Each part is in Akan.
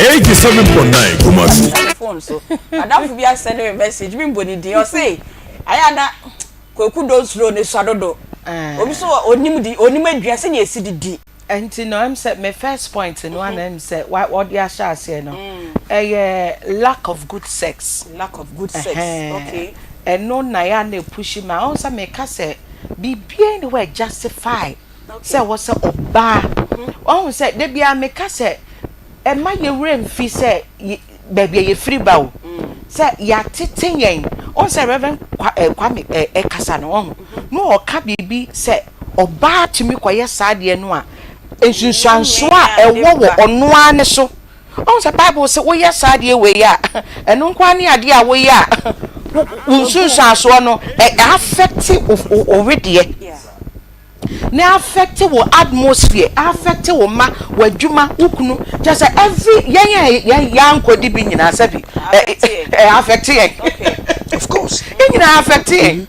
87.9 Kumasi. Phone so adamfo bi asend me message bi mbɔ ne din, ɔse ayɛ ana Kwaku Donsuro ne sua dodo. Obi so onim di, onim adua sɛnea esi didi. Nti no sɛ me first point no ana sɛ wa wɔde ahyɛ aseɛ no, ɛyɛ lack of good sex. Lack of good sex. Ɛno na yɛ ana epush ma ɔn sɛ meka sɛ biribiara ni hɔ a justify sɛ wɔ sɛ ɔbaa ɔn sɛ debia meka sɛ ɛma yɛwura mfi sɛ baabi a yɛfiri ba o, sɛ yɛatete yɛn ɔn sɛ Reverend Kwame ɛkasa no, ɔho na ɔka biribi sɛ ɔbaa tumi kɔyɛ saa adeɛ no a, nsunsuanso a ɛwɔ wɔ ɔno ara ne so. Ɔn sɛ Bible sɛ woyɛ saa adeɛ wei a, ɛno nko ara ne adeɛ a woyɛ a, wo nsunsuansoɔ no ɛ affect wo wedeɛ na affect wo atmosphere, affect wo ma, w'adwuma, wo kunu, kyerɛ sɛ every yɛn a yɛn yɛankɔdi bi nyinaa, sɛbi ɛ ɛ affect yɛn. Of course. Yɛn nyinaa affect yɛn.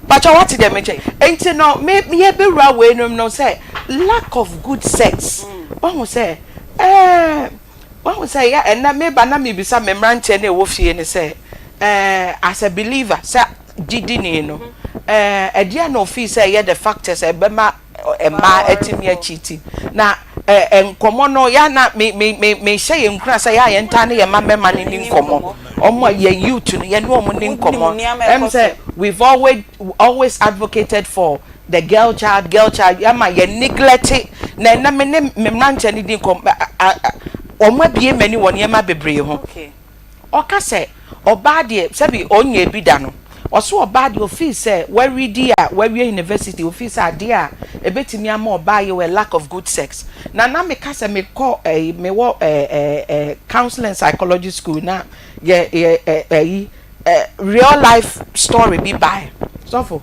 Bàtà wate deɛ mekyɛ nti no, me yɛbɛwura wei nom no sɛ lack of good sex. Wahu sɛ yɛ ɛnna meba na mebisa me mmeranteɛ no a ɛwɔ fie ne sɛ as a believer, sɛ gyidini no, ɛdeɛ na ofii sɛ ɛyɛ the factors ɛbɛma mmaa ɛtumi akyiti na nkɔmɔ no ya na me me me me hyɛ yɛn nkura sɛ yɛ a yɛn ntaa ne yɛn mma mmarima ne ni nkɔmɔ, ɔmo a yɛn youth no, yɛn ne ɔmo ni nkɔmɔ. Sɛ we've always advocated for the girl child, girl child, yɛma yɛn neglect. Na ɛna me ne me mmeranteɛ ne di nkɔmɔ, ɔmo abie m'ani wɔ nneɛma bebree ho. Ɔka sɛ ɔbaa deɛ, sɛbi ɔnyɛ bi da no, ɔso ɔbaa deɛ ofii sɛ waridi a wawie university, ofii sɛ adeɛ a ebetumi ama ɔbaa yɛ wɔ lack of good sex. Na meka sɛ mekɔ mewɔ ɛɛ ɛɛ ɛɛ counseling psychology school na yɛ yɛ ɛɛ ɛyi real life story bi baa sɔfo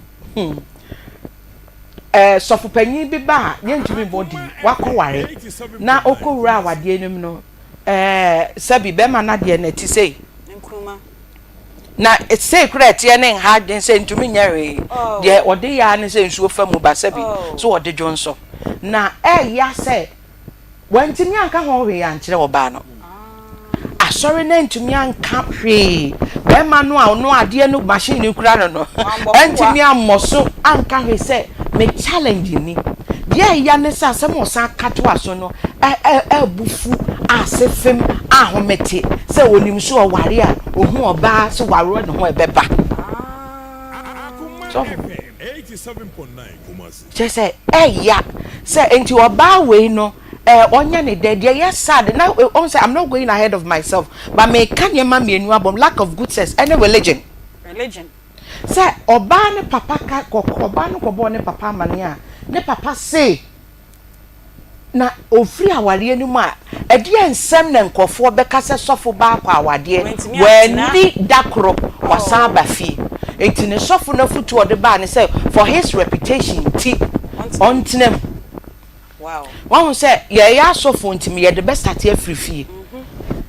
sɔfo panyin bi ba a yɛntumi bɔ di wakɔware na okɔwura awadeɛ no mu no, sɛbi bɛrima nadeɛ na ɛte sei. Nkruma. Na sei kura ɛteɛ ne nha adwen sɛ ntumi nyɛ hwee. Deɛ ɔde yɛ ne sɛ nsuo fa mu ba, sɛbi so ɔde dwo nso na ɛyɛ sɛ wantumi anka ho hwee ankyerɛ ɔbaa no. Asɔre na ntumi anka hwee, bɛrima no a ɔno adeɛ no machine no kura no, ɛntumi ammɔ so anka hwee sɛ me challenge ni. Deɛ ɛya ne sɛ asɛm a ɔsan ka to aso no ɛ ɛ ɛbufu ase fam ahomete sɛ onim so ɔware a ohun ɔbaa sɛ wareɛ ne ho ɛbɛba. Akuma Sɔfo. FM 87.9 Kumasi. Kyerɛ sɛ ɛya sɛ nti ɔbaa wei no ɔnyɛ ne dɛ deɛ yɛ sad na ɔn sɛ I'm not going ahead of myself, but meka nneɛma mmienu abɔm: lack of good sex ɛne religion. Religion. Sɛ ɔbaa ne papa ka kɔkɔ, ɔbaa no kɔbɔɔ ne papa amane a, ne papa se na ofiri awareɛ no mu a, ɛdeɛ nsɛm na nkurɔfoɔ bɛka sɛ sɔfo baakɔ awadeɛ Wantumi antena. Wɔani da koro wasan aba fie, nti ne sɔfo no afotu a ɔde baa ne sɛ for his reputation ti ɔntena mu. Wɔn sɛ yɛyɛ asɔfo ntumi yɛde bɛ start afiri fie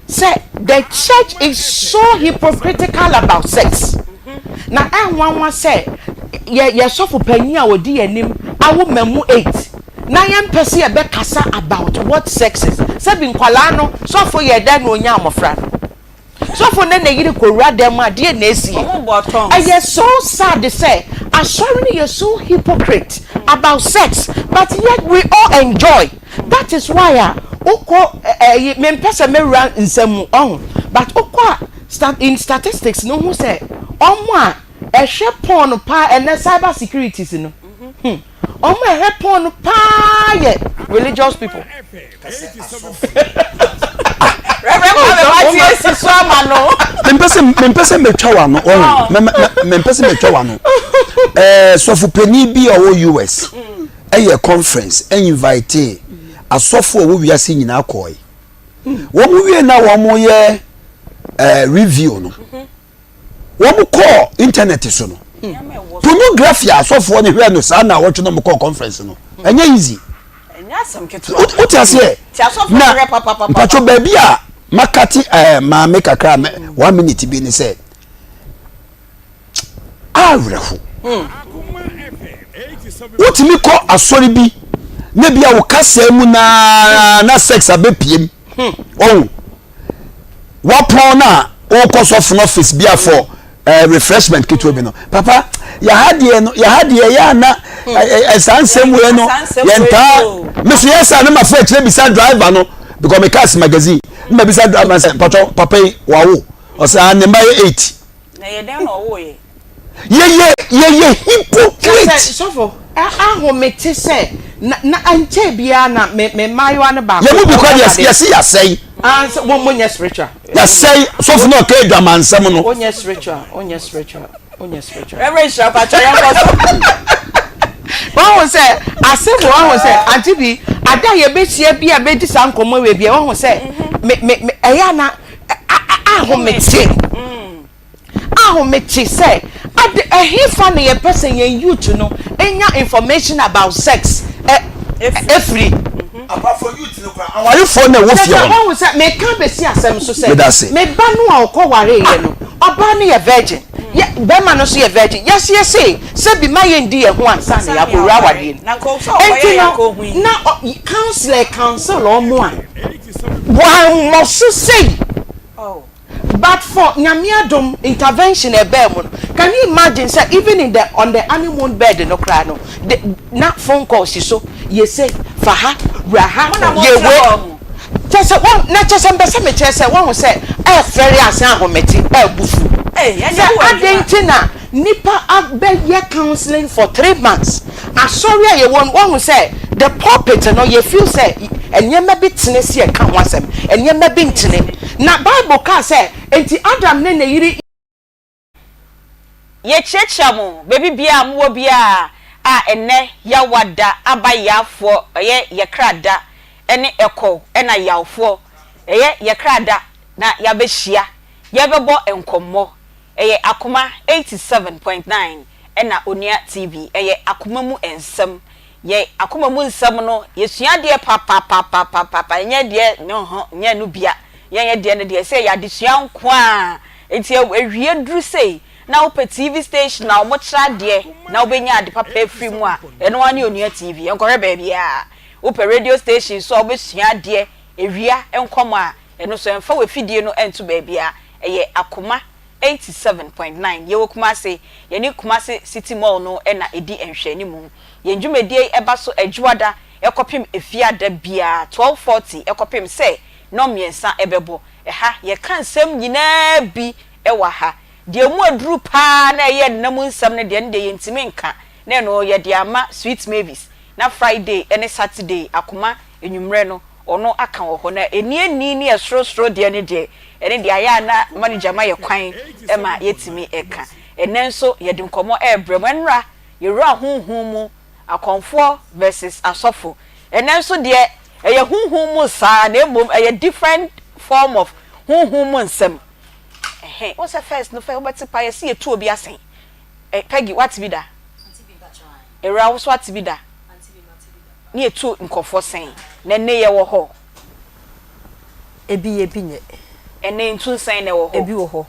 sɛ the church is so hypocritical about sex. Na ɛnwanwa sɛ yɛ sɔfo panyin a odi yɛn anim awo mmamu eight na yɛn mpɛ sɛ yɛbɛkasa about what sex is. Sɛbi, nkwalaa no, sɔfo yɛ dɛ na onya amɔfra no, sɔfo ne ne yere kɔwura dɛm mu adeɛ na esi. Ɔmo bɔ tongues. Ɛyɛ so sad sɛ asɔre no yɛ so hypocrite about sex, but yet we all enjoy. That is why a wokɔ ɛyi, mempɛ sɛ mɛwura nsɛm mu ɔho, but wokɔ a in statistics no ho sɛ ɔmo a ɛhwɛ porn paa ɛnɛ, cyber securities no, ɔmo a ɛhwɛ porn paa yɛ religious people. FM 87.9. Reverend Kwame Mati esi so ama no. Mempɛ sɛ metwa wa no ɔho, mempɛ sɛ metwa wa no. Sɔfo panin bi a ɔwɔ US ɛyɛ conference, ɛinvite asɔfo a ɔwɔ wiase nyinaa kɔɛ. Wɔn mu wie na wɔn yɛ review no, wɔn kɔɔ internet so no, pornography a asɔfoɔ no hwɛ no saa na awɔtwe na wɔn kɔɔ conference no, ɛnyɛ easy. Ɛnyɛ asɛm ketewa. Wote aseɛ? Ti asɔfo na hwɛ papapapa. Mpatwo, baabi a makate maame kakra mɛ one minute bi ne sɛ awerɛho. Akuma FM 87. Wotumi kɔ asɔre bi na bi a wo kasa mu naa na sex abɛpiem ɔho. Wapɔn no a wokɔ sɔfo no office bi a for eh, refreshment ketewa bi no papa yɛha deɛ no yɛha deɛ yɛ ana eh, saa nsɛm wei no yɛntaa me so yɛ saa ne mafo akyerɛ bisa driver no because me cars magazine ne ma bisa driver sɛ patɔ papa yi wawo ɔsɛ ah ne mma yɛ 8 na yɛ dɛn na ɔwo yɛ yɛyɛ yɛyɛ hypocrite. Sɔfo ahomete sɛ na na nkyɛn biara na me me mmaayewa no baako. Yɛn mu bi kora deɛ yɛsi yasɛe. Ah sɛ wɔn mo nyɛ spiritual. Yasɛe sɔfo na ɔka adwamansɛm no. Onyɛ spiritual onyɛ spiritual onyɛ spiritual. Reverend Hyira pakyɛ yɛn kɔ so. Wahu sɛ asɛm wɔ wahu sɛ ante bi ada a yɛbɛhyia bi a bɛdi saa nkɔmmɔ wei bi a wahu sɛ me me me ɛyɛ ana ahomete. Ahomete sɛ ade ɛhefa na yɛpɛ sɛ yɛn youth no nya information about sex ɛ ɛfiri. Apart from youth no koraa, awarefoɔ na ɛwɔ fie hɔ no. Kyerɛ sɛ wahu sɛ meka abɛsi asɛm so sɛ Meda ase. me ba no a ɔkɔ wareeɛ no ɔbaa no yɛ virgin yɛ bɛrima no nso yɛ virgin yɛse yɛse sɛ bi ma yɛndi yɛn ho ansa na yɛakɔwura awadeɛ no enti no na ɔ counsellor counsel wɔn a wɔammɔ so sei. But for Nyame adom intervention a ɛbaa mu no, can you imagine sɛ even in the on the honeymoon bed no koraa no, the na phone call si so, yɛ sei, fa ha, wura ha, yɛ wei. Kyerɛ sɛ wɔn na kyerɛ sɛ mpɛ sɛ mekyerɛ sɛ wɔn sɛ ɛɛfɛre asan ahomete ɛɛbufu. Sɛ adɛn nti na Nipa abɛyɛ counseling for 3 months asɔre a yɛwɔ no wahu sɛ the pulpit no yɛ feel sɛ nneɛma bi tene sɛ yɛka ho asɛm nneɛma bi ntene na bible kaa sɛ enti Adam ne ne yere. Yɛkyiakyia mo baabi biaa a mowɔ biaa a ɛnnɛ Yawa da aba Yaafoɔ ɛyɛ yɛkra da ɛne ɛkɔw ɛna Yawfoɔ ɛyɛ yɛkra da na yabɛhyia yɛbɛbɔ nkɔmmɔ Ɛyɛ Akoma 87.9 ɛna Onua TV. Ɛyɛ akoma mu nsɛm. Yɛ akoma mu nsɛm no yɛsua adeɛ papapapapaapa ɛnyɛ deɛ no ho nyɛ no bia. Yɛn yɛ deɛ no deɛ sɛ ɛyɛ adesua nko ara. Nti awie duru sei na wopɛ TV station a wɔkyerɛ adeɛ na wobɛnya ade papa afiri mu a, ɛno ara ne Onua TV. Nkɔhwɛ baabiara. Wopɛ radio station nso a wobɛsua adeɛ, awia nkɔmmɔ a, ɛno nso ɛmfa w'afidie no nto baabiara. Ɛyɛ Akoma 87.9. Yɛwɔ Kumase. Yɛne Kumase City Mall no na ɛdi nhwɛanimu. Yɛn dwumadie yi ba so Adwuada kɔpem Efiada biara 12:40 kɔpem sɛ nnɔnmiɛnsa bɛbɔ. Ɛha, yɛka nsɛm nyinaa bi wɔ ha. Deɛ ɛmu aduru pa ara na ɛyɛ nna mu nsɛm no deɛ, ɛno deɛ yɛntumi nka, na ɛno yɛde ama Sweet Mavis. Na Friday ne Saturday Akoma anwummerɛ no, ɔno aka wɔ hɔ. Na aniani ne ɛsorosoro deɛ no deɛ, ɛno deɛ ayɛ a na manager ma yɛ kwan ma yɛtumi ka. Ɛnnɛ nso yɛde nkɔmmɔ rebrɛ mo. Ɛnnora yɛwuraa honhom mu, akɔmfoɔ versus asɔfo. Ɛnnɛ nso deɛ ɛyɛ honhom mu saa na mmom ɛyɛ different form of honhom mu nsɛm. Ɛhɛn, wohu sɛ first no fɛ wobɛte paa yɛse yɛtu obi asɛn. Ɛ Peggy, woate bi da? Awuraa wo nso ate bi da? Ne yɛtu nkurɔfoɔ sɛn? Na ɛnnɛ yɛwɔ hɔ. Ebi yɛ ebi nyɛ. Ɛnnɛ ntu nsɛn na ɛwɔ hɔ. Ebi wɔ hɔ.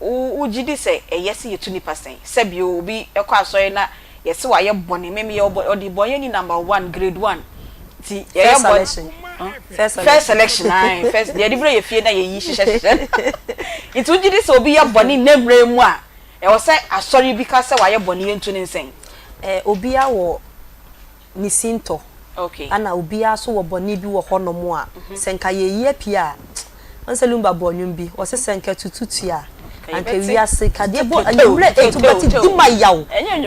Wo wogye di sɛ ɛyɛ sɛ yɛtu nnipa sɛn? Sɛbi o, obi kɔ asɔre na yɛse wayɛ bɔne, me meyɛ ɔbɔ ɔdebɔneyɛni number one, grade one. Nti yɛyɛ First bɔne. selection. First First selection. selection, ae, first, deɛ yɛde brɛ yɛ fie na yɛyi hyehyɛ hyehyɛ. Nti wogye di sɛ obi yɛ bɔne nnɛ mmerɛ yi mu a, ɛwɔ sɛ asɔre bi ka sɛ wayɛ bɔne yɛntu no nsɛn? Eh, obiara wɔ ne sintɔ. Okay. Ana obiara nso wɔ bɔne bi wɔ hɔnom a, sɛ nka yɛyi apue a, wohu sɛ Lumba bɔɔ nnwom bi, ɔse sɛ nka tutu tua a, anka wiase ka deɛ bɔ anwummerɛ etu bɛte di ma yaw,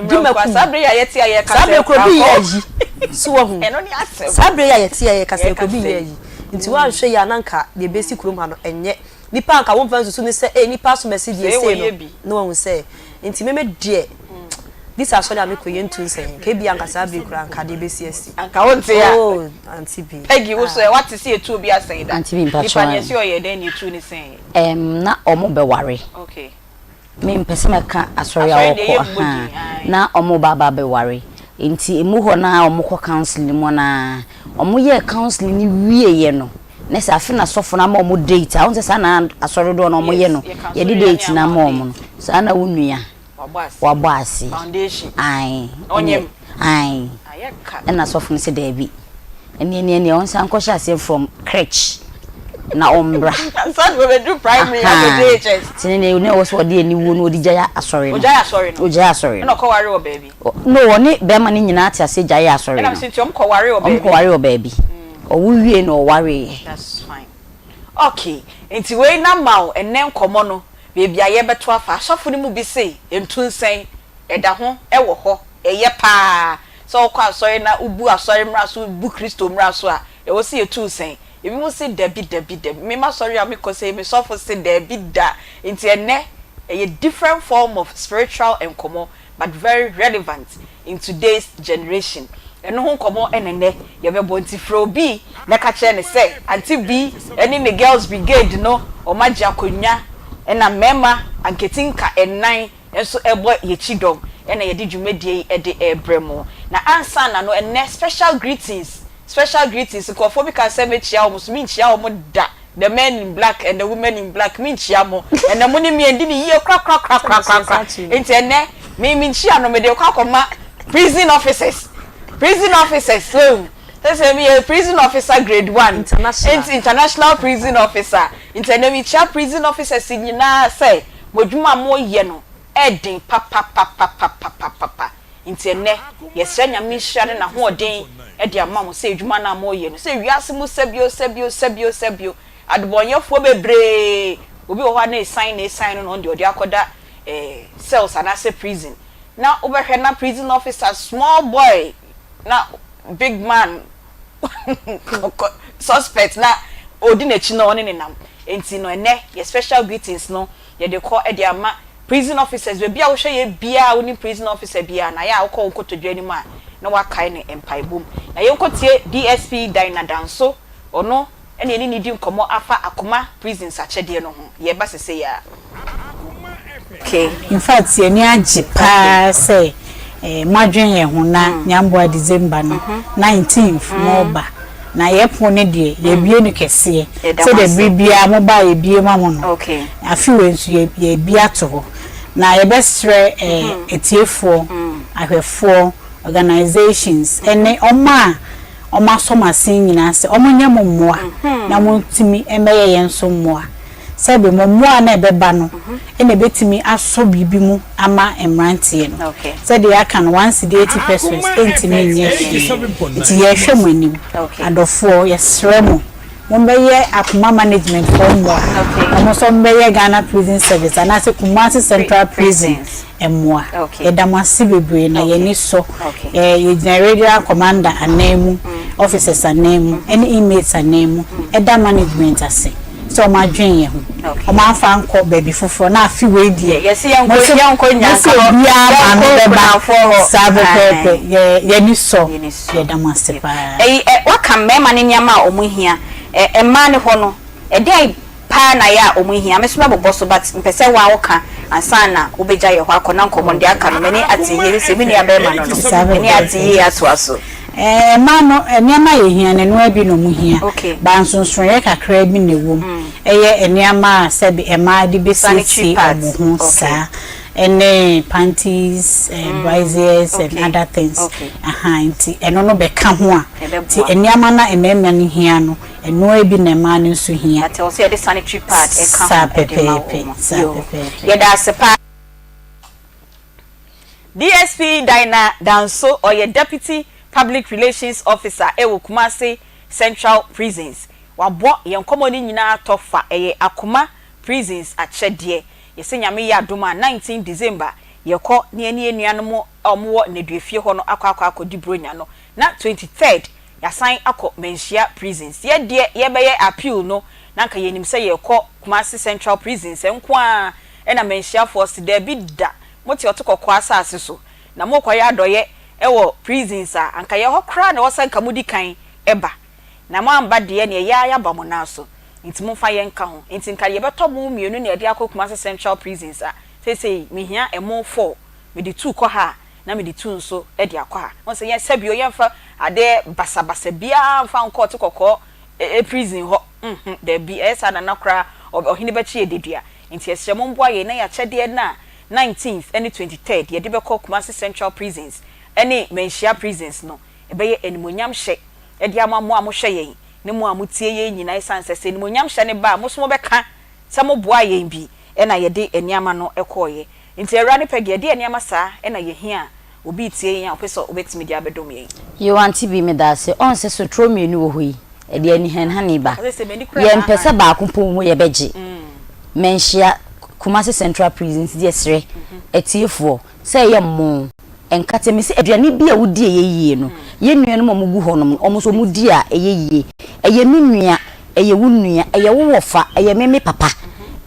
di ma kum. Saa berɛ yi a yɛte a yɛka Saa sɛ berɛ kuro bi yɛ krakɔ. ayi, so wahu. Ɛno ne asɛm. Saa berɛ yi a yɛte a yɛka sɛ kuro bi Yɛka yɛ sɛ. ayi. Nti woanhwɛ yie a na anka deɛ ɛbɛsi kurom ha no ɛnyɛ. Nipa anka womfa nsusu ne sɛ ee nipa asomasi deɛ Sɛ sei wɔyɛ no bi. na wahu sɛ nti meme deɛ this asɔre a mekɔ yɛntu nsɛn nka ebia anka saa bere koraa anka adeɛ bɛsi asi. Anka wonte a. Oh auntie bi. Peggy wo so ah. ɛ wate sɛ yɛtu obi asɛn da? Auntie bi Nipa mpakyɛw no ɛ. yɛse ɔyɛ dɛn na yɛtuu no sɛn? Ɛɛm na ɔmo bɛware. Okay. Me mpɛ sɛ mɛka asɔre a Asɔre deɛ wɔkɔ yɛmmɔ ahaa din ae. na ɔmo ba aba abɛware nti emu hɔ no ara ɔmo kɔ counseling mu no ara ɔmo yɛɛ counseling no wieɛ no na sɛ afe na sɔfo no ama ɔmo date a wohu sɛ saa na asɔre doɔ no ɔmo yɛ no yɛde date no ama ɔmo no saa na wo nua wabɔ ase ae ɛneɛ ae ɛna sɔfo no sɛ daabi ɛneɛ neɛ neɛ ɔnsan nkɔhyɛ aseɛ from crèche. na ɔmbra. Ansa na ɔbɛdu primary akɔ JHS. Nti ne ne ɛwɔ sɛ ɔde aniwuo no ɔde gyae asɔre no. Ɔgyae asɔre no. Ɔgyae asɔre no. Ɛna ɔkɔware wɔ baabi. No, ɔne bɛrima no nyinaa te ase gyae asɔre no. Ɛna nti ɔmo kɔware wɔ baabi. Ɔmo kɔware wɔ baabi. Ɔwo wie na ɔwareeɛ. That's fine. Okay, nti wei na ma wo ɛnnɛ nkɔmmɔ no baabi a yɛbɛto afa. Asɔfo no mu bi se ntu nsɛn, ɛda ho wɔ hɔ, ɛyɛ paa sɛ wokɔ asɔre na wobu asɔre mmara so, wobu Kristo mmara so a, ɛwɔ sɛ yɛtu nsɛn. Ebinom se dabi, dabi, dabi. Me m'asɔre a mekɔ sei, me sɔfo se dabi da. Nti ɛnnɛ, ɛyɛ different form of spiritual nkɔmmɔ but very relevant in today's generation. Ɛno ho nkɔmmɔ na ɛnnɛ yɛbɛbɔ. Nti frɛ obi na ka kyerɛ no sɛ Auntie Bi ne ne Girls Brigade no wɔagye akonnwa na mmarima anketinka nnan nso rebɔ yɛn akyi dɔm na yɛde dwumadie yi de rebrɛ mo. Na ansa na no ɛnnɛ special greetings, special greetings, nkurɔfoɔ bi ka sɛ mɛkyia wɔn so, menkyia wɔn da. The men in black and the women in black me nkyia mo ɛnɛ mo ne me ɛndi ne yie korakorakorakorakora nti ɛnɛ me me nkyia no mede kɔ akɔma prison officers, prison officers, so sɛ sɛ meyɛ prison officer grade one nti international prison officer nti ɛnɛ mekyia prison officers nyinaa sɛ mo adwuma a moyɛ no ɛden papapapapapapa. Nti ɛnnɛ, yɛsrɛ Nyame nhyira ne n'ahoɔden de ama mo sɛ adwuma no a moreyɛ no, sɛ wiase mu sɛbio, sɛbio, sɛbio, sɛbio, adebɔnyɛfoɔ bebree, obi wɔ hɔ a na ɛsan na ɛsan no na ɔno deɛ ɔde akɔda eh, cells anaasɛ prison, na wobɛhwɛ na prison officer, small boy, na big man, suspect na ɔdi n'akyi na ɔne ne nam. Nti no ɛnnɛ, yɛ special greetings no yɛde kɔ de ama Prison officers, baabi a wohwɛ yɛ biara a wonim prison officer biara no, ayɛ a wokɔ wo nkotodwe anim a na woakae no mpaebɔ mu. Na yɛnkɔtie DSP Dinah Danso, ɔno na yɛne no redi nkɔmmɔ afa Akoma Prisons akyɛdeɛ no ho. Yɛreba sesei ara. Okay. In fact yɛn ani agye paa sɛ moadwen yɛn ho na Nyamboa December no 19th moreba. Na yɛn pon no deɛ, yɛabue no kɛseɛ sɛdeɛ berɛ biara moba a yɛbue ma mo no. Afe wei nso yɛabue ato hɔ. Na yɛbɛsrɛ atiefoɔ, ahwɛfoɔ, organisations ne wɔn a wɔasɔ mo asen nyinaa sɛ wɔnyɛ mo mmoa na montumi mmɛyɛ yɛn nso mmoa. Sɛbe mo mmoa no a ɛbɛba no na ɛbɛtumi asɔ biribi mu ama mmeranteɛ no. Sɛdeɛ yɛaka no, one cedi eighty pesewas ɛntumi nyɛ hwee. Nti yɛrehwɛ mo anim. Adɔfoɔ, yɛsrɛ mo, mommɛyɛ Akoma Management foɔ mmoa na mo nso mommɛyɛ Ghana Prison Service anaasɛ Kumasi Central Prison mmoa. Yɛda mo ase bebree na yɛn ani sɔ. Yɛgyina Area Commander ananmu, officers ananmu ne inmates ananmu da management ase sɛ wɔn adwene yɛn ho. Wɔn amfa ankɔ baabi foforɔ na afe wei deɛ mo se obiara maame bɛba saa pɛpɛɛpɛ. Yɛn ani sɔ. Yɛda mo ase paa. Waka mmarima no nneɛma a wɔhia. Mmaa no hɔ no, ɛdeɛn paa na yɛ a ɔmo hia. Me nso mɛbobɔ so but mpɛ sɛ wo a wo ka ansa na wo bɛgya yɛ hɔ akɔ na nkɔmmɔ no deɛ aka no m'ani ate yie sɛ me nua bɛɛma no no m'ani ate yie atoa so. Ɛɛ mmaa no nneɛma a yɛhia no ɛnoa bi na ɔmo hia but nsonsonoeɛ kakraa bi na ɛwɔ mu ɛyɛ nneɛma a sɛbe mmaa de bɛsiesie ɔmo ho saa ɛne panties braziers and other things ahaa nti ɛno no bɛka ho a nti nneɛma no a mmarima no hia no Ɛno ara bi na mmaa no nso hia. But ɛwɔ sɛ yɛde sanitary pad ɛka Saa ho de ma pɛpɛɛpɛ, wɔn. saa Yoo, pɛpɛɛpɛ. yɛda ase paa. DSP Dinah Danso, ɔyɛ Deputy Public Relations Officer wɔ Kumasi Central Prisons. Wabɔ yɛn nkɔmmɔ no nyinaa tɔ fa, ɛyɛ Akoma Prisons akyɛdeɛ. Yɛsɛ Nyame yɛ adom a, 19 December yɛkɔ na yɛne yɛn nuanom a wɔwɔ nneduafie hɔ no akɔ akɔ akɔdi Buronya no, na 23rd Yɛasan akɔ Manhyia prisons. Yɛ deɛ yɛbɛyɛ appeal no na anka yɛnim sɛ yɛrekɔ Kumasi Central prisons nko ara ɛna Manhyiafoɔ se daabi da mote ɔte kɔkɔɔ asase so na morekɔyɛ adɔeɛ wɔ prisons a anka yɛ hɔ koraa na ɛwɔ sɛ anka modi kan ba na moamba deɛ neɛ yɛ ara yɛaba mo nan so nti momfa yɛn nka ho nti nka yɛbɛtɔ mo mmienu na yɛde akɔ Kumasi Central prisons a seisei mehia ɛmo four mede two kɔ ha a na mede tu nso de akɔ ha. Wohu sɛ yɛn sɛbio yɛmfa adeɛ basabasa biara mfa nkɔ ɔte kɔkɔɔ prison hɔ, nhmm daabi, ɛyɛ saa nana koraa ɔhene bɛkye yɛ dedua. Nti yɛsrɛ momboa yɛn na yɛn akyɛdeɛ no a 19th ne 23rd yɛde bɛkɔ Kumasi Central Prisons ne Manhyia Prisons no ɛbɛyɛ animuonyam hyɛ de ama mo a mohwɛ yɛn. ne mo a motie yɛn nyinaa ɛsiane sɛ sɛ animuonyamhyɛ no ba a mo nso mobɛka sɛ moboaa yɛn bi na yɛde nneɛma no kɔeɛ. Nti Awuraa ne Peggy, ɛdeɛn nneɛma saa na yɛhia a obi retie yɛn a ɔpɛ sɛ ɔbɛtumi de abɛdom yɛn? Yoo auntie bi medaase ɔn sɛ sotro mienu wɔ hɔ yi ɛde anihanhane ba yɛn pɛ sɛ baako mpo nhu yɛbɛgye manhyia Kumasi central prison nti yɛsrɛ atiefoɔ sɛ ɛyɛ mmoo nkate mese aduane bi a wodi ɛyɛ yie no yɛn nuanom a wɔgu hɔ nom no wɔn nso wɔdi a ɛyɛ yie ɛyɛ me nua ɛyɛ wo nua, ɛyɛ wo wɔfa, ɛyɛ me me papa,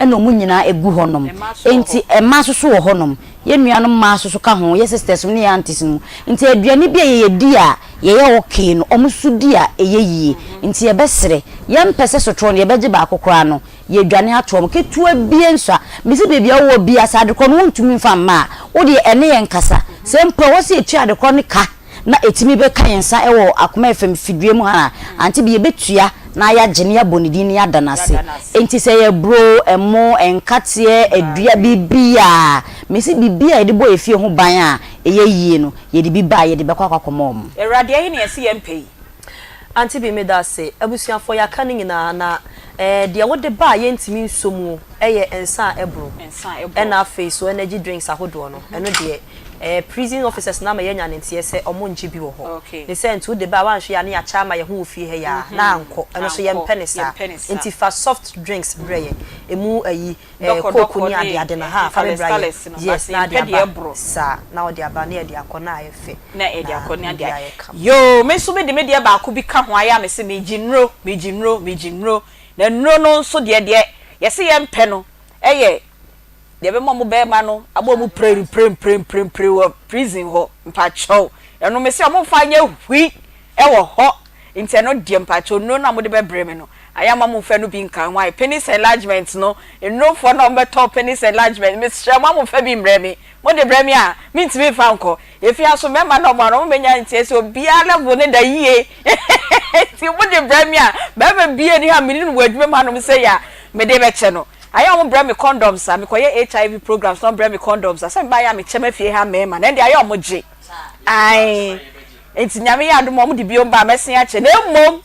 ɛna wɔn nyinaa gu hɔnom. Enti mmaa nso so wɔ hɔnom. Yɛn nuanom mmaa nso so ka ho, yɛn sisters ne yɛn aunties no. Nti aduane bi a yɛdi a yɛyɛ okay no, wɔn nso di a ɛyɛ yie. Nti yɛbɛsrɛ, yɛmpɛ sɛ sotorɔ no yɛbɛgye baako koraa no, yɛdwane ato wɔn. Ketewa biara nso a, mese baabi a wowɔ biara sɛ adekorɔ no wontumi mfa mma a, wo deɛ ɛne yɛn nkasa. Sɛ mpo ɛwɔ sɛ yɛtua adekorɔ no ka na ɛtumi bɛka yɛn nsa wɔ Akoma FM fidua mu ha a, ante bi yɛbɛtua na yɛagye na yɛabɔ ne din na yɛada no ase. Enti sɛ ɛyɛ aburo, ɛmo, nkateɛ, adua, biribiara, mese biribiara a yɛde bɔ yɛn fie ho ban a ɛyɛ yie no, yɛde bi ba a, yɛde bɛkɔ akɔ akɔma wɔn. Awurade, ɛhe na yɛse yɛmpɛ yi? Auntie Bi meda ase. Abusuafoɔ yɛaka ne nyinaa na eh, deɛ wode ba a yɛntumi nsɔ mu yɛ nsa a ɛboro ɛna afei so energy drinks ahodoɔ no, ɛno deɛ Eh prison officers no ama yɛanya ne nteɛ sɛ ɔmo ngye bi wɔ hɔ. Ne sɛ nti wode ba a woanhwɛ yie a ne yɛakyɛ ama yɛho wɔ fie ha yi ara na ankɔ. Ɛno nso yɛmpɛ ne saa. Nti fa soft drinks brɛ yɛn. Emu ayi eh coke ne ade ade no ahaa fa bɛbra yɛn. Yes na ade aba saa na wode aba na yɛde akɔ na ayɛ fɛ na biribiara ayɛ kama. Yoo me nso mede me deɛ baako bi ka ho ayɛ a mese megye nnuro megye nnuro megye nnuro na nnuro no nso deɛ deɛ yɛse yɛmpɛ no yɛ Deɛ ɛbɛma ɔmo bɛɛma no abɔ ɔmo preriprenprenprenpre wɔ prison hɔ mpakyɛw ɛno mese ɔmo nfa nyɛ hui ɛwɔ hɔ nti ɛno deɛ mpakyɛw nnuro no a mode bɛbrɛ me no ayɛ ama mo nfa no bi nka ho ayɛ penis enlargement no nnurofoɔ no a ɔmo bɛtɔ penis enlargement mesrɛ mo a mo nfa bi mbrɛ me mode brɛ me a mentumi nfa nkɔ efie ha so mɛɛma no ɔmo ano ɔmo bɛnya nteɛ sɛ obiara level no da yie nti mode brɛ me a bɛɛma bie ni ha mene no wɔ adwuma mu hanom sɛ yɛ a mede bɛkyɛ no. Ayɛ a ɔmo brɛ me condoms a, mekɔyɛ HIV programs na ɔmo brɛ me condoms a, sɛ mebaeɛ a mekyɛ m'afie ha mmarima no, ɛnde ayɛ a ɔmo gye. Ae. Nti Nyame yɛ adom a ɔmo de biom ba a mɛsen akyɛ. Na mmom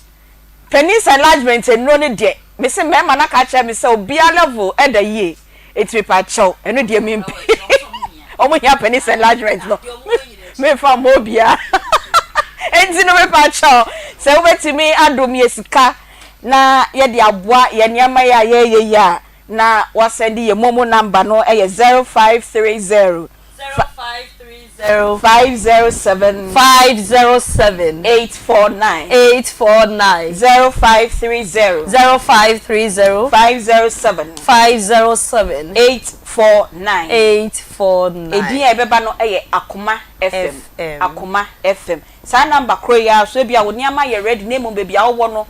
penis enlargement nnuro no deɛ, mese mmarima no aka akyerɛ me sɛ obiara level ɛda yie, nti mepakyɛw, ɛno deɛ mempɛ. Ɔmo hia penis enlargement no, memfa mma obiara. Nti no mepakyɛw, sɛ wobɛtumi adom yɛ sika na yɛde aboa yɛn nneɛma yi a yɛreyɛ yi a, na wasɛnde yɛn momo number no yɛ 0530 0530 507 507 849 849 0530 0530 507 507 849 849. Edin a ɛbɛba no yɛ Akoma FM. Akoma FM. Saa number korɔ yi ara so ebia wo nneɛma yɛ ready na mmom baabi a wowɔ no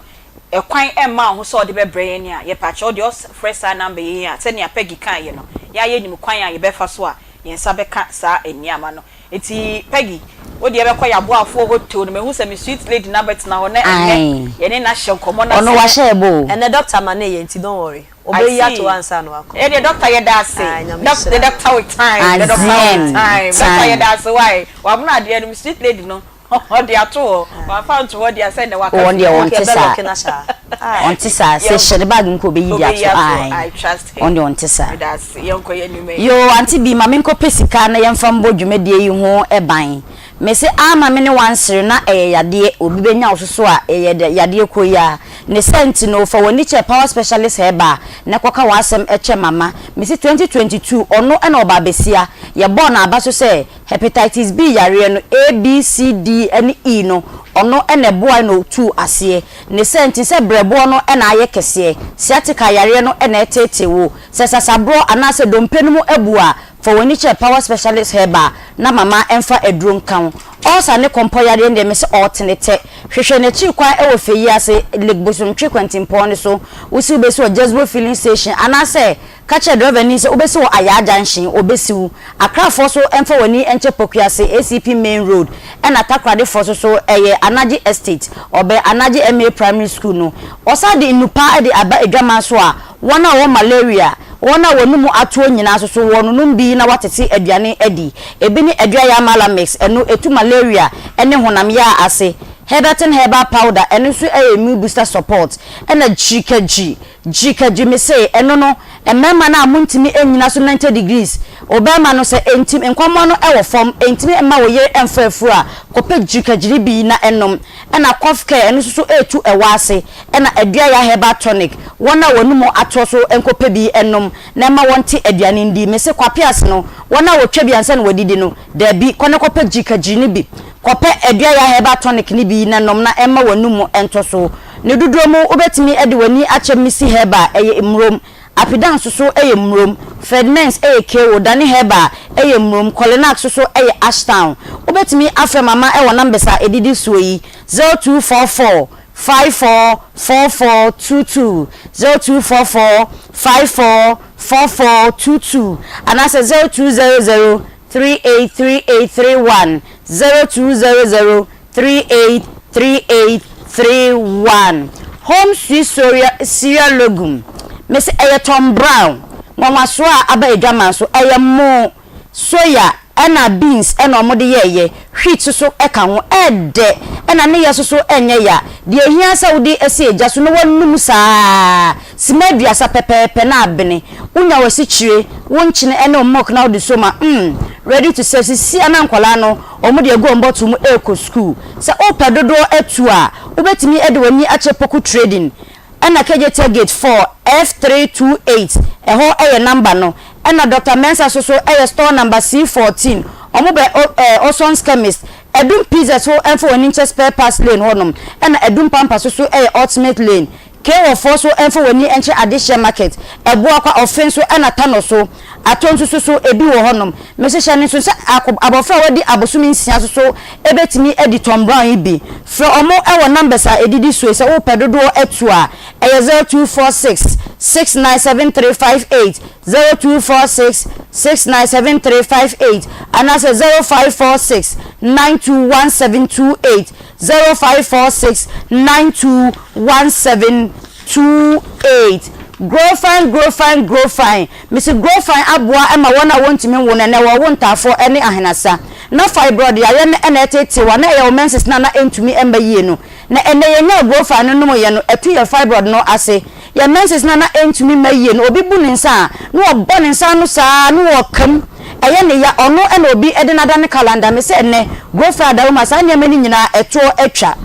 ɛkwan mma wo ho sɛ wode bɛbrɛ yɛn a, yɛpakyɛ wo deɛ ɔfrɛ saa number yi a sɛnea Peggy kaeɛ no, yɛn ara yɛnim kwan a yɛbɛfa so a yɛn nsa bɛka saa nneɛma no. Nti Peggy, wo deɛ bɛkɔ yɛn aboafoɔ hɔ too no, mahu sɛ me sweet lady no abɛtena hɔ na ɛnnɛ Ae. yɛne no ahyɛ nkɔmmɔ no Ɔno ase wahyɛ ɛbɔ o. Ɛnɛ doctor ma no yɛ nti don't worry. I Obeyi ato see. hɔ ansa na wakɔ. Yɛ deɛ doctor yɛda ase. Ae Nyame Doc the nhyira no. doctor with time the doctor with Azen time. Doctor time. yɛda ase why wamono adeɛ no sweet lady no ɔde ato hɔ wamfa anto hɔ deɛ sɛ nnɛ waka Wɔn fie. deɛ Okay wɔnte ɛbɛ saa. lock no ahyɛ ha. Ae. Ɔnte saa. Sɛ hyɛ ne bag mu kɔ obeyi de Obeyi ato. ato Ae. I trust her. Wɔn deɛ wɔnte saa. Meda ase yɛnkɔ yɛn nnwuma yi. Yoo auntie Bee ma menkɔ pɛ sika na yɛmfa mbɔ dwumadie yi ho ban. Mese ama me ne wansere na ɛyɛ yadeɛ obi bɛnya wo soso a ɛyɛ yadeɛ kɔ yi ara ne saa nti no fa w'ani kyerɛ power specialist herbal na kɔka w'asɛm kyɛ mama mese 2022 ɔno na ɔbaa bɛsia yɛbɔɔ no aba so sɛ hepatitis B yareɛ no A B C D ne E no ɔno na ɛboae na ɔtuu aseɛ ne saa nti sɛ brɛboɔ no na ayɛ kɛseɛ sciatica yareɛ no na ɛteetee wo sɛ sasaborɔ anaasɛ dompe no mu abu a Fa w'ani kyerɛ Power Specialist Herbal na mama ɛmfa aduro nka wo. Ulcer ne kɔmpɔ yareɛ no deɛ mese ɔɔtene tɛ. Hwehwɛ n'akyiri kwan wɔ Feyi ase, Lake Bosomtwe kwantempɔn no so. Wosi wobɛsi wɔ Jezbo Filling Station anaasɛ ka kyerɛ driver ni sɛ wobɛsi wɔ Ayaa Junction, ɔbɛsi wo. Accrafoɔ so mfa w'ani nkyɛ Pokuase, ACP Main Road, ɛna Takoradefoɔ so so ɛyɛ Anagye Estate, ɔbɛn Anagye MA Primary School no. Ɔsan de nnupa de aba adwaman so a Wɔn a wɔwɔ malaria, wɔn a wɔn mu atoɔ nyinaa nso so wɔnonom bi na wɔatete aduane adi. Ebi ne Aduaya Malamix, ɛno ɛtu malaria ne honam yaa ase. Herberton Herbal Powder, ɛno nso yɛ immune booster support, ɛna Gyikagyi, Gyikagyi, mese ɛno no, mmarima no a montumi nnyina so 90 degrees, wo barima no sɛ ɛntim, nkwammoa no wɔ fam, ɛntumi mma wo yere mfa afuru a, kɔpɛ Gyikagyi no bi na nom. Ɛna Cough Care, ɛno nso so ɛretu ɛwɔ ase, ɛna Aduaya Herbal Tonic, wɔn a wɔn mu atoɔ so nkɔpɛ bi nnom na ɛma wɔnte aduane ndi. Mese Kwapease no, wɔn a wɔtwa bi ansa na wɔadidi no, daabi, kɔ na kɔpɛ Gyikagyi no bi. Kɔpɛ Aduaya Herbal Tonic no bi na nom na ɛmma w'anomu ntɔ so. Ne dodoɔ mu, wobɛtumi de w'ani akyɛ Missy Herbal, ɛyɛ mmurom. Apidan nso so yɛ mmurom. Fredmens yɛ Kewo, Dani Herbal yɛ mmurom, Kolinak nso so yɛ Ashtown. Wobɛtumi afrɛ Mama wɔ numbers a ɛdidi soɔ yi, 0244 54 44 22, 0244 54 44 22, anaasɛ 0200 383831 0200 383831 Home Sweet Soria Cereal Legume Mese ɛyɛ Tom Brown nwanwasoɔ a aba adwaman so ɛyɛ mo soya ɛna beans ɛna wɔde yɛɛyɛ wheat soso ɛka ho ɛɛdɛ ɛna ne yɛ soso ɛnyɛ ya deɛ ɛhia sɛ wode ɛsi egya so na wanum saa Sima aduasa pɛpɛɛpɛ na abene. Wonya w'asikyire, wo nkyene ɛne wo milk na wode som a, mm, ready to serve. Sisi a na nkwadaa no, wɔn de agu wɔn bottle mu ɛrekɔ sukuu. Sɛ wopɛ dodoɔ atu a, wobɛtumi de w'ani akyerɛ Poku Trading ɛna Kejetia Gate 4, F328, ɛhɔ yɛ number no. Ɛna Doctor Mensah nso so yɛ store number C14, wɔn bɛ o ɛɛ Oson's Chemist. Adum Pizza so mfa w'ani nkyerɛ Spare Parts Lane hɔnom, ɛna Adum Pampa nso so yɛ Ultimate Lane. Kewɔfoɔ so mfa w'ani nkyerɛ Adehyeɛ Market, Ɛboakwa, Ɔfe nso ɛna Tano so, Atɔ nso so so ebi wɔ hɔnom. Mehyehyɛ no nso sɛ ako abɔfra a wadi abosome nsia nso so bɛtumi adi Tom Brown yi bi. Frɛ wɔn wɔ numbers a ɛdidi soɔ yi sɛ wopɛ dodoɔ atu a, ɛyɛ 0246 697358, 0246 697358 anaasɛ 0546 921728. 0546 92 1728 Grow fine, grow fine, grow fine Mese grow fine aboa ma wɔn a wɔntumi nwo no ɛnnɛ wɔwo ntaafoɔ ne ahenasa Na fibroid yareɛ no na ɛteetee wo a na ɛyɛ wo menses no a na ɛntumi mma yie no Na ɛnnɛ yɛnyaa grow fine no nomoeɛ no ɛto yɛn fibroid no ase Yɛn menses no a na ɛntumi mma yie no obi bu ne nsa a na wɔbɔ ne nsa ano saa na wɔka mu ɛyɛ ne ya ɔno na obi de no adane calendar Mese ɛnnɛ grow fine adawoma saa nneɛma no nyinaa ɛtoɔ atwa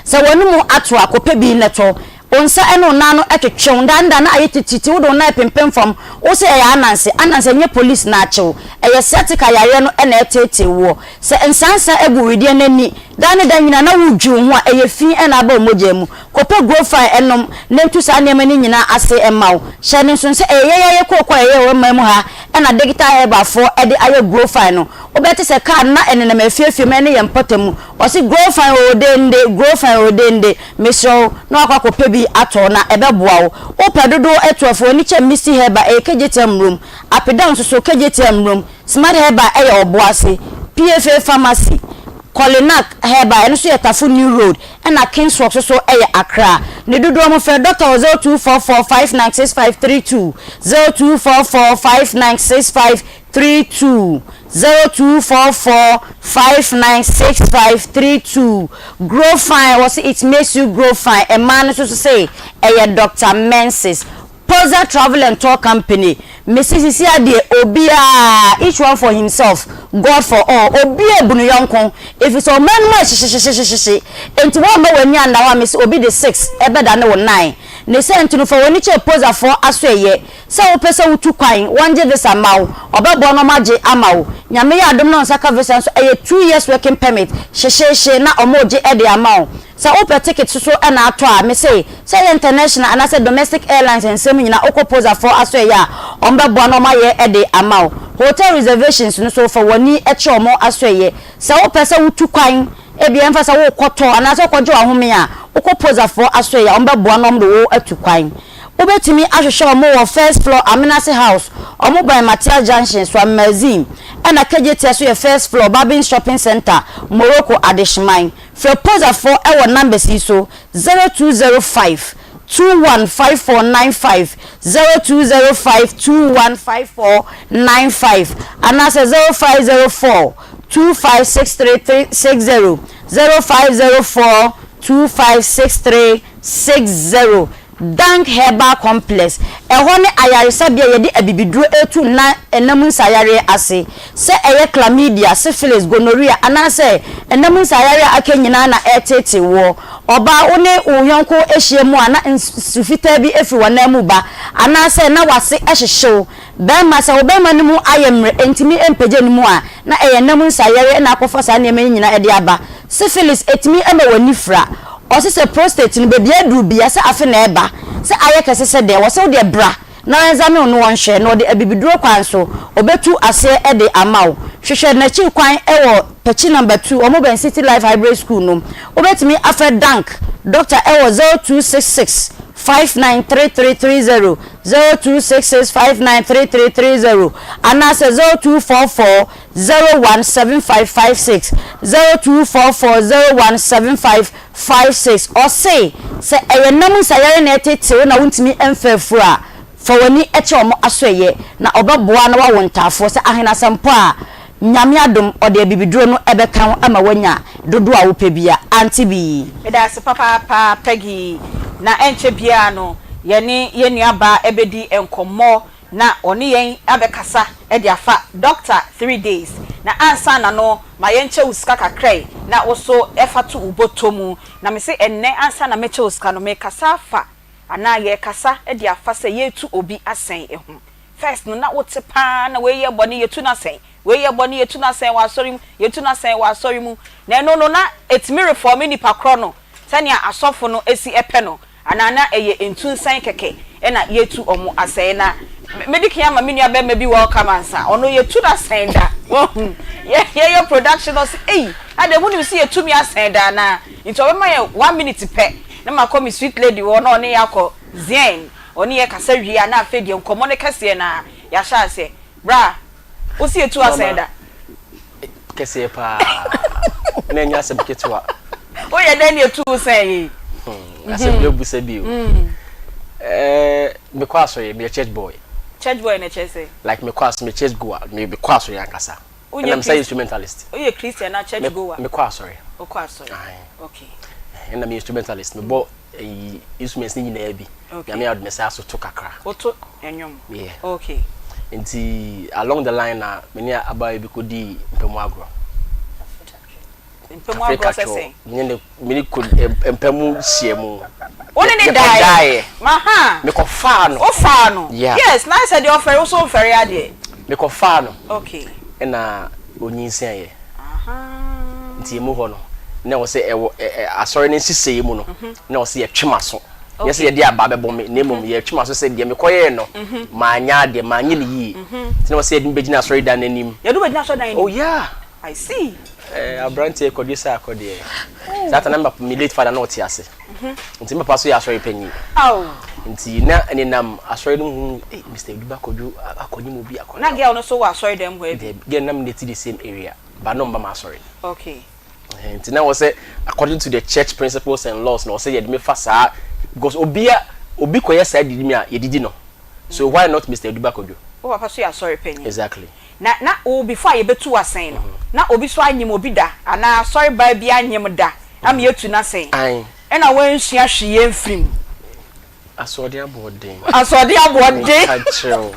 Sɛ w'anomu ato a, kɔpɛ bi na tɔ. Wo nsa ne wo nan no twetwe wo nda na ayɛ tititi, wode wo nan repempem fam, wo se ɛyɛ ananse, ananse ɛnyɛ police na akye wo, ɛyɛ sciatica yareɛ no na ɛreteetee woɔ. Sɛ nsansa gu wedeɛ no ani da ne da nyinaa na wodwi wo ho a, ɛyɛ fi na aba wo mogya mu. Kɔpɛ Growfine nom na ɛntu saa nneɛma no nyinaa ase mma wo. Hyɛ no nso sɛ ɛyɛ yɛn yɛ kooko a yɛyɛ wɔ man mu ha na Digital Herbal foɔ de ayɛ Growfine no. Wobɛte sɛ car no na ɛnenam afiefie mu ne yɛn mpɔtam mu. Ɔse grow fine oo dende, grow fine oo dende, mesrɛ wo na wakɔ akɔpɛ bi atɔ na ɛbɛboa wo. Wopɛ dodoɔ atu a fa w'ani kyɛ Misty Herbal ɛyɛ Kejetia Mmrom, Apedan nso so Kejetia Mmrom, Smart Herbal ɛyɛ Ɔboase, PFA Pharmacy, Kolinak Herbal ɛno nso yɛ Tafo New Road ɛna Kingswalk nso so ɛyɛ Accra. Ne dodoɔ mo frɛ Doctor wɔ 0244 596532, 0244 5965 32 0244 596532 Grow fine wɔse it makes you grow fine mmaa no nso so se ɛyɛ Doctor Menses Poza Travel and Tour Company mese sisi adeɛ obiara each one for himself God for all obiara ebu ne yɔnko efisɛ ɔman no mu ayɛ hyehyehyehyehyehye enti wɔmma w'ani anna hɔ a mese obi de six ɛbɛda ne wo nine ne sɛ nti no fa w'ani kyerɛ Pozafoɔ asoɛyɛ Sɛ wopɛ sɛ wotu kwan, wɔngye visa mma wo, ɔbɛboa na ɔmo agye ama wo. Nyame yɛ adom na wo nsa ka visa nso, ɛyɛ 2 years working permit, hyehyeehye na ɔmo gye de ama wo. Sɛ wopɛ ticket soso na atɔ a, mese, sɛ ɛyɛ international anaasɛ domestic airlines nsɛm nyinaa wokɔ Poza foɔ asoɛeɛ a, ɔmo bɛboa na ɔmo ayɛ de ama wo. Hotel reservations no nso, fa w'ani kyerɛ ɔmo asoɛeɛ. Sɛ wopɛ sɛ wotu kwan, ebia ɛmfa sɛ worekɔtɔ anaasɛ wokɔgye w'ahome a, wokɔ Poza foɔ asoɛeɛ a, ɔmo bɛboa na ɔmo de wo atu kwan. Wobɛtumi ahwehwɛ wɔn wɔ First Floor Amenase House, wɔn bɛn Matthias Junction, Suammazine, ɛna Kejetia nso yɛ First Floor, Babins Shopping Centre, Morocco, Adehyeman. Frɛ Pozafoɔ wɔ numbers yi so, 0205 215495, 0205 215495, anaasɛ 0504 256360, 0504 2563 60 Dank Herbal Complex, ɛhɔ ne ayaresabea a yɛde abibiduro retu nna nna mu nsaeyareɛ ase, sɛ ɛyɛ chlamydia, syphilis, gonorrhea anaasɛ nna mu nsaeyareɛ a aka nyinaa na ɛreteetee woɔ. Ɔbaa, wo ne wo yɔnko hyia mu a na nsu fitaa bi firi w'anan mu ba anaasɛ na w'ase hyehye wo. Barima, sɛ wo barima no mu ayɛ mmerɛ ɛntumi mpagya ne mu a, na ɛyɛ nna mu nsaeyareɛ na akɔfa saa nneɛma yi nyinaa de aba. Syphilis, ɛtumi ma w'ani fira. Ɔse sɛ prostate no baabi aduru bia sɛ afe na ɛba, sɛ ayɛ kɛse sɛ dɛn, wɔse wodeɛ bra na ɔnzame wo na ɔnhwɛ na ɔde abibiduro kwan so ɔbɛtu aseɛ de ama wo. Hwehwɛ n'akyiri kwan wɔ Pakyi number two, ɔmo bɛn City Life Hybrid School no. Wobɛtumi afrɛ Dank Doctor wɔ 0266 593330, 0266 593330 anaasɛ 0244 017556, 0244 017556. Ɔse sɛ ɛyɛ nna mu nsayare na ɛtetee wo na wontumi mfa afuru a, fa w'ani kyerɛ wɔn asoɛeɛ na ɔbɛboa na woawo ntaafoɔ. Sɛ ahenasɛmpɔ a, Nyame adom ɔde abibiduro no bɛka wo ama woanya dodoɔ a wopɛ bia. Auntie Bee. Meda ase papaapa Peggy. Na ɛnkyɛ biara no yɛne yɛn nuabaa bɛdi nkɔmmɔ na ɔne yɛn abɛkasa de afa Doctor 3 days. Na ansa na no ma yɛnkyɛ wo sika kakra yi na wo so fa to wo bɔtɔ mu. Na mese ɛnnɛ ansa na mɛkyɛ wo sika no mekasa afa anaa yɛrekasa de afa sɛ yɛretu obi asɛn ho. First no na wote paa na wei yɛ bɔne yɛtu no asɛn, wei yɛ bɔne yɛtu no asɛn wɔ asɔre mu, yɛtu no asɛn wɔ asɔre mu. Na ɛno no na ɛtumi reforme nipa korɔ no sɛnea asɔfo no si pɛ no anaa na ɛyɛ ntunsan kɛkɛ na yɛtu wɔn asɛn. Na medi kan ama me nua bɛrima bi welcome ansa, ɔno yɛtu no asɛn da, wahu. Yɛyɛ production no ɔse ei adɛn monim sɛ yɛtu me asɛn da anaa? Nti ɔbɛma yɛn one minute pɛ na makɔ me sweet lady hɔ na ɔne yɛn akɔ Zion. Ɔne yɛ kasa wie a na afei deɛ nkɔmmɔ no kɛseɛ no ara yɛahyɛ aseɛ. Bra, wo se yɛtu asɛn da? Kɛseɛ paa. Na ɛnyɛ asɛm ketewa. Woyɛ dɛn na yɛtu wo sɛn yei? Hmm, asɛm bi abusa bi o. Eh, mekɔ asɔre, meyɛ church boy. Church boy na ɛkyerɛ sɛ? Like mekɔ asɔre, meyɛ church goer, mekɔ asɔre ankasa. Ɛna mesɛ instrumentalist. Woyɛ Christian na church goer? Mekɔ asɔre. Wokɔ asɔre. Okay. Ɛna meyɛ instrumentalist, mebɔ ɛyi instruments ne nyinaa bi. Okay. Nyame adom ɛsɛ aso to kakra. Woto nnwom? Yeah. Okay. Nti along the line na me ne abaayewa bi kɔdii mpamu agorɔ. Mpamu agorɔ sɛ sɛn? Me ne me ne kɔ mpamu hyia mu. Wo ne ne daeɛ? Maha. Mekɔfaa no. Wofaa no? Yeah. Yes, na sɛ deɛ ɔfɛre wo so mfɛre adeɛ. Mekɔfaa no. Okay. Ɛna onyinsɛn yɛ. Nti emu hɔ no, na ɛwɔ sɛ ɛwɔ asɔre no nhyehyɛeɛ mu no, na ɛwɔ sɛ yɛtwe m'aso. Nyɛ sɛ yɛde abaa bɛbɔ me, na mmom yɛtwe m'aso sɛ deɛ mekɔyɛɛ no, manyɛ adeɛ, manyɛ no yie. Nti na ɛwɔ sɛ yɛde me bɛgyina asɔredan no anim. Yɛde wo bɛgyina asɔredan anim? Oh yeah! I see. Eh, aberanteɛ Kwadwo Sɛ Akɔ deɛ, saa ta na me papa, me late father na ɔte ase. Nti me papa nso yɛ asɔre panyin. Nti na nenam asɔre no mu hu, eh, Mr. Aduba Kwadwo akɔnyim obi akɔ. Na girl no nso wɔ asɔredan mu hɔ bi? Girl no na me ne te the same area. But na ɔmba m'asɔre. Okay. Nti na wɔ sɛ according to the church principles and laws na wɔ sɛ yɛde me fa saa because obia obi kɔyɛ saa didi mi a yɛdidi no. So why not Mister Aduba Kwadwo? Wo papa so yɛ asɔre panyin. Exactly. Na na wo before a yɛbɛtu wo asɛn no na obi so anyem obi da anaa asɔre baa bi anyem da ama yɛatu no asɛn? Ae. Ɛna woansua hwee amfiri mu? Asoɔden aboɔden. Asoɔden aboɔden. Meka kyerɛ wo.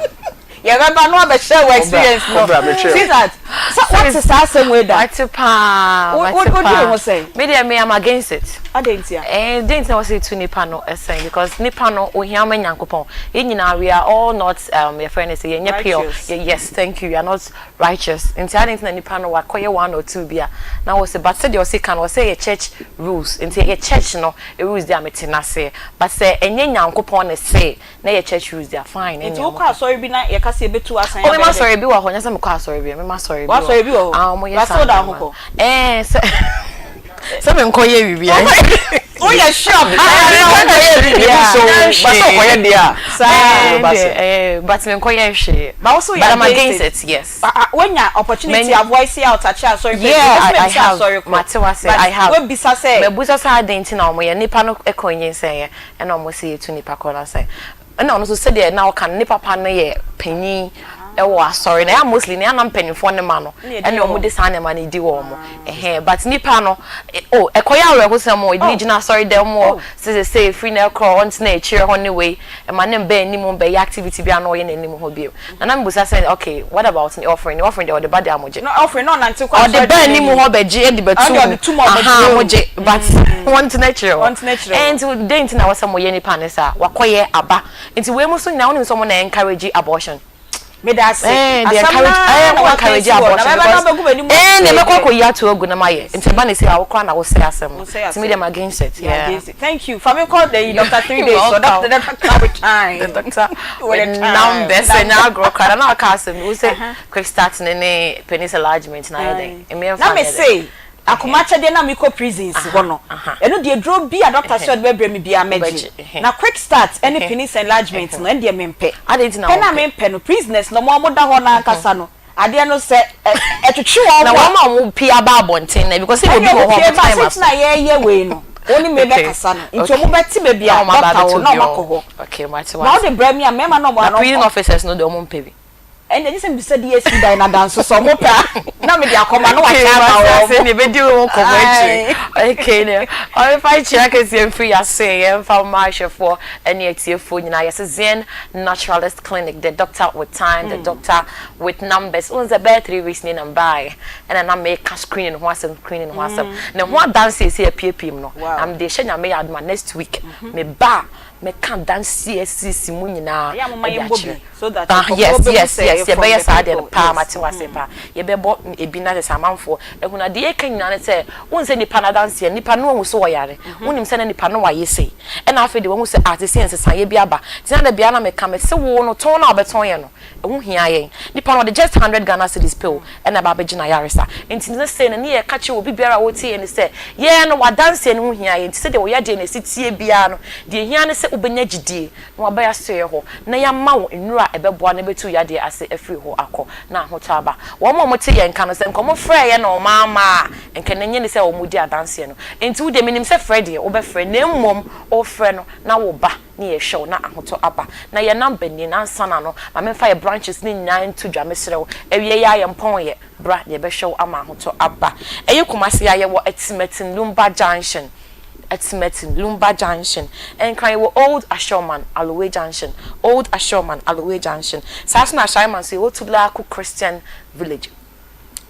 Yɛbɛba na wabɛhyɛ wo experience no. Kɔbra metwerɛ. Sweetheart, sɛ wate saa asɛm wei da? Mate paa, mate paa. Wodwen ho sɛn? Me deɛ me am against it. Adɛn ntia? Eh, dɛn nti na wɔsɛ yɛtu nipa no sɛn? Because nipa no ohia ma Nyankopɔn. Yɛn nyinaa we are all not um, yɛfrɛ no sɛ yɛnyɛ pure. Yes, thank you. We are not righteous. Nti adɛn nti na nipa no wakɔyɛ one or two bi a na wɔsɛ but sɛdeɛ ɔse ka no ɔsɛ yɛ church rules. Nti ɛyɛ church no rules deɛ a mete n'aseɛ. But sɛ ɛnyɛ Nyankopɔn na ɛse na yɛ church rules deɛ a fine Nti ɛnneɛ wokɔ wɔka. asɔre bi na yɛka sɛ yɛbɛtu wo asan Oh mema abɛyɛ dɛn? asɔre bi wɔ hɔ nyɛ sɛ mekɔ asɔre bi mema asɔre bi wɔ W'asɔre bi wɔ hɔ? ah wɔyɛ But saa sɛ woda ho nneɛma kɔ? ɛɛ sɛ sɛ menkɔ yɛ biribi a Woyɛ sure paa sɛ wonkɔ yɛ biribi a? So but sɛ ɔkɔyɛ deɛ a Saa. Ɛɛ deɛ ɛɛ but menkɔ yɛ hwee But wo so but woyɛ I'm against against it? it yes. Ah ah woanya opportunity Many a voice out akyerɛ asɔre pɛ Yeah mepɛ sɛ I I mebisa have asɔre korɔ mate wase but I have woabisa sɛ mabusa sɛ adɛn nti na wɔyɛ nipa no kɔ nyinsɛn yɛ ɛna wɔn sɛ yɛtu nipa korɔ no asɛn ɛna ɔno nso sɛdeɛ na ɔka no ne papa no yɛ panyin. Ɛwɔ asɔre no, ɛyɛ a mostly no ɛyɛ a na mpaninfoɔ no ma no ɛna wɔn de saa nneɛma no di wɔn ɛhɛn but nipa no oh ɛkɔyɛ awerɛhosɛm o ɛde gyina asɔre dɛm hɔ sɛ sɛ efiri na ɛkorɔ ɔntena akyire hɔ ne wei ɛma ne mba anim mbɛyɛ activity bi a na ɔyɛ n'anim hɔ bio na na mebisa sɛ okay what about ne offering ne offering deɛ ɔde ba deɛ a mogye No offering na ɔnante kɔ asɔre ɔde ba dɛm anim anim hɔ bɛgye ɛde bɛto Ɔno deɛ ɔde mu to mu a ahaa ɔbɛgye mogye but wɔntena akyire hɔ Ɔntena akyire hɔ. ɛnti dɛn nti na ɛwɔ sɛ moyɛ nipa no saa wakɔyɛ aba Nti wei mu so nyinaa wonim sɛ ɔmo na encourage abortion. Meda ase. Eh, they Asɛm encourage, naa eh, na ɔmo waka encourage esi hɔ. Na abortion bɛba na because wobɛgu m'anim eh, ase na ɛbɛkɔ deɛ. akɔyi ato agu na mayɛ. Nti ɛba ne sei a wo koraa na wosɛe asɛm no. Wosɛe Nti me deɛ asɛm. I'm against it, You're yeah. against it. Thank you. Fa me kɔ the Doctor 3 You're days so. welcome. Doctor, the doctor with time. The doctor With with the time. numbers. Ɛnyɛ Numbers. agorɔ koraa. Na na ɔka asɛm bi, wo se quick start ne ne penis enlargement na ayɛ dɛn? Mmea Na mfa me nyɛ dɛn? se Akoma akyɛdeɛ no a mekɔ prisons hɔ no, ɛno deɛ aduro bi a doctor sɛ ɔde bɛbrɛ me biara mɛgye. Na quick start ne penis enlargement no, ɛno deɛ mempɛ. Pɛ no a mempɛ no, prisoners no, wɔn a wɔda hɔ no ankasa no, adeɛ no sɛ ɛtwetwe wɔn Na a. wɔn a wɔpue aba abɔnten no, because sɛ obi Ɛnneɛ wɔ hɔ a wɔpue wɔn ba, time sɛ aso. nti na yɛreyɛ wei no, wo ne me bɛkasa no, nti wɔbɛte baabi a doctor wɔ na wɔakɔ hɔ. Na wode brɛ me a, mmarima no a wɔwɔ Na no. prison officers no deɛ wɔmpɛ bi. Ɛnde gye sɛ mebisa DSP dan no adanso sɛ ɔmo pɛ a na mede akɔma na wakyɛ ama wɔn. Sɛ ne bɛdi wo nkɔmmɔ akyiri. Okay ne ɔmfa nkyia kɛseɛ mfiri yɛase yɛmfa mma ahwɛfoɔ ne atiefoɔ nyinaa yɛse Zen Naturalist Clinic the doctor with time the doctor with numbers wohu sɛ bɛyɛ 3 weeks ni na mbaeɛ ɛna na meka screening ho asɛm screening ho asɛm ne ho adanseɛ sɛ apiepiem no na mede hyɛ Nyame yɛ adom a next week meba a mɛka adanseɛ asisi mu nyinaa Ɛyɛ a momma de yɛmmɔ akyerɛ. bi so that Ah, nkurɔfoɔ yes, bɛhu yes, sɛ yes, ɛyɛ from yɛbɛyɛ the saa deɛ no people. paa, Yes. mate wo ase paa. Yɛbɛbɔ ebi na kyerɛ sɛ amanfoɔ ahu no. Adeɛ yɛka nyinaa ne sɛ, wohu sɛ nipa no adanseɛ, nipa no ahu sɛ ɔyare, wonim sɛ na nipa no wayɛ sei, ɛna afei deɛ wahu sɛ ah, seesei nsesaeɛ bi aba. Nti na da biara na meka, mese wo no, tɔn no a wobɛtɔn yɛn no, Ɛho hia yɛn. Nipa no ɔde just hundred Ghana cedis pɛ o ɛna ɛba abɛgye n'ayaresa. Nti ne sei no ne yɛka kyerɛ obi biara a ɔretie yɛn no sɛ, yɛn no w'adanseɛ no ho hia yɛn. Nti sɛdeɛ wo yadeɛ no ɛsi teɛ biara no, deɛ ɛhia ne sɛ wobɛnya gyidie na waba y'asoɛeɛ hɔ na yɛama wo nnuro a ɛbɛboa na ɛbɛtu yadeɛ ase afiri hɔ akɔ na ahotɔ aba. Wɔn a wɔte yɛn nka no sɛ nka wɔfrɛɛ yɛn na wɔamma a, nka ɛnyɛ ne sɛ wɔredi adanseɛ no. Nti wo deɛ menim sɛ frɛ deɛ wobɛfrɛ na mmom wofrɛ no na wo ba. ne yɛhwɛ wo na ahotɔ aba na yɛ number nie na ansa na no ma me nfa yɛ branches no nyinaa nto dwa mesrɛ wo awie yi ara yɛ mpɔn yɛ bra na yɛbɛhwɛ wo ama ahotɔ aba ɛyɛ Kumasi a yɛwɔ Atimatim Lumba junction Atimatim Lumba junction Nkran yɛwɔ Old Ashorman Alowe junction Old Ashorman Alowe junction saa nso na Ashaiman nso yɛwɔ Tulaku Christian village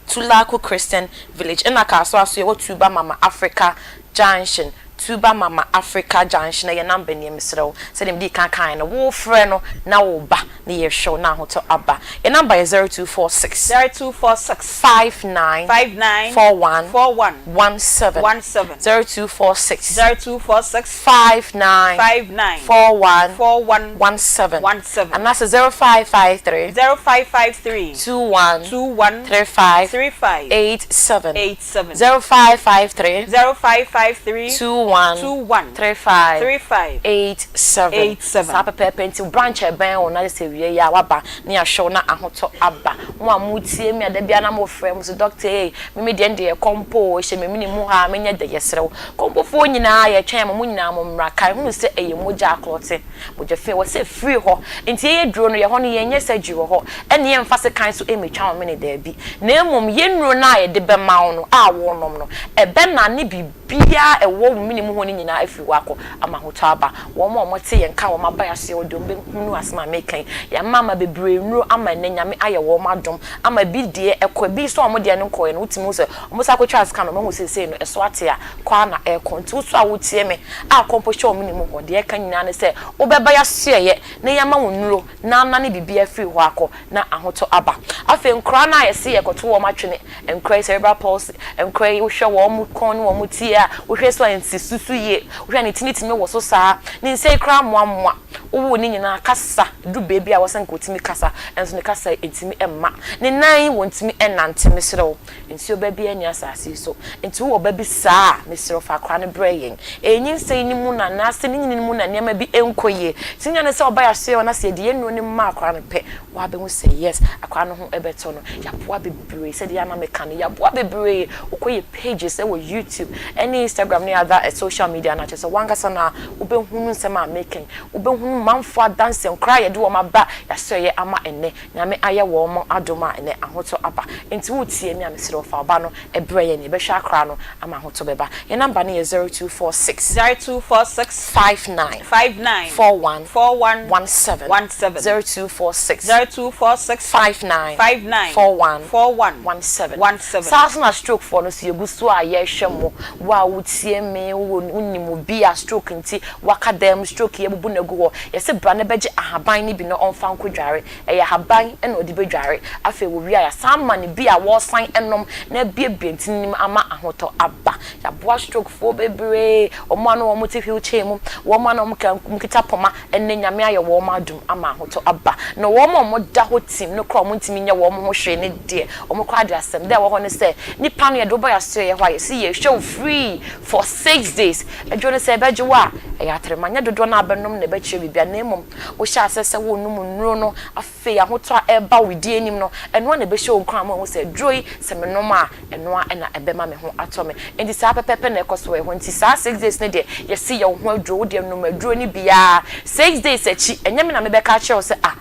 Tulaku Christian Village nna Kasoa so yɛwɔ Tuba Mama Africa Junction, Tuba Mama Africa Junction ɛyɛ number nie mesrɛ wo sɛdeɛ medii kan kaeɛ no wo frɛ no na wo ba na yɛhwɛ wo na ahotɔ aba yɛ number yɛ 0246 0246 59 59 41 41 17 17 0246 0246 59 59 41 41 17 17 anaasɛ 0553 0553 21 21 35 35 87 87 0553 0553 21 21 35 35 87 87. Saa pɛpɛɛpɛ nti branch a ɛbɛn wo na sɛ wie yi a waba ne yɛahwɛ wo na ahotɔ aba. Mo a motie me a da biara na mofrɛ mo so doctor ei me me deɛ ndeɛ kɔmpo o ɛhyɛ me mene mu ha a menyɛ dɛ yɛsrɛ wo kɔmpofoɔ nyinaa yɛtwɛn mo mo nyinaa mo mmra kae hunu sɛ ɛyɛ mogya aklɔte Mogya fi wɔ sɛ firi hɔ. Nti yɛyɛ duro no yɛ hɔ no yɛnyɛ surgery wɔ hɔ ɛne yɛnfa sekan so mmetwa wo mene daabi na mmom yɛ nnuro no a yɛde bɛma wo no a wonom no ɛbɛnane biribiara a ɛwɔ wo mene mu hɔ no nyinaa afiri hɔ akɔ ama ahotɔ aba. Wɔn a wɔte yɛn nka a wɔn aba yɛn asoɛ hɔ deɛ wɔbɛhunu asɛm a meka yi. Yɛama ama bebree nnuro ama ɛnnɛ Nyame ayɛ wɔn adom ama ebi deɛ ɛkɔ ebi nso a wɔn deɛ no nkɔeɛ no wotumi hu sɛ wɔn san kɔtwaa scan no wɔahu seesei no ɛso ate a kɔ ara na ɛrekɔ. Nti wo nso a wotie me a kɔmpo hyɛ wo mene mu hɔ, deɛ ɛka nyinaa ne sɛ wobɛba yɛasoɛeɛ na yɛama wo nnuro na anane biribiara afiri hɔ akɔ na ahotɔ aba. Afei nkoraa no a yɛse yɛrekɔto wɔn atwene, nkoraa yi cerebral palsy, nkoraa yi wohwɛ wɔn kɔn ne wɔn ti a, wohwɛ so a nsi so yie, wohwɛ a ne ti no tumi woso saa, ne nsa yi koraa mmoammoa, wowoo ne nyinaa kasa, ɛduru baabi a ɛwɔ sɛ nka ɔtumi kasa, nso ne kasa yi ntumi mma, ne nan yi wɔntumi nnante, mesrɛ wo. Nsuo ba biara nni asase yi so. Nti wowɔ ba bi saa a, mesrɛ wo fa akwadaa no brɛ yɛn. Ɛyɛ nyinsɛn no mu na anaasɛ ne nyini no mu na nneɛma bi nkɔ yie. Nti nya no sɛ ɔba yɛasoɛ hɔ na sɛ yɛde yɛn nnuro no ma akwadaa no pɛ, woabɛhu sɛ yes, akwadaa no ho bɛtɔ no. Yɛaboa bebree, sɛdeɛ a na meka no, yɛaboa bebree. Wokɔ yɛ pages wɔ YouTube ne Instagram ne other social media no a, kyerɛ sɛ w'ankasa no ara wobɛhunu nsɛm a meka yi. Wobɛhunu. manfoɔ adanseɛ, nkwadaa a yɛde wɔn aba yɛasɔeɛ ama ɛnnɛ. Nyame ayɛ wɔn adom a ɛnnɛ ahotɔ aba. Enti woretie me a, mesrɛ wo fa wo ba no brɛ yɛn, yɛbɛhwɛ akora no ama ahotɔ bɛba. Yɛn number no yɛ 0246. 0246. 59. 59. 41. 41. 17. 17. 0246. 0246. 59. 59. 41. 41. 17. 17. Saa nso na stroke foɔ no nso yɛgu so a yɛrehwɛ mo. Wo a wotie me, wowɔ wonim obi a stroke nti waka dan mu, stroke yi abubu no agu hɔ. Yɛse bra na bɛgye ahaban no bi na ɔmfa nkɔdware. Ɛyɛ ahaban na ɔde bɛdware. Afei wɔwie a yɛasan ama no bi a wɔresan nom na abuebue ntini no mu ama ahotɔ aba. Yɛaboa stroke foɔ bebree, wɔn a na wɔte wheel chair mu, wɔn a na wɔkita poma, ɛnnɛ Nyame ayɛ wɔn adom ama ahotɔ aba. Na wɔn a wɔda hɔ tim no koraa a wɔntumi nyɛ wɔn ho hwee no deɛ, wɔn koraa de asɛm. Deɛ ɛwɔ hɔ ne sɛ, nipa no yɛde wo ba yɛn asoɛeɛ hɔ a, yɛse yɛhwɛ wo free for 6 days. Aduro no sɛ ɛbɛgye wo a, ɛyɛ atrema. Nyɛ dodoɔ no a wobɛnom na ɛbɛkyerɛ biribiara, na mmom wohyɛ aseɛ sɛ worenom nnuro no, afei ahotɔ a ɛreba wo die anim no, ɛno ara na ɛbɛhyɛ wo nkuran ma woahu sɛ aduro yi, sɛ menom a, ɛno ara na ɛbɛma me ho atɔ me. Enti saa pɛpɛɛpɛ na ɛkɔ so wɔ yɛn hɔ. Nti saa 6 days no deɛ, yɛse yɛ wo ho aduro, wo deɛ nom aduro no bi ara. 6 days akyi, ɛnyɛ me na mebɛka akyerɛ wo sɛ, ah,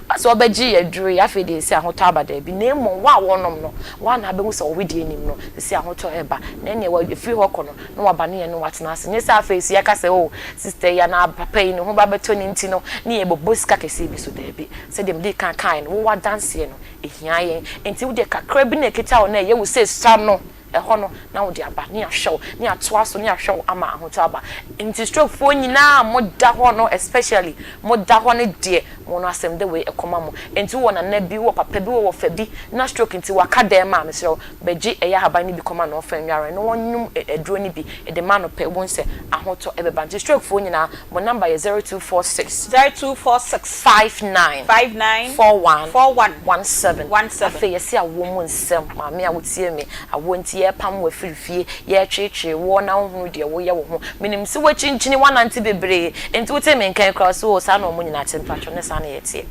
asɛ wɔbɛgye yɛ aduro yi, afei deɛ ɛsi ahotɔ aba daabi. Na mmom, wo a wɔnom no, wo a na abɛhu sɛ wo wedeɛ anim no, ɛsi ahotɔ ɛreba. Na ɛneɛ ɛfiri hɔ kɔ no, na waba ne yɛn no watena ase. Nyɛ sɛ afei so yɛka sɛ, oh, sister yi anaa papa yi ne ho ba bɛtɔ ne nti no, ne yɛbɛbɔ sika kɛseɛ bi so daabi. Sɛdeɛ mede kan kaeɛ no, wowɔ adanseɛ no, ɛhia yɛn. Nti wodeɛ kakra bi na ɛkita wo na ɛyɛ wo sɛ sua no, ɛhɔ no na wode aba ne ahwɛ wo ne atoa so ne ahwɛ wo ama ahotɔ aba. Nti strokefoɔ nyinaa moda hɔ no, especially moda hɔ no deɛ, mo no asɛm de wei ɛkɔma mo. Nti wowɔ nana bi, wowɔ papa bi, wowɔ wɔfa bi na stroke nti waka dɛm a, mesrɛ wo, bɛgye ɛyɛ ahaban no bi kɔma no ɔmfa nnware na wɔnnom aduro no bi de ma no pɛ, wobɛhu sɛ ahotɔ ɛbɛba. Nti strokefoɔ nyinaa, mo number yɛ 0246. 0246. 59. 59. 41. 41. 17. 17. Afei yɛsi awoɔ mu nsɛm, maame a wotie me, awoɔ nti yɛrepam wo afiri fie, yɛretweetwee woɔ na wohunu deɛ woyɛ wo ho. Menim sɛ woakyinkyini woanante bebree, nti wote me nkan koraa so o, saa na ɔmo nyinaa te mpatwɔ ne saa na yɛteɛ.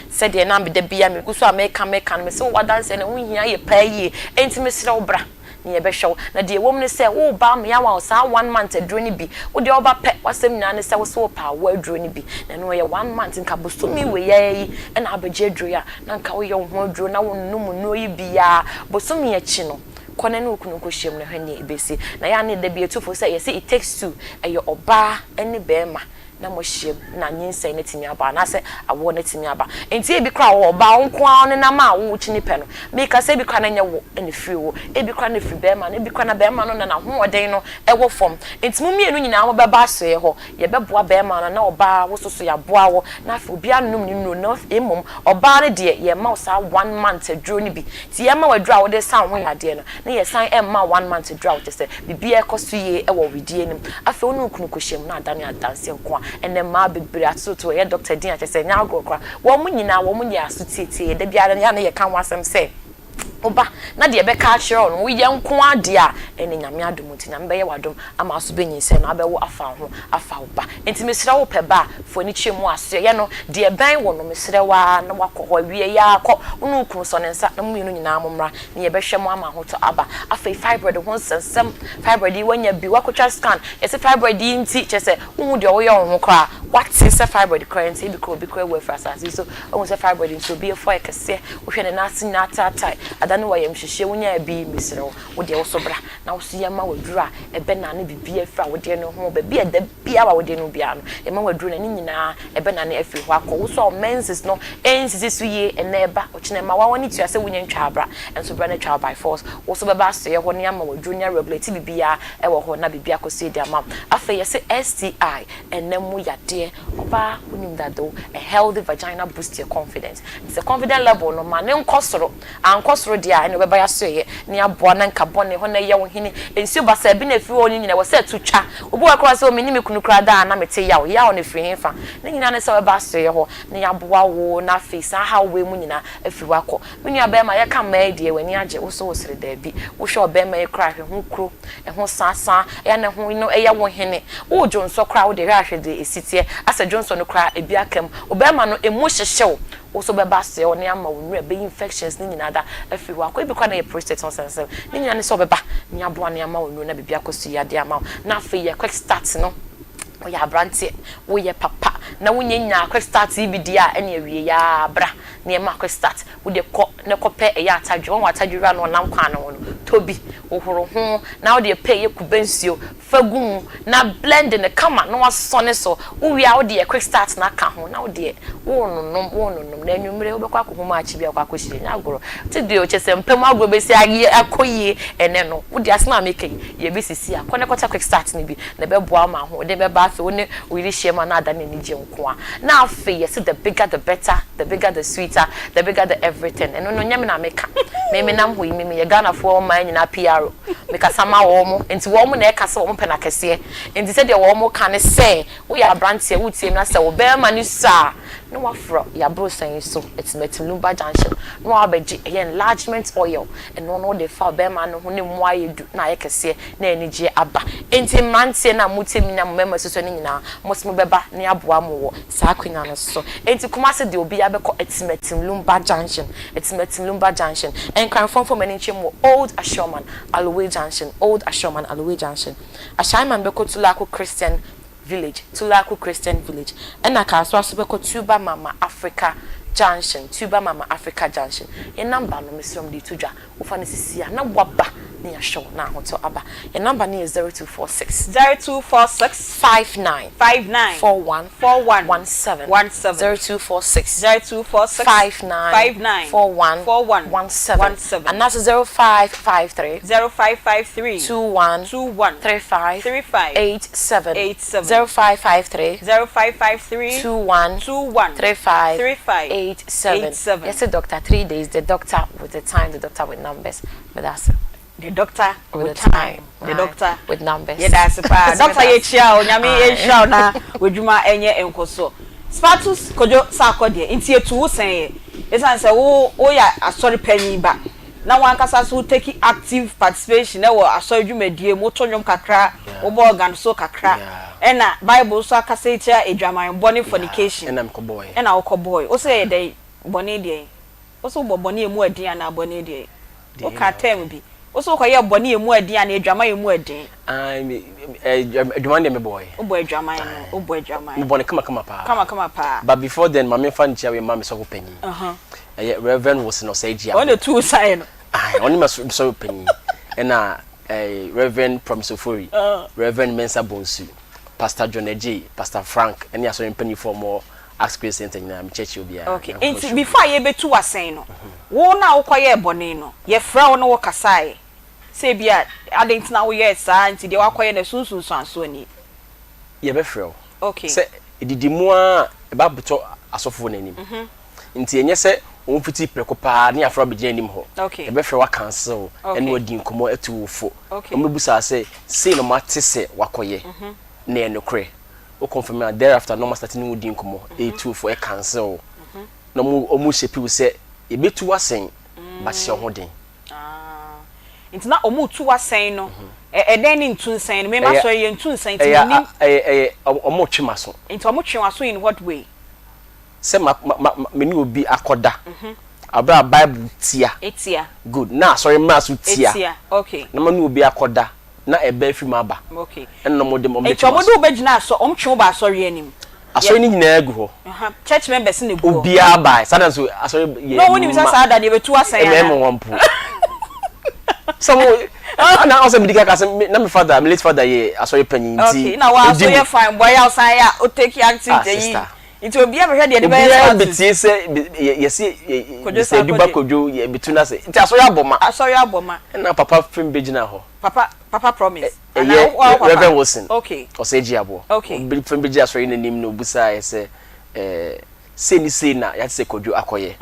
Sɛdeɛ na meda bia megu so a meka meka no, mese wo wadanseɛ no ho hia yɛ paa yie, enti mesrɛ wo bra na yɛbɛhwɛ wo. Na deɛ ɛwɔ mu ne sɛ woba ama yɛama wo saa one month aduro no bi. Wo deɛ woba pɛ, w'asɛm nyinaa ne sɛ wo sɛ wopɛ awoɔ aduro no bi. Na ɛno ɛyɛ one month, nka bosome wei ara yi ɛna abɛgye aduro yi a, na nka woyɛ wo ho aduro na wonnom nnuro yi biara. Bosome akyi no, kɔ na ne wo kunu nkɔhyia mu na hwɛ nea ɛbɛsi. Na yɛ a ne da bi yɛtu fo sɛ yɛse it takes two, ɛyɛ ɔbaa ne barima na moahyia mu na nyinsɛn no atumi aba anaasɛ awoɔ no atumi aba. Nti ebi koraa wɔ ɔbaa wo nko ara nenam a wokyini pɛ no, meka sɛ ebi koraa na ɛnyɛ wo na ɛfiri wo, ebi koraa na ɛfiri bɛrima no, ebi koraa na bɛrima no na n'ahoɔden no ɛwɔ fam. Nti mo mmienu nyinaa mobɛba asoɛeɛ hɔ, yɛbɛboa bɛrima no na ɔbaa wo so so yɛaboa wo na afei obiara nnom ne nnuro na mmom ɔbaa no deɛ yɛma wo saa one month aduro no bi. Nti yɛma wo aduro a wode sa wo ho yadeɛ no na yɛsan ɛmma wo one month aduro a wokyɛ sɛ biribiara ɛkɔ so yie ɛwɔ wedeɛ no mu. Afei wo ne wo kunu kɔhyia mu na adane adanseɛ nko a ɛnɛ mmaa bebree atototo ɛyɛ doctor din a kyerɛ sɛ ɛnyɛ agorɔ koraa. Wɔn nyinaa wɔn nyɛ aso tietie da biara yɛ a na yɛka ho asɛm sɛ woba na deɛ ɛbɛka akyerɛ wo no woyɛ nko adeɛ a ɛne Nyame adom nti Nyame bɛyɛ w'adom ama aso bɛnyinsɛn na abɛwo afa wo ho afa wo ba. Nti mesrɛ wo pɛ ba a fa w'ani kyerɛ mu asoɛyɛ no deɛ ɛbɛn wo no mesrɛ wo ara na wakɔ hɔ awie yɛ ara kɔ wo ne wo kunu sɔ ne nsa na mo mmienu nyinaa mo mmra na yɛbɛhwɛ mo ama ahotɔ aba. Afei fibroid ho nsɛnsɛm, fibroid yi wanya bi wakɔtwa scan yɛse fibroid yi nti kyerɛ sɛ wohu deɛ woyɛ wo ho koraa wate sɛ fibroid koraa nti ebi koraa obi koraa awu afiri asase yi so wohu sɛ fibroid nti obi afu ayɛ kɛseɛ wohwɛ ne nan ase nyinaa ataatae adane wɔ ayamhyehyeɛ wonyaa bi mesrɛ wo wo deɛ wo so bra na wo so yɛma w'aduro a ɛbɛnane biribi afiri awodeɛ no ho baabi a ɛda biara wɔ awodeɛ no biara no yɛma w'aduro no ne nyinaa ɛbɛnane afiri hɔ akɔ wo so a wo menses no ɛnsisi so yie ɛnɛ ɛba ɔkyena ɛma wawa ne tua sɛ wonya ntwa abra ɛnso bra no atwa by force wo so bɛba asoɛ hɔ ne ama w'aduro ne aregulate biribiara ɛwɔ hɔ na biribi akɔ so yie de ama wo. Afei yɛsɛ STI ɛnɛ mu yadeɛ ɔbaa wonim dado a healthy vagina boost your confidence nti sɛ confidence level no ma ne nkɔ soro ankɔ soro deɛ a ɛna ɔbɛba yɛasoɛyɛ ne aboa na nka bɔne hɔ na ɛyɛ wo hene nsuo basa bi na ɛfiri hɔ no nyina wɔ sɛ ɛto twa obi wɔ koraa sɛ o me ne me kunu koraa daa na mete yaw yaw no ɛfiri he fa ne nyinaa ne sɛ wɔbɛba asoɛyɛ hɔ na yɛaboa wo na afei saa haw wei mu nyinaa afiri hɔ akɔ. Me nua bɛrima yɛka mmaa yi deɛ w'ani agye wo so wo sere daabi wohwɛ ɔbɛrima yi koraa hwɛ ho kuro ɛho saasaa ɛyɛ ne ho no ɛyɛ wo hene wo dwonsɔ koraa wo de hwɛ ahwɛ deɛ ɛsi teɛ asɛ dwonsɔ no koraa ebi aka mu ɔbɛrima no emu hyehyew wo so bɛba asoɛ wo ne ama wo nnura ɛbɛyi infections ne nyinaa da afiri hɔ akɔ ebi koraa na yɛ prostate ho sɛnsɛm ne nyinaa ne sɛ ɔbɛba ne aboa ne ama wo nnuro na biribi akɔ so yi adeɛ ama wo. Na afei yɛ quick start no. Woyɛ abranteɛ, woyɛ papa na wonyɛ nyaa quick start yi bi deɛ a ɛne awie yi ara bra na yɛma quick start. Wodeɛ kɔ na kɔpɛ ɛyɛ atadwe, wahu atadwe wura no ɔnam kwan no ho no, tɔ bi, hohoro ho na wodeɛ pɛ ɛyɛ kube nsuo fa gu mu na blend no kama na wasɔne so. Wowie a wodeɛ quick start no aka ho na wodeɛ wononom wononom na anwummere wobɛkɔ akɔhu maakye bi akɔ akɔhyia, nyɛ agorɔ. Te deɛ kyerɛ sɛ mpa mu agorɔ bɛsi ayɛ akɔ yie ɛnnɛ no, wodeɛ asɛm a meka yi yɛbɛsisi a, kɔ na kɔtɔ quick start no bi na ɛbɛboa wo ma ahoɔden bɛba afei wo ne wo yere hyia mu a na adane anigye nko ara. Na afei yɛse the bigger the better, the bigger the sweeter, the bigger the everything. Ɛno no nyɛ me na meka. Me menam hɔ yi me meyɛ Ghanafoɔ ɔman nyinaa PRO. Mekasa ma wɔn, nti wɔn na ɛka sɛ wɔn pɛ no akɛseɛ. Nti sɛdeɛ wɔn ka ne sɛ woyɛ abranteɛ wotie me na sɛ wo bɛɛma no sua a na wafrɛ yɛaborosan yi so Atimatim Lumba Junction na wabɛgye ɛyɛ enlargement oil ɛno no wode fa bɛɛma no ho na emu ayɛ du na ayɛ kɛseɛ na anigyeɛ aba. Enti mmeranteɛ no a motie me ne mo mmarima susua no nyinaa, mo nso mobɛba na yɛaboa mo wɔ saa akwanya no so. Enti Kumasi deɛ obiara bɛkɔ Atimatim Lumba Junction, Atimatim Lumba Junction. Nkran fɔmfɔm ani nkyɛn mu wɔ Old Ashioman, Aloway Junction, Old Ashioman, Aloway Junction. Ashaiman bɛkɔ Tulaku Christian Village, Tulaku Christian Village. Ɛna Kasoa nso bɛkɔ Tuba Mama Africa Junction, Tuba Mama Africa Junction. Yɛn number no, mesrɛ mo de to dwa. Wofa no sisi a na woaba na yɛahwɛ wo na ahotɔ aba. Yɛn number no yɛ 0246. 0246. 59. 59. 41. 41. 17. 17. 0246. 0246. 59. 59. 41. 41. 17. 17. Anaasɛ 0553. 0553. 21. 21. 35. 35. 87. 87. 0553. 0553. 21. 21. 35. 35. 87. 87. Yɛse doctor 3 days, the doctor with the time, the doctor with numbers. Medase. The doctor with, with the time. The doctor with numbers. Yɛda ase paa. Doctor yɛkyia o, Nyame nhyira wo na w'adwuma ɛnyɛ nkɔsoɔ. Spatus Kojo Sarkor deɛ, nti yɛtu wo sɛn yɛ? Ɛsiane sɛ wo woyɛ asɔre panyin ba na w'ankasa nso wo take active participation wɔ asɔre dwumadie mu, woto nnwom kakra, wobɔ organ so kakra, ɛna Bible nso akasa tia adwamanbɔ ne fornication. Ɛna mekɔbɔɔɛ. Ɛna wokɔbɔɔɛ. Wo sɛ ɛyɛ dɛn? Bɔne deɛn? Wo se wobɔ bɔne a emu ɛden anaa bɔne deɛn? Wo kaa term bi. Wo se wokɔyɛɛ bɔne a emu ɛden anaa adwaman a emu ɛden? Ae, me, adwaman deɛ mebɔɔɛ. Wobɔ adwaman no, wobɔ adwaman. Mebɔ no kama kama paa. Kama kama paa. But before then, ma memfa nkyia wei mma me sɔfo panyin. Ɛyɛ Rev. Wilson Osei Gyeabour. Ɔno na otuu wo saeɛ no. Ae, ɔne me sɔfo panyin. Ɛna Rev. Promise Ofori, Rev. Mensah Bonsu, Pastor John Adjei, Pastor Frank, ɛne asɔre mpanyinfoɔ a wɔwɔ Acts Grace Center nyinaa, me kyerɛkyerɛ obiara. Okay, nti before a yɛbɛtu wo asɛn no, wo no a wokɔyɛɛ bɔne no, yɛfrɛɛ wo ne wo kasaeɛ sɛ ebia adɛn nti na woyɛɛ saa, nti deɛ woakɔyɛ no ɛso nsunsuansoɔ nie? Yɛbɛfrɛ wo. Okay. Sɛ ɛdidi mu ara a, ɛba abɛtɔ asɔfoɔ no anim. Nti ɛnyɛ sɛ wɔmfiti prɛko pɛ ara ne yɛafrɛ wo abɛgyina anim hɔ. Okay. Yɛbɛfrɛ wo akansel wo, Okay. ɛne wo adi nkɔmmɔ atu wo fo. Okay. Wɔbɛbusa wo sɛ, sei na moate sɛ woakɔyɛ, na ɛyɛ nokorɛ? Wo confirm a, thereafter na wɔn asate ne wo di nkɔmmɔ, ɛretu wo fo, ɛcancel wo, na wɔn wɔn shape wo sɛ yɛbɛtu wo asɛn, but hyɛ wo ho den. Ah, nti na wɔn retu wo asɛn no, ɛdɛn ne ntu nsɛn no? Me ma sɔre yɛ ntu nsɛn nti Ɛyɛ menim. ɛyɛ ɛyɛ wɔn retwe m'aso. Nti wɔn twe w'aso in what way? Sɛ ma ma ma me ne obi akɔda, abere a Bible tia. Etia. Good, na asɔre mmara so tia. Etia, okay. Na ma ne obi akɔda. na ɛbɛ afiri mu aba. Okay. Ɛna wɔn de wɔn de Nti wɔn de wo bɛgyina asɔ wɔn twe wo ba asɔre anim. Asɔre no nyinaa gu hɔ. Church members na egu hɔ. Obiara baa saa da nso asɔre yɛ. Na wɔn nim sɛ saa da deɛ bɛtu asɛn ana. Mmarima wɔn mpo. Sɛ mo ana ɔsɛ mi di kaka sɛ na mi father mi late father yɛ asɔre panyin nti. Okay na wa so yɛ fine boy a ɔsan yɛ a o take active Ah yi. sister. Nti obiara bɛhwɛ deɛ de bɛyɛ Obiara status. betie sɛ yɛsi Kojo san Duba kɔ Kojo yɛ betu n'ase nti asɔre abɔ ma. Asɔre abɔ ma. Ɛna papa fim bɛgyina hɔ. Papa papa promise. Ɛyɛ Anaa wo papa. Reverend Wilson. Okay. Ɔsɛ gye aboɔ. Okay. Obi fim bɛgyina asɔre n'anim na obisaa yɛ sɛ ɛɛ sei ne sei na yɛate sɛ Kojo akɔyɛ.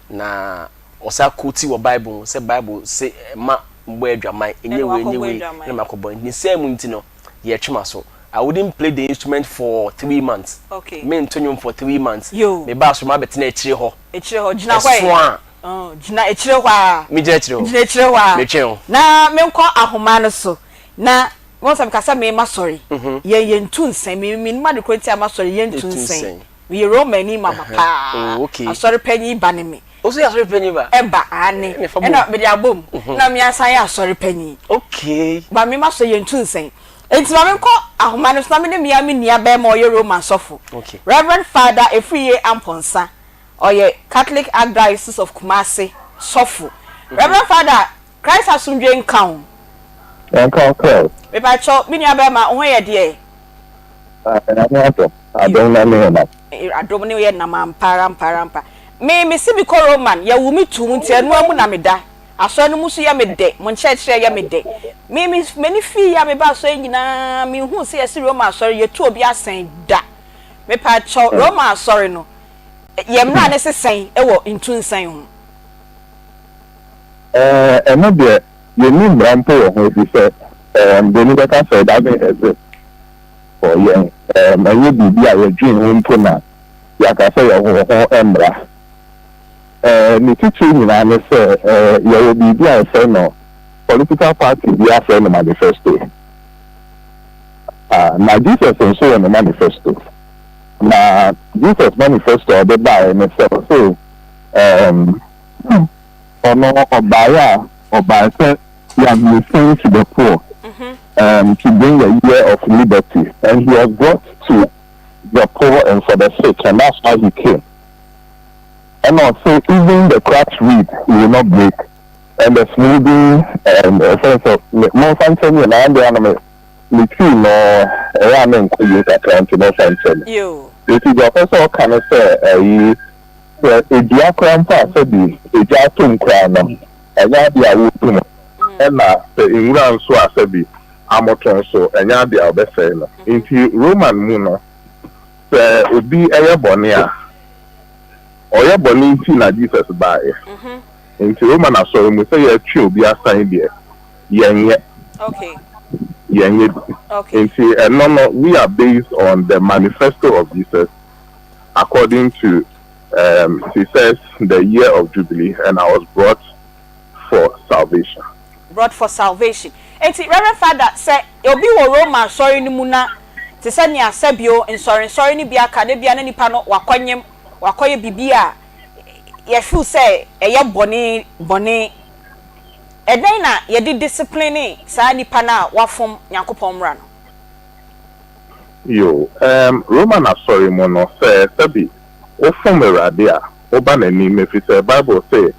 Na ɔsan quote wɔ Bible mu sɛ Bible se mma mmɔ adwaman, ɛnyɛ Ɛna wei wakɔbɔ ɛnyɛ wei adwaman. na makɔbɔ. Nti ne saa mu nti no yɛtwe m'aso. I wouldn't play the instrument for 3 months. Mento nnwom for 3 months. Yo. Mebaa so mabɛtena akyire hɔ. Akyire hɔ gyina hɔ Ɛso ɛ. a. Oh, gyina akyire hɔ a. Megyina akyire hɔ. Gyina akyire hɔ a. Metwɛn wo. Na menkɔ ahoma no so. Na wɔn sɛ meka sɛ me masɔre. Yɛn yɛntu nsɛn. Me menim ade korɔ nti a masɔre yɛntu Yɛntu nsɛn. nsɛn. Meyɛ Romani mama paa. Oh, okay. Asɔre panyin ba ne me. Wo nso yɛ asɔre panyin ba? Ɛba, aane. Ɛna fa bom. Ɛna mede abom. Na me asan yɛ asɔre panyin. Okay. Ba me masɔre yɛntu nsɛn. Enti ma menkɔ ahoma no so na me ne me ara me nua barima a ɔyɛ Roman sɔfo, Rev. Father Afriyie Amponsah, ɔyɛ Catholic Archdiocese of Kumasi sɔfo. Rev. Father, Christ asomdwoe nka wo. Ɛnka wo kra o. Mepakyɛw, me nua barima, wo ho yɛ deɛ? Ah, Nyame adom. Adom na me yɛ nam. Adom ne yɛ nam ampa ara ampa ara ampa. Me, mese mekɔ Roman, yɛwo me too mu nti ɛnoa mu na meda. Asɔre no mu nso yɛ me dɛ, mo nkyerɛkyerɛ yɛ me dɛ. Me, me, m'ani fii a mebaa asɔre nyinaa, menhuu sɛ yɛse Roma asɔre yɛtu obi asɛn da. Mepakyɛw, Roma asɔre no, yɛn mmara no se sɛn wɔ ntu nsɛn ho? Ɛɛ, ɛno deɛ, yɛnni mmara mpo wɔ ho efisɛ, ɛɛm, buroni bɛka sɛ it doesn't exist for yɛn. Ɛɛm, ɛnyɛ biribi a yɛdwen ho mpo na yɛaka sɛ yɛwɔ ho mmara. Ɛɛ, ne titiriw nyinaa ne sɛ, ɛɛ, yɛwɔ biribi a yɛfrɛ no political party biara frɛ no manifesto. Ah, na Jesus nso wɔ ne manifesto. Na Jesus manifesto a ɔde baeɛ ne sɛ, ɔse, ɛɛm, ɔno ɔbaeɛ a, ɔbaeɛ sɛ he has been sent to the poor, um, to bring a year of liberty, and he was brought to the poor and for the sick, and that's why he came. Ɛna ɔse even the cracked reed he will not break and the smoothing um, ɛfɛn sɛ momfa nkyɛ me na adeɛ ano me me tii no ɛyɛ a menkɔ yie kakra nti momfa nkyɛ me. Nti deɛ ɔpɛ sɛ ɔka ne sɛ ɛyi sɛ edua koraa mpo a sɛbi egya atɔ mu koraa no ɛnyɛ adeɛ a wotu no ɛna sɛ nwura nso a sɛbi amoto nso ɛnyɛ adeɛ a wɔbɛsɛe no. Nti Roman mu no sɛ obi yɛ bɔne a ɔyɛ bɔne nti na Jesus baeɛ. Nti Roman asɔre mu sɛ yɛtwe obi asan deɛ, yɛnyɛ. Yɛnyɛ bi. Nti ɛno no, we are based on the manifesto of Jesus according to um, he says the year of Jubilee and I was brought for salvation. Brought for salvation. Enti Reverend Father, sɛ obi wɔ Roma asɔre no mu na te sɛ nea sɛbio nsɔrensɔre no bi aka no, ebia na nipa no wakɔnyem, wakɔyɛ biribi a yɛ feel sɛ ɛyɛ bɔne bɔne, ɛdɛn na yɛde discipline saa nipa no a wafom Nyankopɔn mmara no? Yo, ɛɛm, Roman asɔre mu no, sɛ sɛbi wofom Awurade a, woba n'anim, efisɛ Bible se,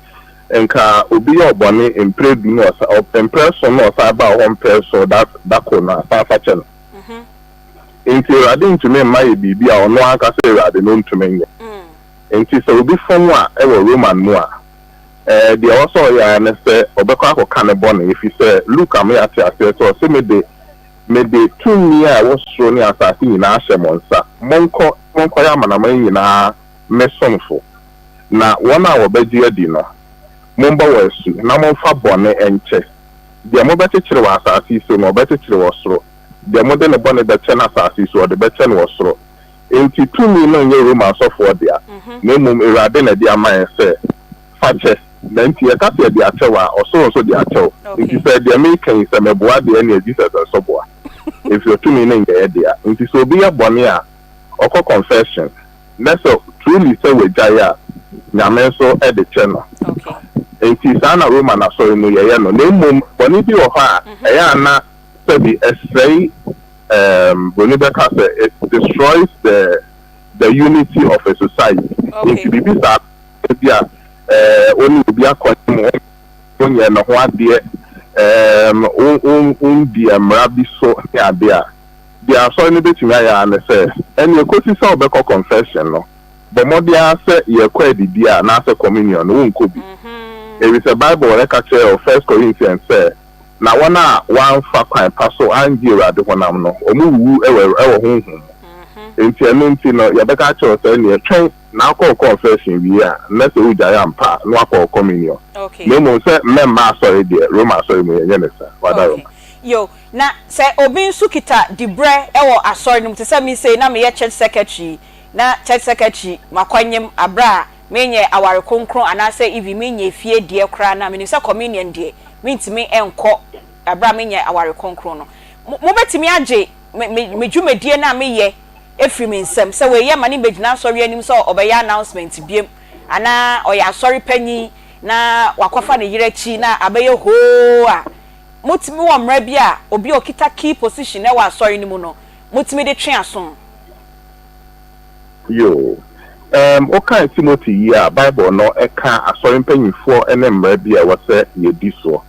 Nka obi yɛ wo bɔne mprɛ du na ɔsa, ɔ, mprɛ nson na ɔsan ba wo hɔ mprɛ nson da, da koro no a, san fa kyɛ no. Enti Awurade ntumi mma yɛ biribi a ɔno ankasa Awurade no ntumi nyɛ. Enti sɛ obi fom a wɔ Roman mu a, ɛɛ, deɛ ɛwɔ sɛ ɔyɛ ara ne sɛ ɔbɛkɔ akɔka ne bɔne, efisɛ Luke ama yɛate aseɛ sɛ ɔse, Mede, mede tumi a ɛwɔ soro ne asase nyinaa ahyɛ mo nsa, monkɔ, monkɔyɛ amanaman nyinaa me somfo. Na wɔn a wɔbɛgye adi no, mommɔ wɔn asu, na momfa bɔne nkyɛ. Deɛ mobɛkyekyere wɔ asase yi so no, wɔbɛkyekyere wɔ soro, deɛ mode ne bɔne bɛkyɛ no asase yi so, wɔde bɛkyɛ no wɔ soro. Enti tumi no nyɛ Roma asɔfoɔ dea, na mmom Awurade na ɛde ama yɛn sɛ, Fa kyɛ. Na enti yɛka sɛ yɛde akyɛ wo a, ɔsoro nso de akyɛ wo. Enti sɛ deɛ mereka yi, sɛ meboa deɛ, ɛnneɛ Jesus nso boa. Ɛfiri sɛ tumi no nyɛ yɛn dea. Enti sɛ obi yɛ bɔne a, ɔkɔ confession, na sɛ truly sɛ wagyae a, Nyame nso de kyɛ no. Enti saa na Roman asɔre mu yɛyɛ no. Na mmom bɔne bi wɔ hɔ a, ɛyɛ a na sɛbi ɛsɛe ɛɛm, broni bɛka sɛ it destroys the the unity of a society. Enti biribi saa bi a ɛɛ wo ne obi akɔ mu, wonyɛ ne ho adeɛ, ɛɛm, wo wo wondi mmara bi so ne adeɛ a, Deɛ asɔre no bɛtumi ayɛ ara ne sɛ, ɛnneɛ kɔsi sɛ wobɛkɔ confession no, bɔ mmɔden ara sɛ yɛrekɔ adidie a anaasɛ communion no, wonkɔ bi. Ɛfiri sɛ Bible ka kyerɛ wɔ First Corinthians sɛ, Na wɔn a wɔamfa kwan pa so angye Awurade honam no, wɔwuwu wɔ wɔ honhom mu. Enti ɛno nti no, yɛbɛka akyerɛ wo sɛ, ɛnneɛ twɛn na akɔ wo confession wie a, na sɛ wogyae ampa a, na woakɔ wo communion. Na mmom sɛ mmɛmma asɔre deɛ, Roma asɔre mu yɛnyɛ no saa. Wada Roma. Yo, Na sɛ obi nso kita dibrɛ wɔ asɔre no mu, te sɛ me sei na meyɛ church secretary, na church secretary makɔnyem aberɛ a menyɛ aware kronkron anaasɛ even menyɛ fie deɛ koraa no a, menim sɛ communion deɛ mentumi nkɔ aberɛ a menyɛ aware kronkron no. Mo, mobɛtumi agye me, me, me dwumadie no a meyɛ afiri me nsam, sɛ wei yɛ ma no mmɛgyina asɔre anim sɛ ɔbɛyɛ announcement biom, anaa ɔyɛ asɔre panyin na wakɔfa ne yere akyi na abɛyɛ hoo a. motumi wɔ mmara bi a obi a ɔkita key position wɔ asɔre no mu no, motumi de twe aso? Yoo. Erm, wokae Timothy yi a, Bible no ka asɔre mpanyimfoɔ ne mmara bi a ɛwɔ sɛ yɛdi soɔ.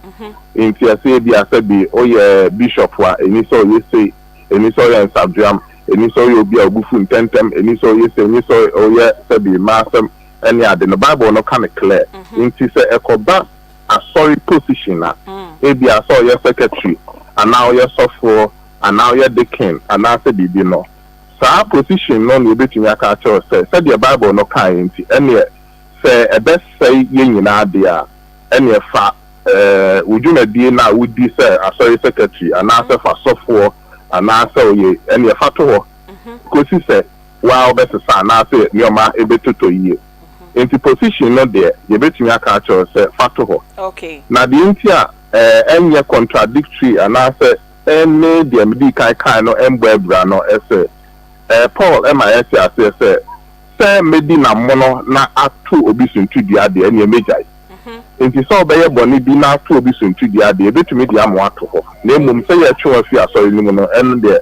Enti ɛsɛ ebia sɛ bi woyɛ bishop a, ɛnni sɛ ɔyɛ sei, ɛnni sɛ ɔyɛ nsadweam, ɛnni sɛ ɔyɛ obi a ɔbo fu ntɛmntɛm, ɛnni sɛ ɔyɛ sei, ɛnni sɛ ɔyɛ sɛbi mmaa asɛm ne ade no, Bible no ka no clear. Enti sɛ ɛkɔba asɔre position a, ebia sɛ ɔyɛ secretary anaa ɔyɛ sɔfoɔ anaa ɔyɛ deacon anaasɛ biribi no, saa position no na yɛbɛtumi aka akyerɛ wo sɛ, sɛdeɛ Bible no kaeɛ nti, ɛnneɛ sɛ ɛbɛsɛe yɛn nyinaa deɛ a, ɛnneɛ fa wo dwumadie no a wodi sɛ asɔre secretary anaasɛ fa sɔfoɔ anaasɛ ɔyɛ, ɛnneɛ fa to hɔ kɔsi sɛ wo ara wobɛsesa anaasɛ nneɛma bɛtotɔ yie. Nti position no deɛ, yɛbɛtumi aka akyerɛ wo sɛ fa to hɔ. Na deɛ nti a ɛnyɛ contradictory anaasɛ ɛne deɛ medii kan kae no mmɔ abira no sɛ, Paul ma yɛte aseɛ sɛ, sɛ mɛdi n'amono na ato obi suntidua deɛ, ɛnneɛ mɛgyae. Enti sɛ wobɛyɛ bɔne bi na ato obi suntidua deɛ, yɛbɛtumi de ama woato hɔ, na mmom sɛ yɛretwe wo afiri asɔre no mu no, ɛno deɛ,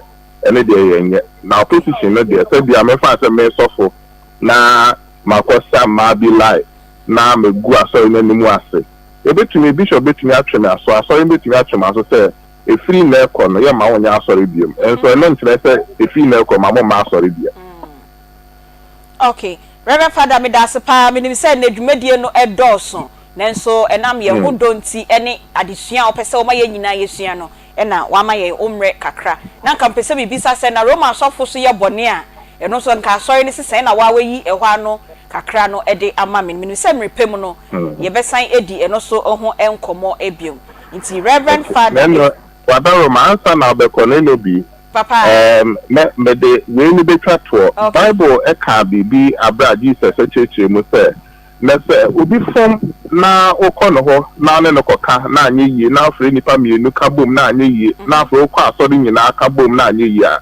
ɛno deɛ yɛnyɛ. Na opposition no deɛ, sɛ bia memfa no sɛ me sɔfo na makɔsa mmaa bi line na magu asɔre no anim ase, yɛbɛtumi, bishop bɛtumi atwe me aso, asɔre no bɛtumi atwe m'aso sɛ, Ɛfiri nnɛ rekɔ no, yɛmma wonyɛ asɔre bio. Nso ɛno nkyerɛ sɛ ɛfiri nnɛ rekɔ mma momma asɔre bio. Ok. Rev. Father, medaase paa. Menim sɛ nnɛ dwumadie no dɔɔso, nanso ɛnam yɛn ho dɔ nti ne adesua a wopɛ sɛ woma yɛn nyinaa yɛsua no na woama yɛn wo mmerɛ kakra. Na anka mepɛ sɛ mebisa sɛ, na Roma asɔfo nso yɛ bɔne a, ɛno nso anka asɔre no sesɛn na woa woayi ɛhɔ ano kakra no de ama me no? Menim sɛ mmerɛ pa mu no yɛbɛsan adi ɛno nso ho nkɔmmɔ bio. Nti Rev. Ok, Father. Nɛno, Wadaroma, ansa na wobɛkɔ no, ɛnɔ bi, Papa. ɛɛm, mɛ, mede wei no bɛtwa toɔ. Ok. Bible kaa biribi aberɛ a Jesus kyerɛkyerɛɛ mu sɛ, Na sɛ obi fom na wokɔ ne hɔ na wo ne no kɔka na anyɛ yie, na wofrɛ nnipa mmienu ka bom na anyɛ yie, na afei wokɔ asɔre nyinaa ka bom na anyɛ yie a,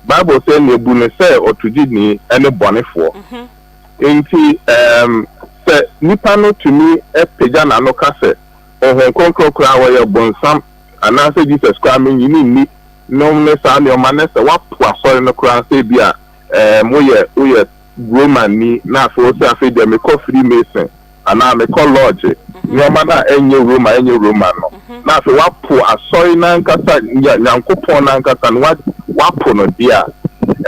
Bible sɛ ɛnneɛ bu no sɛ ɔtogyeni ne bɔnefoɔ. Enti, ɛɛm, sɛ nipa no tumi pagya n'ano ka sɛ, Honhom Kronkron koraa wɔyɛ bonsam anaasɛ Jesus koraa mennye no nni nom ne saa nnoɔma ne sɛ woapo asɔre no koraa sɛ ebia ɛɛm woyɛ woyɛ Roman ni na afei wose afei deɛ mekɔ Free Mason anaa mekɔ Lodge nnoɔma no a ɛnyɛ Roma ɛnyɛ Roman no na afei woapo asɔre no ankasa Nya Nyankopɔn no ankasa no woapo no deɛ a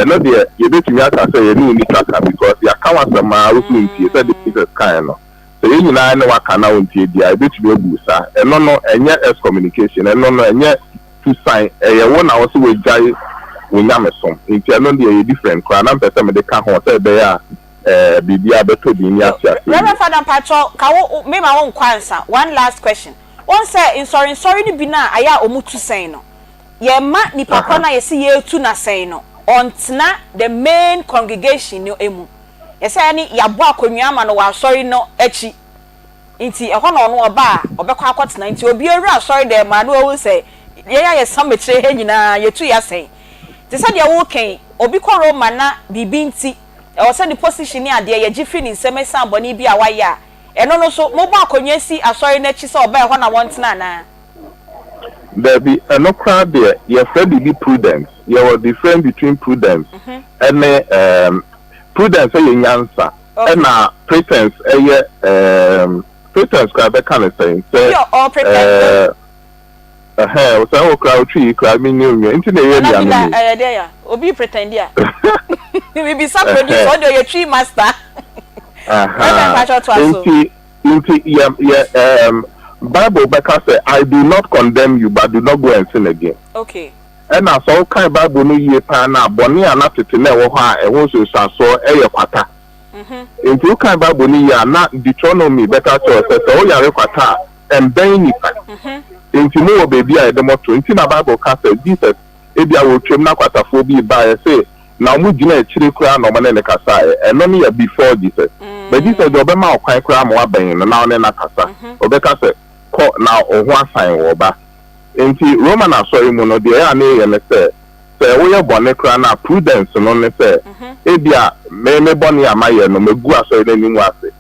ɛno deɛ yɛbɛtumi aka sɛ yɛne wo nni twaka because yɛaka w'asɛm ara wo so wontie sɛdeɛ Jesus kaeɛ no. Sɛ yɛn nyinaa ne wo aka na wontie deɛ a, ɛbɛtumi abu wo saa. Ɛno no, ɛnyɛ excommunication, ɛno no, ɛnyɛ tu san, ɛyɛ wo na wo se woagyae wo nyamesom. Nti ɛno deɛ ɛyɛ different koraa. Na mepɛ sɛ mede ka ho sɛ ɛbɛyɛ a eh, biribiara bɛtɔ din ne ate aseɛ yie. Reverend Father mpakyɛw ka wo me ma wo nkɔ ansa one last question wohu sɛ nsɔre nsɔre no bi no a ayɛ a ɔmo tu sɛn no yɛ ma nipa korɔ no a yɛse yɛretu no asɛn no ɔntena the main congregation no mu Yɛsɛ ɛne yɛabɔ akonnwa ama no wɔ asɔre no akyi nti ɛhɔ na ɔno ɔba a ɔbɛkɔ akɔtena nti obi awura asɔre dɛm a na wahu sɛ yɛn a yɛsam akyire ha nyinaa yɛtu yɛn asɛn te sɛ deɛ woreka yi obi kɔ Roma na biribi nti ɛwɔ sɛ ne position ne adeɛ yɛgye firi ne nsam ɛsiane bɔne bi a wayɛ a ɛno no nso mobɔ akonnwa si asɔre no akyi sɛ ɔba ɛhɔ na wɔntena anaa? Dabi, ɛno koraa deɛ yɛfrɛ biribi prudence, yɛwɔ difference between prudence ɛne ɛɛm Prudence yɛ nyansa ɛna pretence yɛ ɛɛm pretence koraa bɛka no sɛn sɛ ɛɛ ɛhɛn sɛ wo koraa otwi yi koraa mi ni onua nti na ɛyɛ nuanom yi. Ɛyɛ dɛ ya obi pretend a mibisa producer ɔde ɔyɛ twi master. Nti nti yɛ yɛ ɛɛm Bible bɛka sɛ I do not condemn you but do not go and sin again. Okay. Ɛnna sɛ wokan Bible no yie paa no a, bɔne a na tete na ɛwɔ hɔ a ɛho nsunsuansoɔ yɛ kwata. Enti wokan Bible no yie a, na Deuteronomy bɛka akyerɛ wo sɛ, sɛ woyare kwata a, mmɛn nnipa. Enti mowɔ baabi a yɛde mo to. Enti na Bible ka sɛ, Jesus, ebia wɔretwam na kwatafoɔ bi reba a, yɛse na wɔgyina akyire koraa na wɔne no kasaeɛ. Ɛno no yɛ before Jesus. But Jesus deɛ ɔbɛma wo kwan koraa ma woabɛn no na wo ne no akasa. Ɔbɛka sɛ, Kɔ na wo ho asan wo, ɔba. Enti Roman asɔre mu no, deɛ ɛyɛ a na yɛyɛ ne sɛ, sɛ woyɛ bɔne koraa no a, prudence no ne sɛ, Ebia me me bɔne a mayɛ no magu asɔre no anim ase.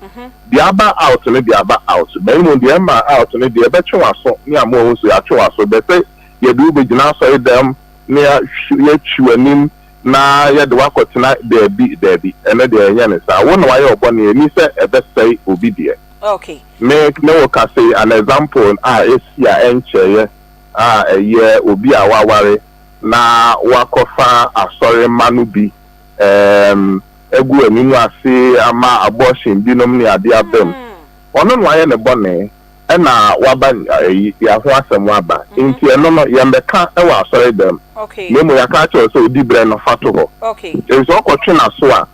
Deɛ aba out no deɛ aba out, na mmom deɛ ɛmmaa out no deɛ yɛbɛtwe w'aso ne ama wahu sɛ yɛatwe w'aso. Bɛ sɛ yɛde wo bɛgyina asɔredam na yɛatwi w'anim na yɛde wo akɔtena, daabi, daabi, ɛno deɛ yɛnyɛ no saa. Wo na wayɛ wo bɔne, ɛnni sɛ ɛbɛsɛe obi deɛ. Me ne wo kasa yi, an example a ɛsi a ɛnkyɛeɛ a ɛyɛ obi a waware na wakɔfa asɔremma no bi um agu anim ase ama abortion binom ne ade aba mu. Ɔno na wayɛ ne bɔne ɛna waba ayi yɛ ho asɛm aba. Nti ɛno no yɛmmɛka wɔ asɔredam na mmom yɛaka akyerɛ wo sɛ odi berɛ no fa to hɔ. Efisɛ ɔkɔtwe n'aso a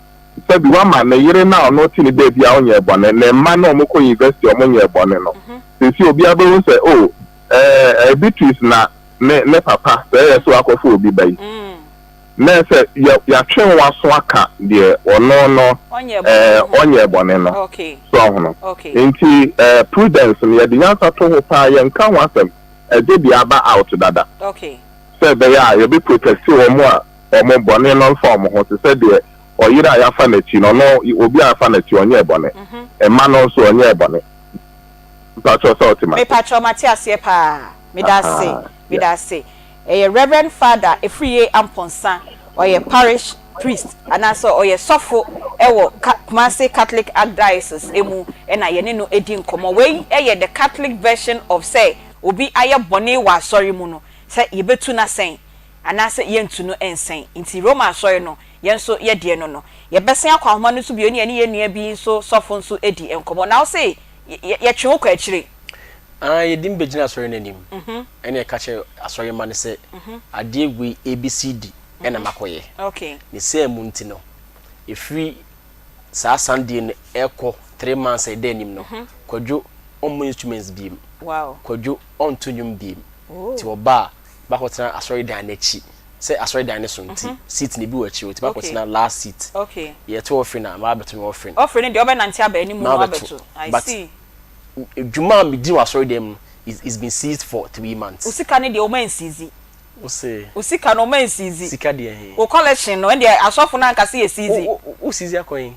sɛbi wama ne yere no a ɔno ɔte ne baabi a ɔnyɛɛ bɔne, ne mma no a wɔkɔ university a wɔnyɛɛ bɔne no, seesei obiara bɛhu sɛ oh ɛɛ Beatrice na ne ne papa sɛ ɛyɛ sɛ wakɔfa obi ba yi. Na sɛ yɛ yɛatwe wo aso aka deɛ ɔno no ɛɛ ɔnyɛɛ bɔne no. So ɔhono? Nti ɛɛ prudence no yɛde nyansa to ho paa yɛnka ho asɛm ɛgye deɛ aba out dada. Sɛ ɛbɛyɛ a yɛbɛ protect wɔn a wɔn bɔne no mfa wɔn ho te sɛ deɛ ɔyere a yɛafa n'akyi no ɔno obi a yɛafa n'akyi ɔnyɛɛ bɔne. Mma no nso ɔnyɛɛ bɔne. Mpakyɛw sɛ wote m'ase? Mepakyɛw mate aseɛ paa. Medase medase. Ɛyɛ Rev. Father Afriyie Amponsah, ɔyɛ parish priest anaasɛ ɔyɛ sɔfo wɔ Kumasi Catholic Archdiocese mu na yɛne no di nkɔmmɔ. Wei yɛ the Catholic version of sɛ obi ayɛ bɔne wɔ asɔre mu no, sɛ yɛbɛtu no asɛn anaasɛ yɛntu no nsɛn. Nti Roma asɔre no, yɛn nso yɛ deɛ no no. Yɛbɛsen akɔ ahoma no so bio ne yɛne yɛn nua bi nso sɔfo nso adi nkɔmmɔ. Na wo se yɛtwe wo kɔ akyire? Aane, yɛde me bɛgyina asɔre no anim, ɛna yɛka kyerɛ asɔre mma no sɛ, adeɛ wei ABCD na makɔyɛ. Ne saa mu nti no, ɛfiri saa Sunday no ɛrekɔ 3 months a ɛda anim no, Kwadwo ɔmmɔ instruments biem, Kwadwo ɔnto nnwom biem. Nti ɔba a, bɛakɔtena asɔredan no akyi, sɛ asɔredan no so nti, seat no ebi wɔ akyire hɔ, nti bɛakɔtena last seat. Yɛto offering a, mabɛto me offering. Offering no deɛ wobɛnante aba anim na woabɛto. I see. Dwuma a medi wɔ asɔredan mu no is is been seized for 3 months. Wo sika no deɛ wɔn ansiizi. Wo se. Wo sika no wɔn ansiizi. Sika deɛ he? Wo collection no ɛndeɛ asɔfo no anka se yɛ siizi. Wo wo wo siizi akɔ he?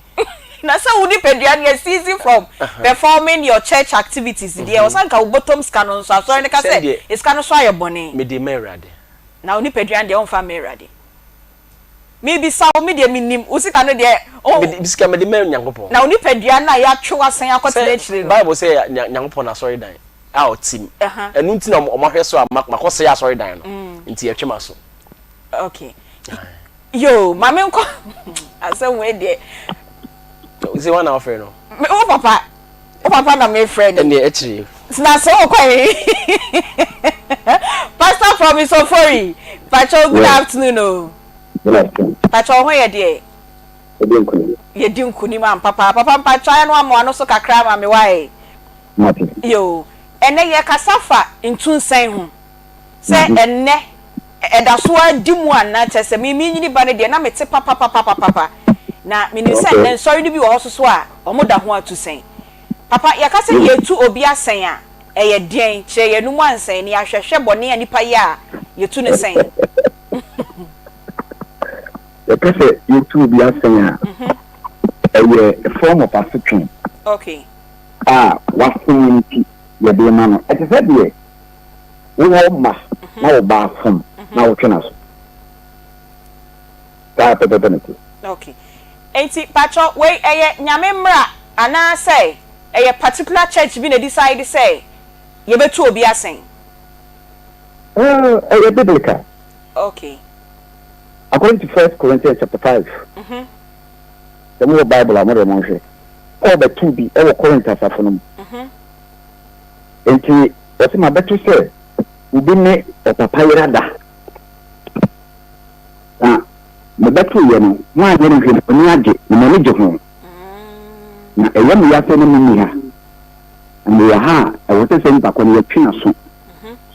Na sɛ wo nipadua no yɛ siizi from performing your church activities deɛ ɛwɔ sɛ anka wo bɔtɔm sika no nso asɔre no ka sɛ sika no so ayɛ bɔne. Mede ma Awurade. Na wo nipadua no deɛ womfa mma Awurade. Mebisa wo, me deɛ mennim, wo sika no deɛ wo. Me sika mede ma Nyankopɔn. Na wo nipadua no a yɛatwe wo asan akɔtena akyire no. Sɛ Bible sɛ yɛ Nyankopɔn n'asɔredan a ɔte mu. Ɛno nti na wɔahwɛ so a makɔsɛe asɔredan no. Nti yɛtwe m'aso. Okay. Yoo, ma menkɔ asɛm wei deɛ. Sɛ wɔn na wɔfrɛ no. Wo papa. Wo papa na me frɛ no. Ɛnneɛ akyire. Tena ase wo kɔ he. Pastor Promise Ofori, pakyɛw good afternoon o. Good afternoon. Pakyɛw wo ho yɛ deɛ? Yɛdi nkunim. Yɛdi nkunim ampa paa. Papa mpakyɛw ayɛ no ama w'ano so kakra ama me wae. Mate. Yoo, ɛnɛ yɛkasa fa ntunsɛn ho. Sɛ ɛnnɛ ɛda so ara di mu anaa, kyerɛ sɛ me menyini ba no deɛ na mete papapapapapa, na menim sɛ nnɛ nsɔre no bi wɔ hɔ nso so a wɔda ho atu sɛn. Papa, yɛka sɛ yɛretu obi asɛn a, ɛyɛ deɛn? Kyerɛ yɛn mu ansɛn na yɛahwɛhwɛ bɔne a nipa yɛ a yɛtu no sɛn. Yɛka sɛ yɛtu obi asɛn a, ɛyɛ form of asotwe a wafom nti yɛde rema no. Ɛte sɛ deɛ Wowɔ mma na wo ba afom na wotwe n'aso. Saa pɛpɛpɛ na ɛte. Okay. Enti patrɔ wei ɛyɛ Nyame mmra anaa sɛ ɛyɛ particular church bi na decide sɛ yɛbɛtu obi asɛn? Uh, ɛyɛ biblical. Okay. According to First Corinthians chapter 5. Sɛ mowɔ Bible a mo deɛ monhwɛ. Paul bɛtoo bi wɔ Corinth asafo no mu. Enti ɔse mabɛto sɛ obi ne ɔpapa yera da, na mebɛtoeɛ no moanyɛ no hwee na m'ani agye, na m'ani gye ho. Na ɛyɛ me ya sɛ na menni ha, na mewɔ ha a ɛwɔ sɛ saa nipa korɔ no yɛtwe n'aso.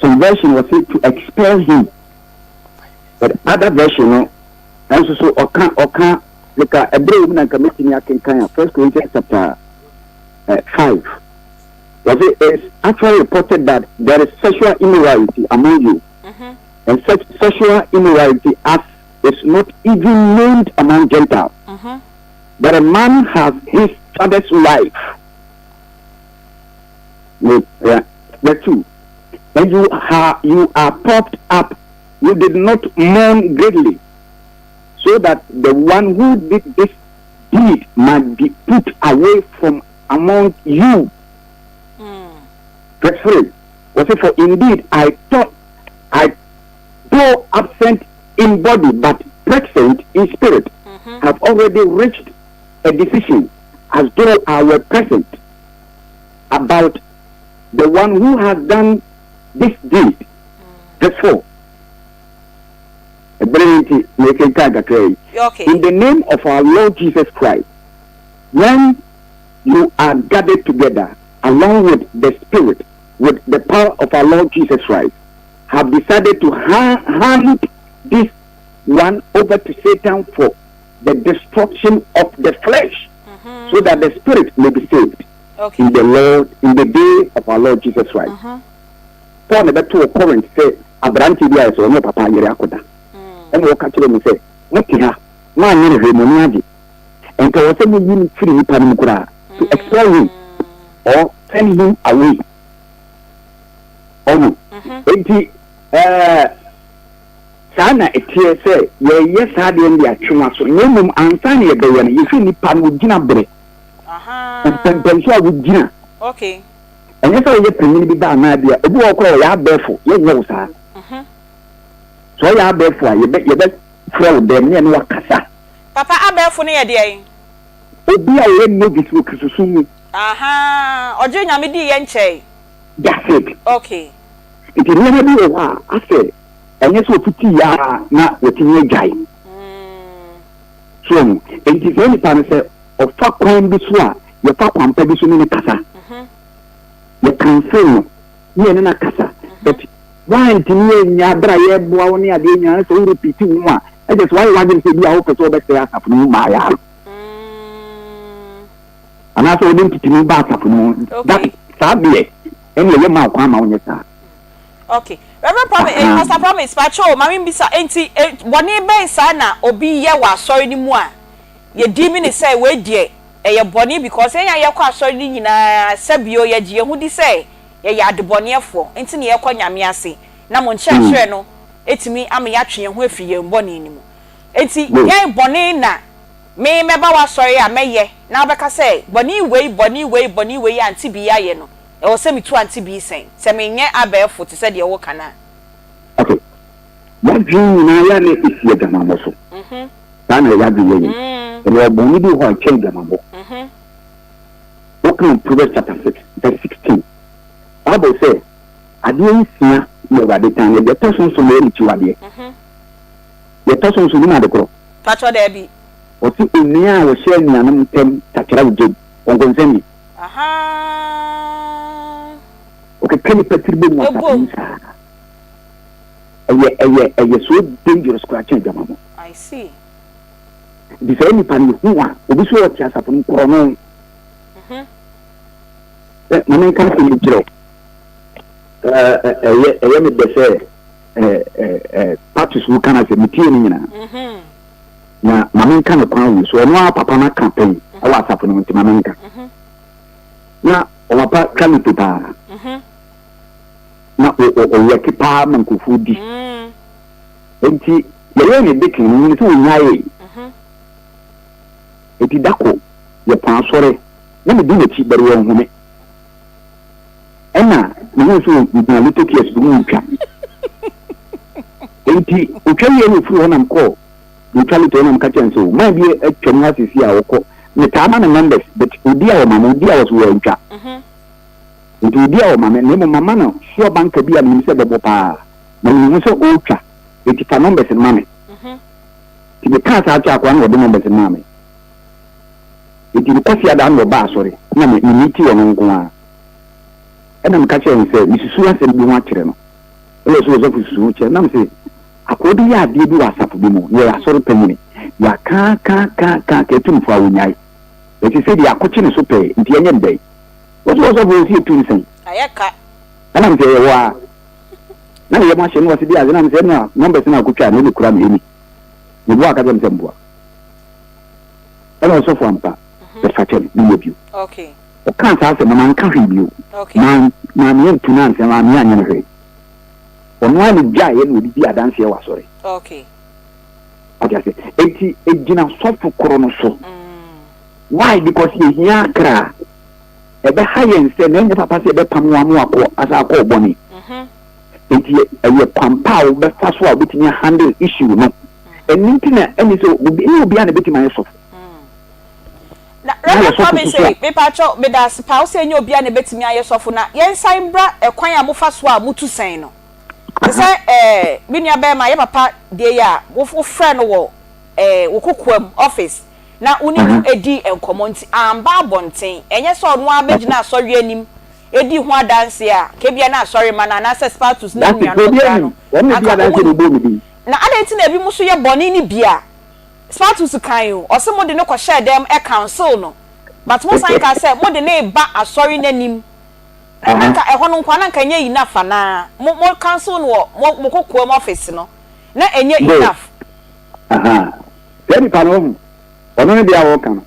Some version wɔse to expel him, but other version no nso so ɔka ɔka nka ɛberɛ wɔ mu na nka mɛtumi akenkan a First Corinthians chapter 5. Wɔse it's actually reported that there is sexual immorality among you, and such sexual immorality as is not even named among Gentiles. That a man has his father's wife. Verse 2. And you are, you are puffed up, you did not mourn greatly, so that the one who did this deed might be put away from among you. Mm. Verse 3. Was it for indeed I thought I though absent in body but present in spirit, mm-hmm. have already reached a decision as though I were present about the one who has done this deed. Mm. Verse 4. In the name of our Lord Jesus Christ, when you are gathered together along with the Spirit, with the power of our Lord Jesus Christ, have decided to hand this one over to Satan for the destruction of the flesh, mm-hmm. so that the spirit may be saved okay. in the Lord in the day of our Lord Jesus Christ. Mm-hmm. Paul na bɛto wɔ Corinth sɛ aberante bi a ɛsɛ ɔne papa yere akɔda. Mm. Ɛna ɔka kyerɛ mu sɛ mote ha moanyɛ no hwee mo ani agye. Nka wɔ sɛ moyi no firi nipa no mu koraa to mm. expel him or send him away. Ɔho. Enti ɛɛ saa na ɛteɛ sɛ yɛyɛ saa adeɛ no de atwe wɔn aso, na mmom ansa na yɛbɛyɛ no, yɛhwɛ nipa no ogyina berɛ, mpɛmpɛnso a wogyina. Ɛnyɛ sɛ woyɛ panyin bi ba anaa bi a, obi wɔ hɔ koraa ɔyɛ abɛɛfo, yɛnyɛ wo saa. Sɛ ɔyɛ abɛɛfo a, yɛbɛ yɛbɛfrɛ wo dɛm ne yɛne wo akasa. Papa, abɛɛfo no yɛ deɛn? Obi a ɔyɛ novice wɔ Kristosom mu. Ahaa, ɔgyee Nyame diiɛ nkyɛe. That's it. Okay. Nti nneɛma bi wɔ hɔ a, asɛ ɛnyɛ sɛ ofitii ara na watumi agyae. So wahu? Enti saa nipa no, sɛ ɔfa kwan bi so a, yɛfa kwampa bi so ne no kasa. Yɛ counsel no, ne yɛne no akasa. But woantumi annya bere a yɛreboa wo ne adeɛ nyinaa no, sɛ wo repeat wo ho a, ɛkyerɛ sɛ woayɛ w'adwene sɛ ebia wopɛ sɛ wobɛsɛe asafo no mu mmaeɛ no. Anaasɛ wode ntetemu ba asafo no mu. That, saa deɛ, ɛnna ɛyɛ ma wo kwan ma wonyɛ saa. Ok. Reverend Promise, eh, Pastor Promise, pakyɛ o, ma me mbisa, enti eh, bɔne bɛn saa na obi yɛ wɔ asɔre no mu a, yɛ deem no sɛ wei deɛ ɛyɛ bɔne because yɛn a yɛkɔ asɔre no nyinaa sɛbio yɛgye yɛn ho di sɛ yɛyɛ adebɔneɛfoɔ nti na yɛkɔ Nyame ase na mo nkyerɛkyerɛ no ɛtumi ama yɛatwe yɛn ho afiri yɛn bɔne no mu. Enti dɛn bɔne na me mɛba w'asɔre a mɛyɛ na wobɛka sɛ bɔne wei, bɔne wei, bɔne wei a Auntie Bee ayɛ no, Ɛwɔ sɛ metu ante bi sɛn, sɛ menyɛ abɛɛfo te sɛ deɛ woka no a. Ok, y'adwene nyinaa yɛ a na ɛsi adwamammɔ so. Saa na y'adwene yɛ yɛn. Yɛwɔ bɔne bi wɔ hɔ a ɛkyɛn adwamammɔ. Wokan Proverbs chapter 6 verse 16, Bible sɛ, Adeɛ nsia na Awurade tan, na deɛ ɛtɔ so nson no ɛyɛ n'akyiwadeɛ. Deɛ ɛtɔ so nson, wonim ade korɔ? Patrɔ, daabi. Ɔse onua a ɔhyɛ anuanom ntam takyerɛ wo gyam, kɔnkɔnsani. Ahaa. Ɔkeka nipa tiri bɔ mu asafo mu saa. Ɛyɛ ɛyɛ ɛyɛ so dangerous koraa kyɛn adwamammɔ. I see. Nti saa nipa no yɛhu a obi so ɔte asafo no korɔ no. Mhm. Ɛ ma menka asɛm bi kyerɛ wo. Ɛɛ ɛyɛ ɛyɛ me dɛ sɛ ɛɛ ɛɛ Patrice wo ka no asɛm metie ne nyinaa. Mhm. Na ma menka no kwan wei so, ɔno ara papa no aka pɛn wɔ asafo no mu nti ma menka. Na ɔpapa twa loto paa. Na ɔwɛke paa ma nkurɔfoɔ di. Nti yɛyɛɛ no deacon no, menim sɛ ɔnyaee. Nti da ko yɛpɔn asɔre, na medi n'akyi but wanhu me. Ɛna mehuu sɛ ɔgyina loto kiosk bi mu retwa. Nti ɔtwa wieɛ na ɔfiri hɔ nam kɔɔ Metwa lotto na meka kyerɛ no sɛ o man bi atwam ha sisi a ɔkɔ metaa ma no numbers but odi a ɔma me odi a ɔso wantwa nti odi a ɔma me na mmom mama no sure banker bi a menim sɛ bɛbɔ paa na menim ho sɛ ɔretwa eti fa numbers no ma me nti mekaa saa kyerɛ akoa na ɔde numbers no maa me eti no kwasi ada na ɔba asɔre na me me meeti ɔno nko ara ɛna meka kyerɛ no sɛ mesusu asɛm bi ho akyerɛ no ɛna ɔsɛ ɔsɔfo susu ho kyerɛ nam sɛ Akoa bi yɛ adeɛ bi wɔ asafo bi mu, na ɔyɛ asɔre panyini. Yɛakaakaakaaka atumfoɔ a wɔnnyae. Ɛte sɛ deɛ akokye ne so pɛɛ, nti yɛnyɛ no dɛn? Wo nso ɔsɔfo wo se yɛtu no sɛn? Ayɛ ka. Ɛna mesɛ ɛyɛ wo ara. Na ne yam ahye no, ɔse deɛ adze, na mesɛ ɛno a numbers no a ɔkotwaa no ɛna ɛkura me, ɛni. Meboa a ɔka kyerɛ me sɛ mboa. Ɛna ɔsɔfo ampa, bɛfa kyɛ me, menyɛ bio. Ɔkaa saa asɛm no, manka hwee bio. Maame antu no ansɛ, maame anyɛ no hwee. Ɔno ara na gyaeɛ na ɔde dii adanseɛ wɔ asɔre. Ɔte ase. Enti egyina sɔfo koro no so. Why? Because yɛhia akra. Ɛbɛha yɛn sɛ na ɛnyɛ papa sɛ yɛbɛpam wɔn ama wɔakɔ asan akɔ ɔbɔne. Enti ɛyɛ kwan pa a wobɛfa so a wobɛtumi ahandle issue no. Ɛno nti na ɛne sɛ obi ɛnyɛ obiara na ɛbɛtumi ayɛ sɔfo. Na Reverend Kwame Sey, mepakyɛw, meda ase paa, wose ɛnyɛ obiara na ɛbɛtumi ayɛ sɔfo, na yɛnsan mbra ɛkwan a mofa so a motu sɛn no. Te sɛ eh, me nua bɛrima, yɛ papa deɛ yi a, wofrɛ no wɔ eh, wo kokoam, office, na wo ne no dii nkɔmmɔ nti amba abɔnten. Ɛnyɛ sɛ ɔno ara bɛgyina asɔre anim dii ho adanseɛ a, anka ebia na asɔremma no anaasɛ Spartus ne ne nuanom koraa no, anka wɔn nnim. Na adɛn nti na ebinom nso yɛ bɔne no bi a? Spartus kae o, ɔse mode no kɔhyɛɛ dɛm council no, but mo san kaa sɛ mode no reba asɔre no anim. Na anka ɛhɔ no nko ara na anka ɛnyɛ enough anaa? Mo mo council no wɔ mo mo kokoam office no, na ɛnyɛ enough? Aha. Saa nipa no wahu, ɔno ne deɛ a ɔreka no,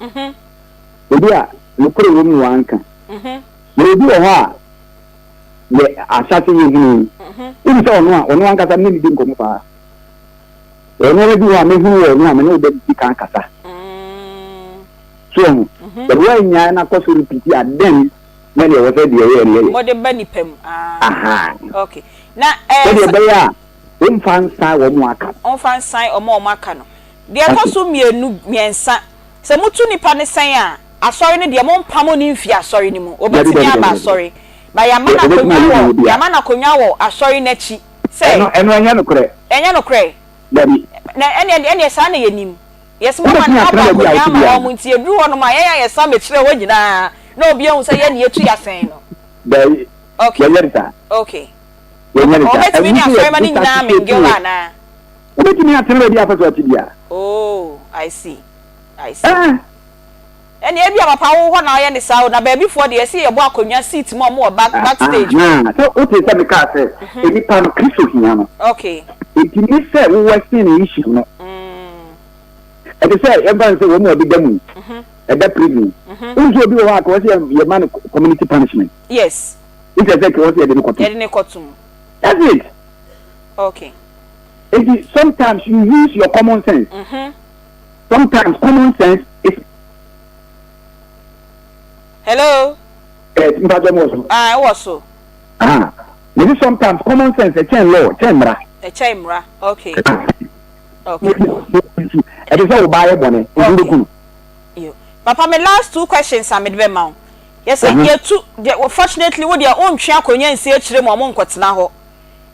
ebi a nokorɛ wɔ mu na wanka. Na obi wɔ hɔ a, yɛ ahyɛase yɛ hunu yi, wonim sɛ ɔno a, ɔno ankasa me ne no di nkɔmmɔ paa. Wɔ nneɛma bi hɔ a mehunu wɔ ɔno a me ne wo bɛdi kan kasa. So ɔho, but woannyae na kɔ so repeat a, then na deɛ ɛwɔ sɛ deɛ ɛyɛ no yɛyɛ. Mode ba nipa mu. Aha. Okay. Na ɛɛ. Sɛdeɛ ɛbɛyɛ a Womfa nsan wɔn a aka no. Womfa nsan wɔn a wɔaka no. Deɛ ɛtɔ so mmienu, mmiɛnsa, sɛ motu nipa no sɛn a, asɔre no deɛ mompamo no mfiri asɔre no mu. Ɔbɛtumi aba asɔre, but yɛama no akonnwa wɔ, yɛama no akonnwa wɔ asɔre no akyi sɛ. Ɛno, ɛno ɛnyɛ nokorɛ. Ɛnyɛ nokorɛ? Dabi. Na ɛnneɛ, ɛnneɛ saa na yɛnim. Yɛse moama no, moabɔ akonnwa ama wɔn, nti yɛduru hɔnom a, yɛn a yɛsan bɛkyerɛ hɔ nyinaa, na obiara ahu sɛ yɛn na yɛtu yɛn asɛn no. Dabi. Okay. Yɛnyɛ no saa. Okay. Yɛnyɛ no saa. Wɔbɛtumi ne Ɛno nso yɛ asɔremma no nyinaa disassociate mingle o. anaa? Wobɛtumi atena baabi a wopɛ sɛ ɔte biara. Oh, I see. I see. Eh. Ɛnna ebi a papa wo hɔ na ɔyɛ ne saa o, na baabi foɔ deɛ ɛsɛ yɛbɔ akonnwa seat mu a wɔn wɔ back backstage hɔ. Ahaa, sɛ wote sɛ mekaa sɛ nnipa no Kristo hia no. Okay. Enti ne sɛ wo worsen ne issue no. Ɛte sɛ yɛmfa no sɛ wɔn a wɔdeda mu, ɛda prison. Wohu sɛ obi wɔ hɔ a ka wɔ sɛ yɛma no community punishment. Yes. Nti ɛsɛ kɛ wɔsɛ yɛde no kɔto. Yɛde no kɔto mu. That's it. Okay. Nti sometimes you use your common sense. Mm -hmm. Sometimes common sense is. Hello. Eh, mpatsɔ mo wɔ so. Ah, wɔ so. Ah, mesi sometimes common sense ɛkyɛn law, ɛkyɛn mmara. Ɛkyɛn mmara, okay. Ah. Okay. Ɛde sɛ ɔbaa yɛ bɔne, nti wobɛku no. Yo. Papa, me last two questions a mede bɛma wo. Yɛsɛ yɛtu deɛ fortunately wo deɛ wontwe akonnwa nsi akyire ma ɔmo nkɔtena hɔ.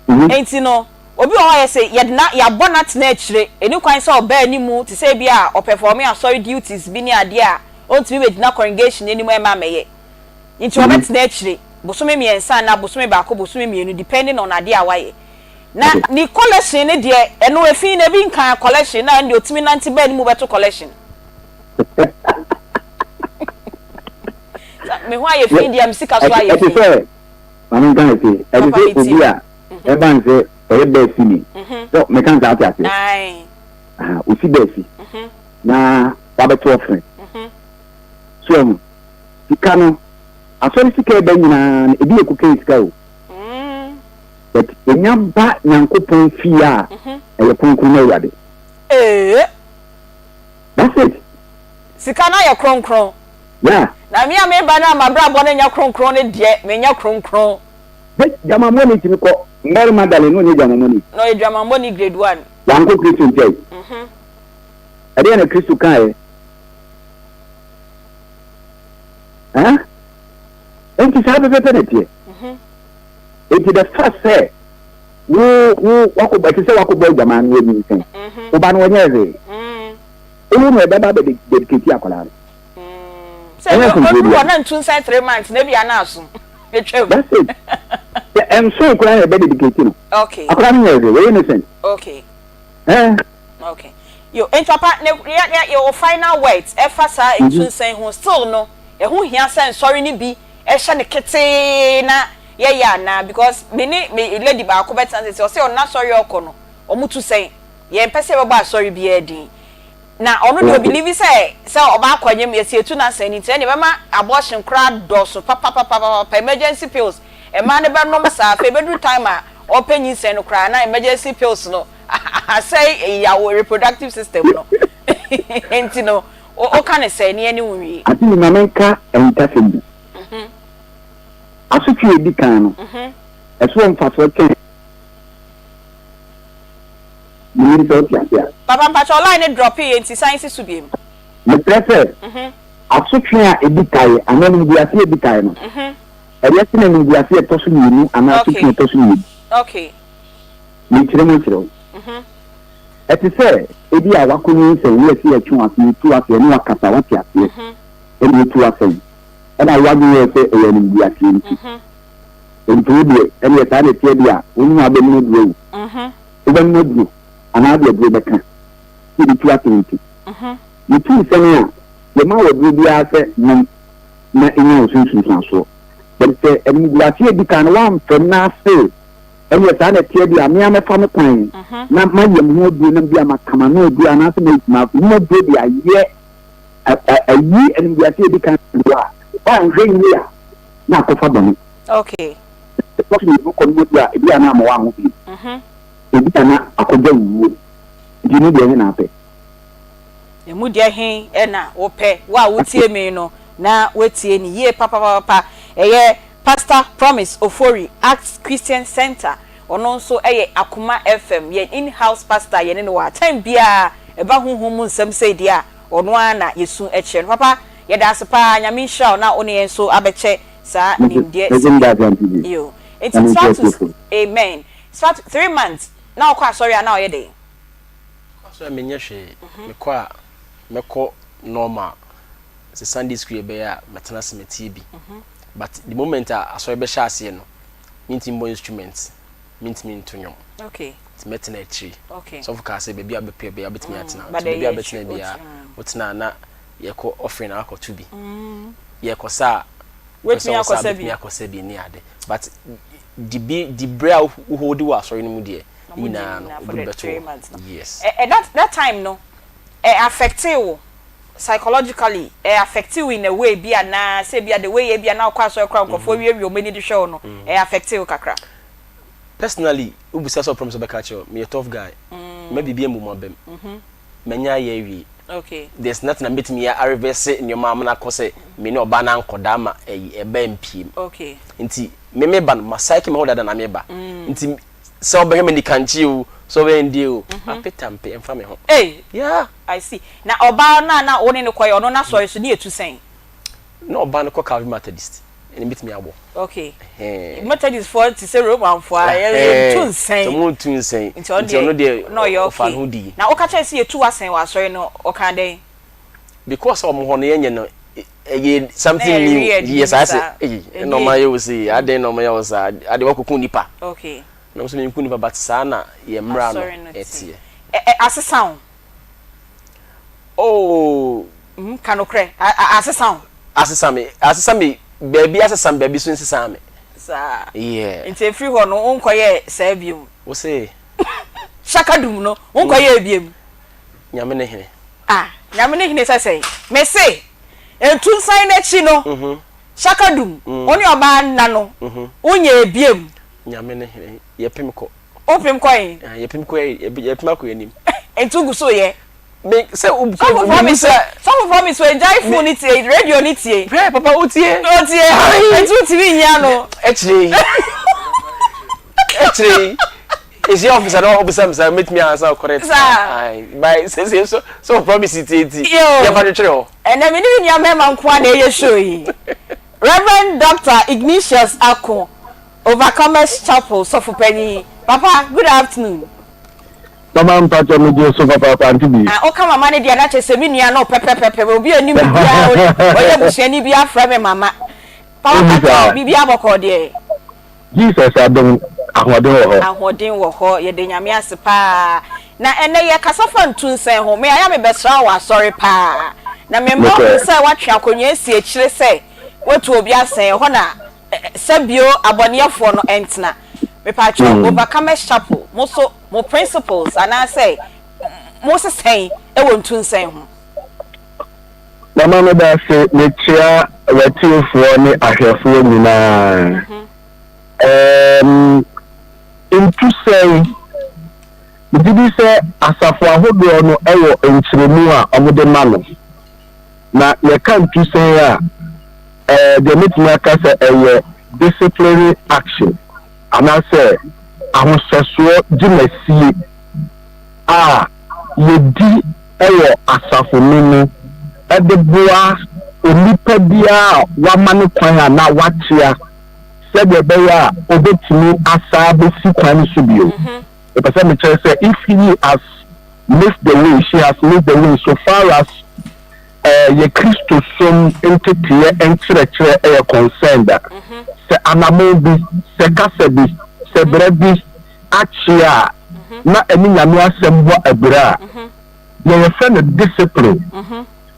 Enti no obi wɔ hɔ a yɛsɛ yɛde na yɛabɔ no atena akyire. Ɛni kwan sɛ ɔba anim te sɛ ebi a ɔpɛfɔme asɔre duties bi ne adeɛ a ɔntumi mmɛgyina congregation anim ɛmma mmɛyɛ. Nti ɔbɛtena akyire bosome mmiɛnsa anaa bosome baako bosome mmienu depending on adeɛ a wayɛ. Na ne collection no deɛ ɛno efi no ebi nkaa collection na ɛno deɛ ɔtumi nante ba anim bɛto collection. Me ho ayɛ fi deɛ me sika so ayɛ fi. Ɛte sɛ maame nka ne se ɛte sɛ obi a ɛba ne sɛ ɔyɛ bɛɛ si ni sɛ meka nsa ate aseɛ osi bɛɛ si na wabɛto ɔfrɛ so ɛho sika no asɔre sika ɛbɛ nyinaa no ebi yɛ kokain sika o but enya ba nyankopɔn fie a ɛyɛ kronkron na awurade. Ee. That's it. Sika no ayɛ kronkron. Yeah. Na me a meba no a m'abrabɔ no nyɛ kronkron no deɛ, menyɛ kronkron. Sɛ dwamammɔni tumi kɔ Mary Magdalene na ɔnyɛ dwamammɔni. Na ɔyɛ dwamammɔni grade one. Wankɔ Kristo nkyɛn. Ɛdeɛn na Kristo kaeɛ? Huh? Enti saa pɛpɛpɛ na ɛteɛ. Enti the fact sɛ wo wo wakɔ ɛte sɛ wakɔbɔ adwaman no wanyinsɛn. Wo ba no ɔnyɛɛ hwee. Wowo no ɛbɛba abɛ dedicate akwadaa no. Sɛ Ɛnyɛ asomdwoeɛ ɔduru hɔ biara. na ntu nsan 3 months na ebia na aso atwam. That's it. Sɛ ɛnsoe koraa na ɛbɛ dedicate no. Okay. Akwadaa no nyɛɛ hwee, wɔyɛ innocent. Okay. Eh. Okay. Yo, nti papa ne yɛ yɛ yɛ wo final words ɛfa saa ntu nsan ho still no ɛho hia sɛ nsɔre no bi ɛhyɛ no ketee na yɛyɛ anaa because me ne me lady baako bɛtena sɛsɛ ɔsɛ ɔno n'asɔre a ɔkɔ no ɔmo tu sɛn yɛn mpɛ sɛ yɛbɛbɔ asɔre biara din. Na ɔno deɛ ɔbilivi sɛ sɛ ɔbaa kɔ nyem yɛsi etu n'asɛn no nti ɛnneɛ bɛma abortion koraa dɔɔso papapapapapa emergency pills mmaa no bɛnom saa afei ɛbɛduru time a ɔpɛ nyinsɛn no koraa na emergency pills no asɛe yawo reproductive system no nti no woka no sɛn ne yɛne wo nwie. Ate yi ma menka ahintasɛm bi. Asotwe a edi kan no, ɛso wɔ mfasoɔ kyɛn. Menim sɛ wote ase a. Papa mpakyɛw line no dropee yɛ nti san si so biom. Mekyerɛ sɛ, asotwe a edi kan anaa animguase a edi kan no, ɛyɛ sene animguase a ɛtɔ so mmienu anaa asotwe a ɛtɔ so mmienu. Mekyerɛ mu akyerɛ wo. Ɛte sɛ ebi a woakɔnyinsɛn na yɛse yɛtwe wo aso, yɛtu wo aso, yɛne wo akasa, woate aseɛ, ɛna yɛtu wo asɛn, ɛna w'adwene yɛ wo sɛ ɛyɛ animguaseɛ nti. Enti wo deɛ, ɛnneɛ saa na ɛteɛ deɛ a, wo ne w'abɛnom aduro awu. Wobɛnom aduro, anaa wode aduro bɛka, sɛ yɛde tu asɛn nti. Yɛtu nsɛn a, yɛma wo aduro biara sɛ nom na nya wo so nsunsuansoɔ. But sɛ animguaseɛ a ɛdi kan no woamfam na ase, ɛnneɛ saa na ɛteɛ deɛ a, me ara mɛfa me kwan na mayɛ me ho aduro na bi a maka m'ano aduro anaasɛ manom aduro de ayɛ ayi animguaseɛ a ɛdi kan no a, woanhwɛ yie a, na akɔfa bɔne. Okay. Ɛtɔ so mmienu kɔ no mu a, ebi a na ama woaho bio. Mhm. Ebi a na akɔgya wo wuo. Nti emu deɛ he na apɛ? Emu deɛ he na wopɛ? Wo a wotie me no, na woatie no yie papapapa. Ɛyɛ Pastor Promise Ofori, Acts Christian Centre. Ɔno nso yɛ Akoma FM, yɛn in-house pastor a yɛne no wɔ ha. Time biara ɛba honhom mu nsɛm sei deɛ a, ɔno ara na yɛsu kyerɛ no. Papa, Yɛda ase paa Nyame nhyira wo na wo ne yɛn nso abɛkyɛ saa nimdeɛ sɛm yi. Yo. Nti Stratus amen. Stratus 3 months na wokɔ asɔre a na ɔyɛ dɛn? Kɔ asɔre a menyɛ hwee. Mekɔ a mɛkɔ normal. Sɛ Sunday school yɛbɛyɛ a mɛtena ase matie bi. But the moment a asɔre bɛhyɛ aseɛ no mentumi mbɔ instrument, mentumi nto nnwom. Nti mɛtena akyiri. Sɔfo kaa sɛ baabi a wobɛpɛ biara wobɛtumi atena. Nti baabi a wobɛtena biara wotena a na yɛkɔ offering na akɔto bi. Yɛkɔ sa a wopɛ sɛ Wetumi wo sa a akɔsa bi. wobɛtumi akɔsa bi ne ade. But di bi di berɛ a wo hold wɔ asɔre no mu deɛ Na ne mo di ne nyinaa no nyinaa for wode the bɛto three hɔ. months no. Yes. Ɛ ɛ that that time no ɛ affectee wo psychologically ɛ affectee wo in a way bi anaa sɛ ebia the way ebia na wokɔ asɔre koraa nkurɔfoɔ wiawia wɔn ani de hwɛ wo no ɛ affectee wo kakra? Personally wobisa sɛ ɔpromise ɔbɛka akyerɛ wo meyɛ tough guy. Mma biribi ammu m'abam. Manya ayɛ awie. Okay. There's nothing a mɛtumi a reverse nneɛma amena akɔ sɛ me ne ɔbaa no ankɔda ama ɛyi ɛba mpiem. Okay. Nti me meba no ma psyche me ho dada na meba. Nti sɛ ɔbɛhwɛ me nikankye o, sɛ ɔbɛyɛ ndie o, apeta mpe ɛmfa me ho. Ei! Yeah. I see. Na ɔbaa no a na wo ne no kɔyɛ ɔno n'asɔre so ne yɛ tu sɛn? Na ɔbaa no kɔ Calvary Methodist. Ɛna mɛtumi abɔ. Okay. Ɛhɛn. Methodist foɔ te sɛ Roman foɔ a yɛ yɛ tu nsɛn. Nti ɔmo tu nsɛn. Nti ɔno deɛ na ɔyɛ ɔfa okay. ne ho di. Na woka kyerɛ sɛ yɛtu w'asɛn wɔ asɔre no ɔkaa dɛn? Because ɔmo hɔ no yɛnyɛ no ɛyɛ something new. Yɛ saa sɛ eyi ɛna ɔmo ayɛ wo sei adɛn na ɔmo yɛ wo saa adeɛ wakɔku nipa. Okay. Na ɔmo sɛ menku nipa but saa na yɛ mmra no ɛteɛ. Ɛ ɛ asesa wo? Oh. Mm, ka nokorɛ, a a asesa wo? Asesa me, asesa me, baabi asesa me, baabi so nsesaa me. Saa. Yeah. Nti efiri hɔ no, wonkɔyɛɛ saa biom? Wo se? Shakadum no, wonkɔyɛɛ biom? Nyame ne hene. Ah, Nyame ne hene sɛ sɛn? Me se, ntu nsan n'akyi no, Shakadum, wo ne ɔbaa nna no, wonyɛɛ biom? Nyame ne hene, yɛpem kɔ. Wopem kɔ he? Ah, yɛpem kɔ yɛ, yɛpem akɔ yɛn anim. Nti wogu so yɛ? Me sɛ wo Sɔfo promise sɔfo promise wagyae phone ne tie, radio ne tie. Hwɛ papa wotie. Otie. Nti wotumi nyi ano. Akyire yi. Akyire yi. Ehyia officer na ɔbisa me sɛ metumi ansa correct. Saa. Ayi, by sese so so promise tie ti. Yɛfa twetwere hɔ. Ɛnɛ me ne me nua mmarima nko ara na ɛyɛ show yi. Reverend Doctor Ignatius Ako, Overcomers Chapel sɔfo panyin. Papa, good afternoon. Mama mpakyɛ me gye so papaapa aunty bi. Ah woka mama no deɛ na kyerɛ sɛ me nua no pɛpɛpɛpɛ obi a onim me biara ɔyɛ abusuani biara frɛ me mama. Papa pakyɛw biribiara bɔkɔɔ deɛ? Jesus adom ahoɔden wɔ hɔ. Ahoɔden wɔ hɔ yɛda Nyame ase paa. Na ɛnɛ yɛkasa fa ntunsɛn ho. Me ayɛ mebɛsra wo wɔ asɔre paa na me mma hu sɛ woatwe akonnwa asi akyire sɛ woatu obi asɛn ɛhɔ na sɛbio abɔneɛfoɔ no ntena. Mepakyɛw Overcomers Chapel mo so mo principles anaasɛ mo se sɛn? wɔ ntunsɛn ho? Mama meda ase, mekyea w'atiefoɔ ne ahwɛfoɔ nyinaa. Ɛɛm, ntusɛn, megye di sɛ asafo ahodoɔ no wɔ nkyerɛmu a wɔde ma no. Na yɛka ntusɛn a, ɛɛ, deɛ mɛtumi aka sɛ ɛyɛ disciplinary action anaasɛ ahohyɛsoɔ dwumasie a yɛdi wɔ asafo no mu de boa onipa biara a wɔama no kwan anaa wakyea sɛdeɛ ɛbɛyɛ a ɔbɛtumi asan abɛsi kwan no so bio. Mepɛ sɛ mekyerɛ sɛ if he has missed the way, she has missed the way so far as eh, yɛ Kristosom nteteɛ nkyerɛkyerɛ yɛ concerned a, sɛ anamon bi, sɛ kasa bi, sɛ berɛ bi akyea a na ɛne Nyame asɛm bɔ abira a, deɛ yɛfrɛ no discipline,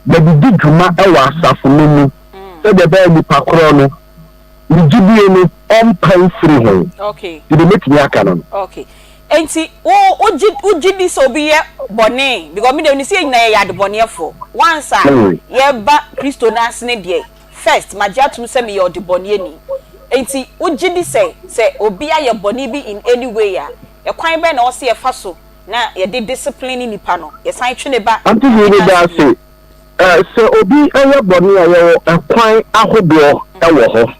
yɛde di dwuma wɔ asafo no mu sɛdeɛ ɛbɛyɛ nipa korɔ no ne gyidie no ɔmpa mfiri ho. Okay. Nti deɛ mɛtumi aka no no. Okay. Enti wo wogye wogye di sɛ obi yɛ bɔne because me deɛ menim sɛ yɛn nyinaa yɛyɛ adebɔneɛfoɔ once a yɛba Kristo no ase no deɛ first magye atom sɛ meyɛ ɔdebɔneɛni enti wogye di sɛ sɛ obi ayɛ bɔne bi in any way a ɛkwan bɛn na ɛwɔ sɛ yɛfa so na yɛde discipline nipa no yɛsan twe ne ba Auntie Hwee ne meda ase bio. ase. Sɛ obi yɛ bɔne a, yɛwɔ ɛkwan ahodoɔ wɔ hɔ.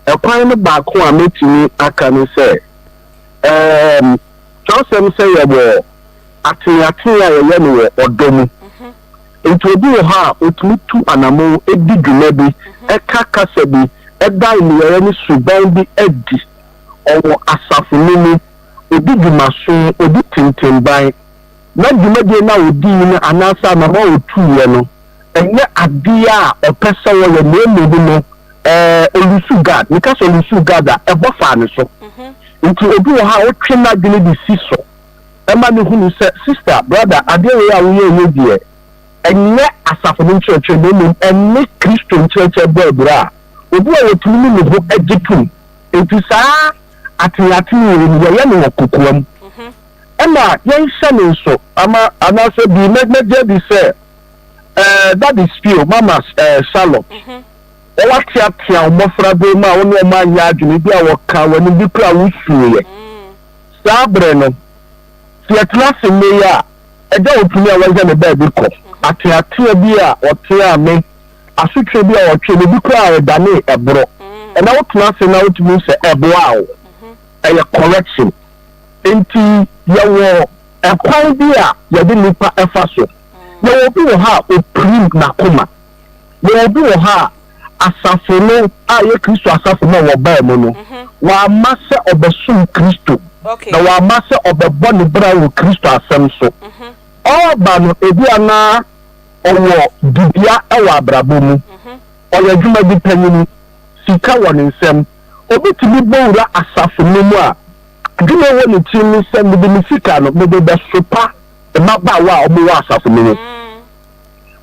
Ɛkwan no baako a mɛtumi aka ne sɛ, ɛɛm, twerɛsɛm sɛ yɛwɔ ateneatene a yɛyɛ no wɔ ɔdɔ mu. Nti obi wɔ hɔ a, ɔtumi tu anamon di dwuma bi, ɛka kasa bi, ɛda nneyɛeɛ ne suban bi adi. Ɔwɔ asafo no mu, ɔdi dwumaso, ɔdi tentenban. Na dwumadie no a ɔdiiɛ no anaasɛ anamɔn a ɔtuiɛ no, ɛnyɛ adeɛ a ɔpɛ sɛ ɔyɛ na mmom no, ɛɛ, ɔlusu guard. Meka sɛ ɔlusu guard a, ɛbɔ faa ne so. Nti obi wɔ hɔ a wotwe n'adwene de si so ma no hunu sɛ, sister, brother, adeɛ wei a woyɛeɛ yi deɛ, ɛnyɛ asafo no nkyerɛkyerɛ na mmom ɛne Kristo nkyerɛkyerɛ bɔ abira a, obi a ɔtumi ne ne ho gye tom. Nti saa ateneatene wei no, yɛyɛ no wɔ kokoam. Ɛna yɛnhyɛ no nso ama anaasɛ bi mɛ mɛgye adi sɛ ɛɛ Daddy Spio, Mama ɛɛ Charlotte, wɔn ateatea wɔn mmɔfra bere mu a wo ne wɔn anyɛ adwene bi a wɔkaa w'anim bi koraa wosuiɛ. Saa bere no, sɛ yɛtena ase nnɛ yi a, agya wɔ tumi a wɔnyɛ ne baabi kɔ. Ateatea bi a wɔteaa me, asotwe bi a wɔtwee me, bi koraa a ɛdanee ɛborɔ. Ɛnna wotena ase na wotumi hu sɛ ɛboaa wo. Ɛyɛ correction. Enti yɛwɔ ɛkwan bi a yɛde nnipa fa so. Yɛwɔ obi wɔ hɔ a ɔpirim n'akoma. Yɛwɔ obi wɔ hɔ a asafo no a ɛyɛ Kristo asafo no a wɔbaa mu no, wamma sɛ ɔbɛsom Kristo, na wamma sɛ ɔbɛbɔ ne bra wɔ Kristo asɛm so. Ɔreba no, ebia na ɔwɔ dibea wɔ abrabɔ mu, ɔyɛ adwuma bi panyini, sika wɔ ne nsam. Obi tumi bɔ wura asafo no mu a, adwene a ɛwɔ ne tirim ne sɛ, 'Mede me sika no, mede rebɛsopa mmabaawa a wɔwɔ asafo no mu.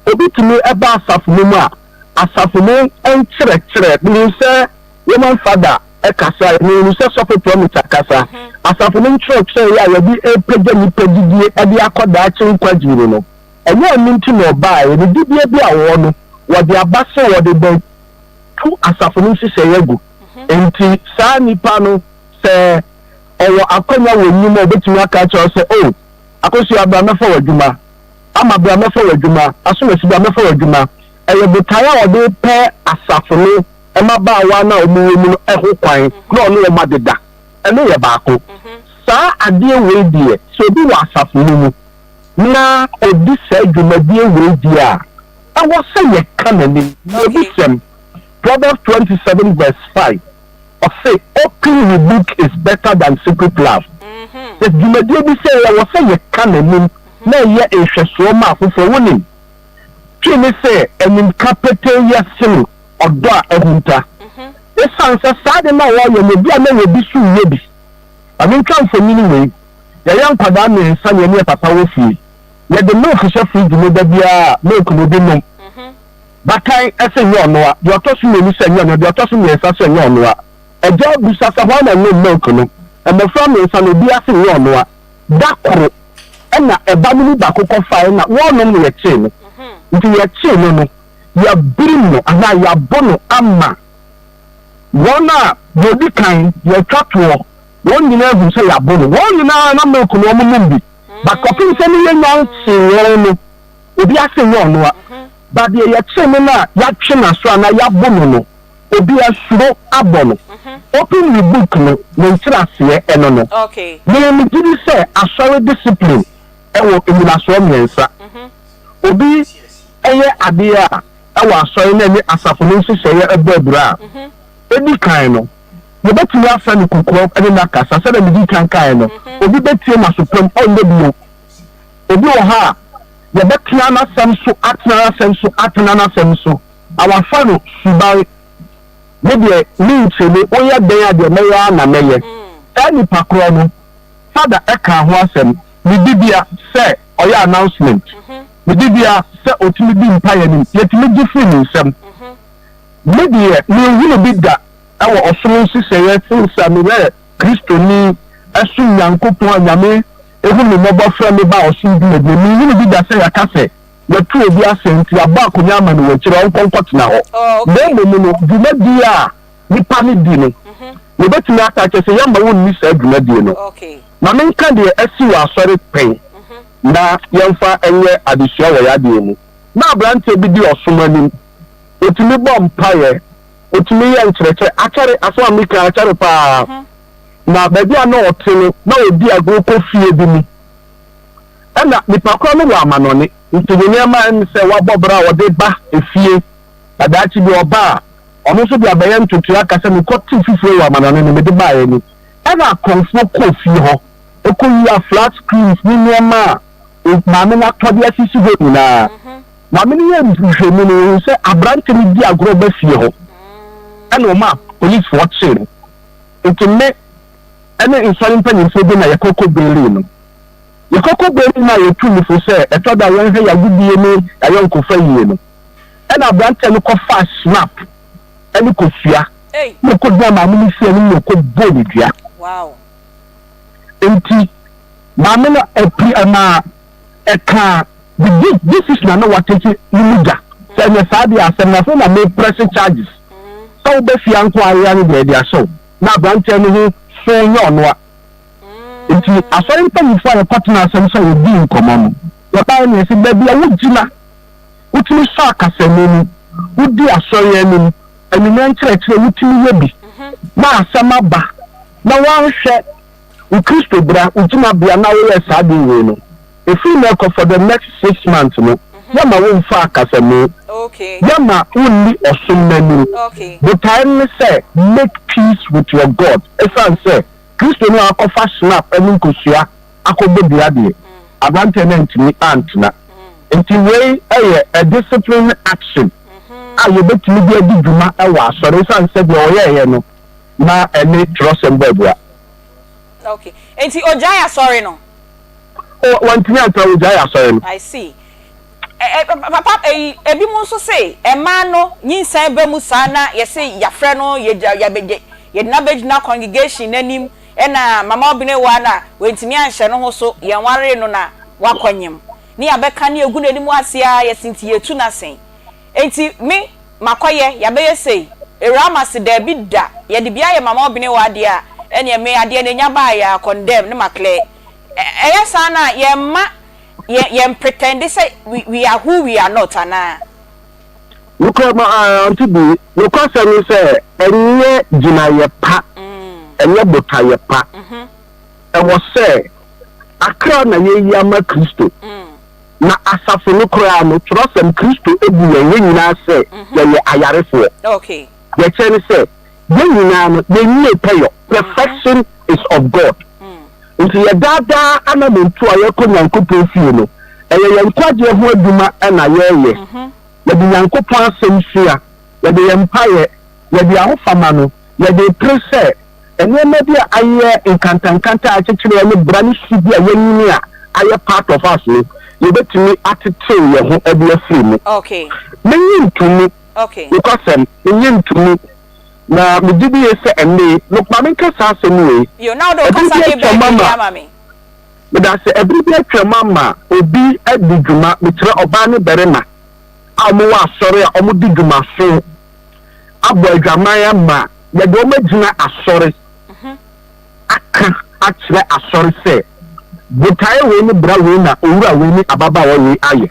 Obi tumi ba asafo no mu a, asafo no nkyerɛkyerɛ, menim sɛ Roman Fada kasa, menim sɛ Sɔfo Promise akasa, asafo no nkyerɛkyerɛ a yɛde repagya nnipa gyidie de akɔ daakye nkwagye mu no, ɛnyɛ ɛno nti na ɔbaeɛ. Ne dibea bi a ɔwɔ no, wɔde aba sɛ wɔde bɛtu asafo no nhyehyɛeɛ agu. Enti saa nipa no, sɛ ɔwɔ akwanya wɔ nnwuma a, obetumi aka akyerɛ wo sɛ, 'O, Akosua, bra mmɛfa w'adwuma. Ama, bra mmɛfa w'adwuma. Asomasi, bra mmɛfa w'adwuma. Ɛyɛ botae a ɔde repɛ asafo no mmabaawa no a wɔwɔ mu no ho kwan na ɔne wɔn adeda. Ɛno yɛ baako. Saa adeɛ wei deɛ, sɛ obi wɔ asafo no mu na ɔdi saa dwumadie wei deɛ a, ɛwɔ sɛ yɛka n'anim. Mmebusɛm, Proverbs 27 verse 5, ɔse open rebuke is better than secret love. Sɛ dwumadie bi sɛ ɛwɔ sɛ yɛka n'anim na ɛyɛ nhwɛsoɔ ma afoforɔ. Wonim, twi ne sɛ animka petee yɛ sene ɔdɔ a ahunta. Esiane sɛ saa ade no a wɔreyɛ no ebi a na obi so reyɛ bi. Ma mentwa mfonini wei. Yɛyɛ nkwadaa mmiɛnsa na yɛne yɛn papa wɔ fie. Yɛde milk hyɛ fridge mu da biara a milk no obi nom. Bakan se nyɛ ɔnoa, deɛ ɔtɔ so mmienu sɛ nyɛ ɔnoa, deɛ ɔtɔ so mmiɛnsa sɛ nyɛ ɔnoa. Agya bisa sɛ hwan na ɛnom milk no? Mmɔfra mmiɛnsa no obiara se nyɛ ɔnoa. Da koro, Ɛna ɛba no mu baako kɔfae na wɔnom no yɛkyee no. Nti yɛkyee no no, yɛabirim no anaa yɛabo no ama wɔn a deɛ ɔdi kan, deɛ ɔtwa toɔ, wɔn nyinaa ahu sɛ yɛabo no. Wɔn nyinaa na milk no wɔn nom bi. But kɔpem sɛ ne yɛnya nkyee wɔn no, obi ase nyɛ ɔnoa. But deɛ yɛkyee no no a yɛatwe n'aso anaa yɛabo no no, obi asuro abɔ no. Open rebuke no ne nkyerɛaseɛ ɛno no. Me megye di sɛ asɔre discipline ɛwɔ nnyinasoɔ mmiɛnsa. Obi yɛ adeɛ a ɛwɔ asɔre na ɛne asafo no nhyehyɛeɛ bɔ abira a, ɛdi kan no, yɛbɛtumi afrɛ no kokoam ne no akasa. Sɛdeɛ medii kan kaeɛ no, obi bɛtie no aso pam, ɔnyɛ bio. Obi wɔ hɔ a, yɛbɛtena n'asɛm so, atena n'asɛm so, atena n'asɛm so, na wafa no suban. Me deɛ, menkyɛ mu, woyɛ dɛn a deɛ mɛyɛ ara na mɛyɛ. Saa nipa korɔ no, Father kaa ho asɛm, ne dibea sɛ ɔyɛ announcement, ne dibea sɛ ɔtumi di mpaeɛ no, yɛtumi gye firi ne nsam. Me deɛ, menhunu bi da wɔ ɔsom nhyehyɛeɛ since a meyɛɛ Kristoni, som Nyankopɔn a Nyame hu me mmɔbɔ frɛ me ba ɔsom dwumadie, menhunu bi da sɛ yɛaka sɛ yɛto obi asɛm nti yɛabɔ akonwa ama no wɔ akyire a ɔnkɔ nkɔtena hɔ. Na mmom no, dwumadie a nipa no di no, yɛbɛtumi aka akyerɛ sɛ yɛmma wonni saa dwumadie no. Ma menka deɛ asi wɔ asɔre pɛn na yɛmfa nyɛ adesua wɔ yɛn adeɛ mu. Na aberanteɛ bi di ɔsom anim. Ɔtumi bɔ mpaeɛ, ɔtumi yɛ nkyerɛkyerɛ, akyɛre, asɛm a meka yi, akyɛre pa ara. Na baabi a na ɔte no, na ɔdi agorɔ kɔ fie bi mu. Ɛna nipa korɔ no wɔ amanɔne, nti ne nneɛma ne sɛ wabɔ bra a ɔde ba efie, na daakye bi ɔba a, ɔno nso de abɛyɛ ntotoeɛ aka sɛ mekɔtee fifire wɔ amanɔne no, mede baeɛ ni. Ɛna akɔmfoɔ kɔɔ fie hɔ kɔyiaa flat screens ne nneɛma a maame no atɔ de asisi hɔ nyinaa. Maame no yɛɛ nhwehwɛmu no, wɔhuu sɛ aberante no di agorɔ ba fie hɔ, ɛna ɔmaa polisfoɔ kyee no. Nti me ne nsɔre mpanimfoɔ bi na yɛkɔ kɔ beelee no. Yɛkɔ kɔ beelee no a yɛtuu no fo sɛ ɛtɔ da a yɛnhwɛ yɛn agodie ne yɛn ayɔnkofa yie no. Ɛna aberanteɛ no kɔfaa snap ne kosua na ɔkɔgyinaa maame no fie anim na ɔkɔbɔɔ no dua. Nti maame no apiri ɛmaa ɛkaa the decision a na watake no mu gya sɛ ɛnyɛ saa deɛ asɛm no afei na me press charges sɛ woba fie anko ayera no deɛ ɛde ahyɛ wo na aberanteɛ no ho so nyɛ ɔnoa. Nti asɔre mpanyinfoɔ a yɛkɔtena asɛm sɛ yɛdii nkɔmmɔ no yɛbaeɛ no yɛsɛ baabi a wogyina wotumi sɔ akasamu mu, wodi asɔre anim, anwummerɛ nkyerɛkyerɛ wotumi yɛ bi na asɛm aba na woanhwɛ wo Kristo bra, wo gyinabea na woyɛɛ saa adeɛ wei no, ɛfiri nnɛ rekɔ for the next six months no, yɛmma womfa akasamu, yɛmma wonni ɔsom no anim. Botaeɛ no ne sɛ make peace with your God, ɛsiane sɛ Kristoni a wakɔfa schnapp ne nkosua akɔbɔ dua deɛ, aberanteɛ no antumi antena. Nti wei yɛ a discipline action a yɛbɛtumi de adi dwuma wɔ asɔre ɛsiane sɛ deɛ ɔyɛeɛ no na ɛne twerɛsɛm bɔ abira. Okay. Nti ogyae asɔre no? Oh, wantumi antena, ogyae asɔre no. I see. Ɛ ɛ papa eyi ebinom nso se mmaa no nyinsɛn ba mu saa na yɛse yafrɛ no yɛgya yɛbɛgye yɛde no abɛgyina congregation no anim ɛna mama ɔbenewa na wantumi anhyɛ no ho so yɛnwaree no na wakɔ nyem ne yɛabɛka ne yɛgu n'anim ase ara yɛse nti yɛtu no asen enti me makɔyɛ yɛabɛyɛ sei awuraa ma se daabi da yɛde bi ayɛ mama ɔbenewa adeɛ a ɛneɛ me adeɛ no ɛnya baeɛ a condemn ne ma clear ɛyɛ saa no a yɛmma yɛ yɛn pretende sɛ we we are who we are not anaa? Nokorɛ ma Auntie Bee, nokwasɛm ne sɛ ɛnyɛ gyinaeɛ pa, ɛnyɛ botaeɛ pa. Ɛwɔ sɛ akra na yɛyi ama Kristo. Na asafo no koraa no, twerɛsɛm, Kristo bu yɛn, yɛn nyinaa sɛ yɛyɛ ayarefoɔ. Deɛ ɛkyerɛ ne sɛ, yɛn nyinaa no, yɛnwie pɛyɔ, perfection is of God. Nti yɛ daa daa anamontuo a yɛkɔ Nyankopɔn fie no, ɛyɛ yɛn nkwagyeɛ ho adwuma na yɛreyɛ. Yɛde Nyankopɔn asɛm sua, yɛde yɛn mpaeɛ, yɛde ahofama no, yɛde repere sɛ nneɛma bi a ayɛ nkantankanta a akyekyere yɛn ne bra ne su bi a yɛanyini a ayɛ part of us no, yɛbɛtumi atetew yɛn ho de afiri mu. Mennye ntomu, nokwasɛm, mennye ntomu. Na megye die sɛ ɛnne yi, no, ma menka saa asɛm wei. Yo, na wode wo Ɛbere kasa bi de atwam bɛn ama. awie ama me. Medase, ɛbere bi atwam ama obi adi dwuma, mekyerɛ ɔbaa ne barima a wɔwɔ asɔre a wɔdi dwumaso abɔ adwaman ama yɛde wɔn agyina asɔre aka akyerɛ asɔre sɛ botaeɛ wei ne bra wei na owura wei ne ababaawa wei ayɛ.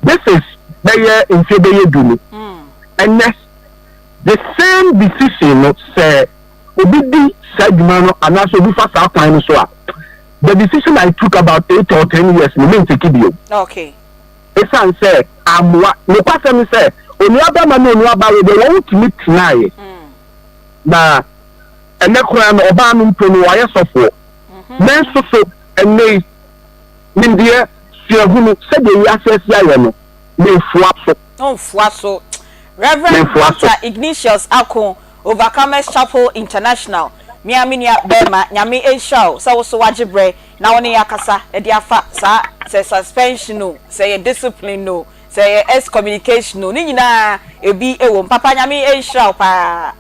This is bɛyɛ mfeɛ bɛyɛ du ni. Ɛnnɛ, the same decision no sɛ obi di saa dwuma no anaasɛ obi fa saa kwan no so a, the decision I took about 8 or 10 years no menteki bio. Esiane sɛ ammoa. Nokwasɛm ne sɛ, onuabarima ne onuabaa wei deɛ wɔn tumi tenaeɛ. Na ɛnnɛ koraa no, ɔbaa no mpo no, wayɛ sɔfoɔ. Nanso so ɛnnɛ yi, nimdeɛ, suahunu, sɛdeɛ wiase asi ayɛ no, memfoa so. Womfoa so. Rev. Memfoa so. Doctor Ignatius Ako, Overcomers Chapel International, me ara me nua barima, Nyame nhyira wo sɛ wo so woagye berɛ na wo ne yɛn akasa de afa saa sɛ suspension o, sɛ ɛyɛ discipline o, sɛ ɛyɛ excommunication o, ne nyinaa ebi wɔ mu. Papa Nyame nhyira wo paa.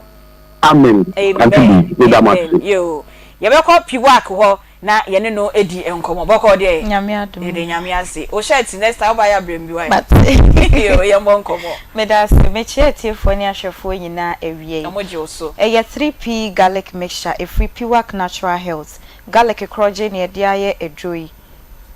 Amen Auntie Amen Bee, meda mo amen ase. yoo yɛbɛkɔ piwak hɔ na yɛne no adi nkɔmmɔ bɔkɔɔ deɛ Nyame adom. yɛda Nyame ase wo shirt next time woba yɛ abrɛ me bi wai Mate. yoo yɛmmɔ nkɔmmɔ. Meda ase. Mekyea atiefoɔ ne ahwɛfoɔ nyinaa awia yi. Ɔmo gye wo so. Ɛyɛ 3P garlic mixture ɛfiri Piwak Natural Health. Garlic korɔgye na yɛde ayɛ aduro yi.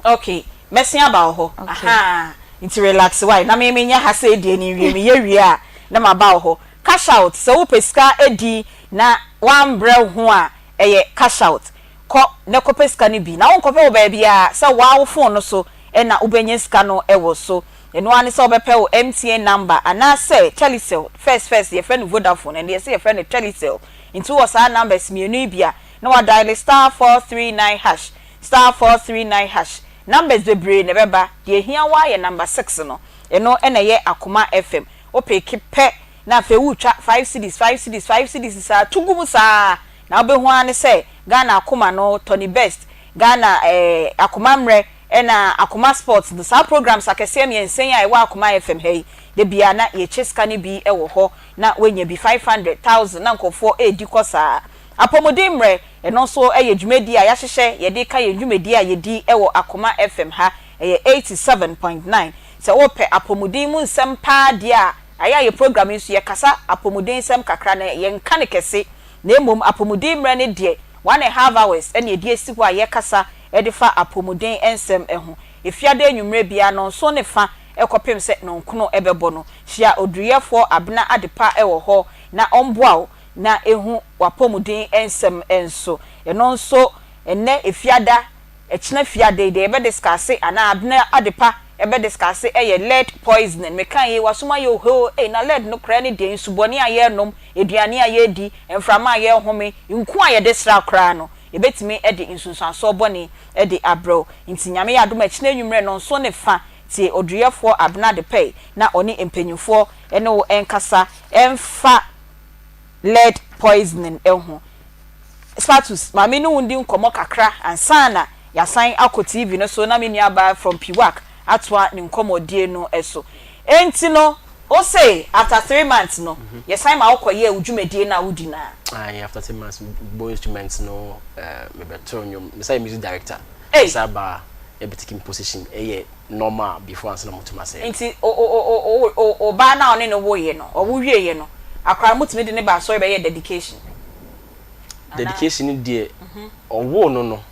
Ok mɛsen aba wo hɔ Ok. ahaa nti relax wai na me menyɛ ha sei deɛ no nwie meyɛ wie a na maba wo hɔ. Cash out, sɛ wopɛ sika adi na woambrɛ wo ho a, ɛyɛ cash out. Kɔ na kɔpɛ sika no bi. Na wonkɔpɛ wɔ baabiara, sɛ woaa wo phone no so na wobɛnya sika no wɔ so. Ɛno ara ne sɛ wobɛpɛ wo MTN number anaasɛ Telecel, first first yɛfrɛ no Vodafone, ɛnde yɛse yɛfrɛ no Telecel. Nti wowɔ saa numbers mmienu yi bi a, na woadiale *439 hash, *439 hash. Numbers bebree na ɛbɛba, deɛ ɛhia wo ara yɛ number six no, ɛno na ɛyɛ Akoma FM. Wo peke pɛ na afei woretwa five cedis, five cedis, five cedis saa to gu mu saa na wobɛhu ara ne sɛ Ghana akoma no, Tony Best, Ghana eh, Akoma Mmerɛ ɛna Akoma Sports no, saa programs akɛseɛ mmiɛnsa yi a ɛwɔ Akoma FM ha yi, da biara na yɛkyɛ sika no bi wɔ hɔ na woanya bi, 500, thousand na nkurɔfoɔ redi kɔ saa. Apɔmuden Mmerɛ, ɛno nso yɛ dwumadie a yɛahyehyɛ yɛde reka yɛn dwumadie a yɛdi wɔ Akoma FM ha, ɛyɛ 87.9. Sɛ wopɛ apɔmuden mu nsɛm paa deɛ a, ayɛ a yɛ program yi nso yɛkasa apɔmuden nsɛm kakra na yɛnka no kɛse na mmom apɔmuden mmerɛ no deɛ one and half hours na yɛde asi hɔ a yɛkasa de fa apɔmuden nsɛm ho. Efiada anwummerɛ biara nnɔnson ne fa kɔpem sɛ nnɔnkono bɛbɔ no, hyia Oduruyɛfoɔ Abena Adepa wɔ hɔ na ɔmboa wo na hu w'apɔmuden nsɛm nso. Ɛno nso ɛnnɛ Efiada Ɛkyena fiada yi deɛ yɛbɛ discusse anaa abena adepa bɛ discusse ɛyɛ lead poisoning. Meka yei w'asom ayɛ ohoo ei na lead no koraa ne deɛn nsu bɔne a yɛrenom, aduane a yɛredi, mframa a yɛrehome, nku a yɛde sra koraa no ɛbɛtumi de nsunsuansoɔ bɔne de abrɛ wo. Nti Nyame yɛ adom a ɛkyena anwummerɛ nnɔnson ne fa tie oduruyɛfoɔ Abena Adepɛi na ɔne mpanyinfoɔ ne wo nkasa mfa lead poisoning ho. Status, Ma me ne wo ndi nkɔmmɔ kakra ansa na yɛasan akɔ TV no so na me nuabaa from Piwak atoa ne nkɔmmɔdie no so. Enti no, wo se after 3 months no, yɛsan ma wokɔyɛɛ wo dwumadie no a wodi no a? Aye, after 3 months, mebɔ instruments no, mebɛtoo nnwom, mesan yɛ music director. Ei! Mesan ba ɛbɛ take me position, ɛyɛ normal before ansa na motum asɛe no. Nti wo ba no a ɔne no woeɛ no, ɔwo wieeɛ no, akwadaa no motumi de no ba asɔre bɛyɛɛ dedication? Anaa? Dedication no deɛ, ɔwoo no no,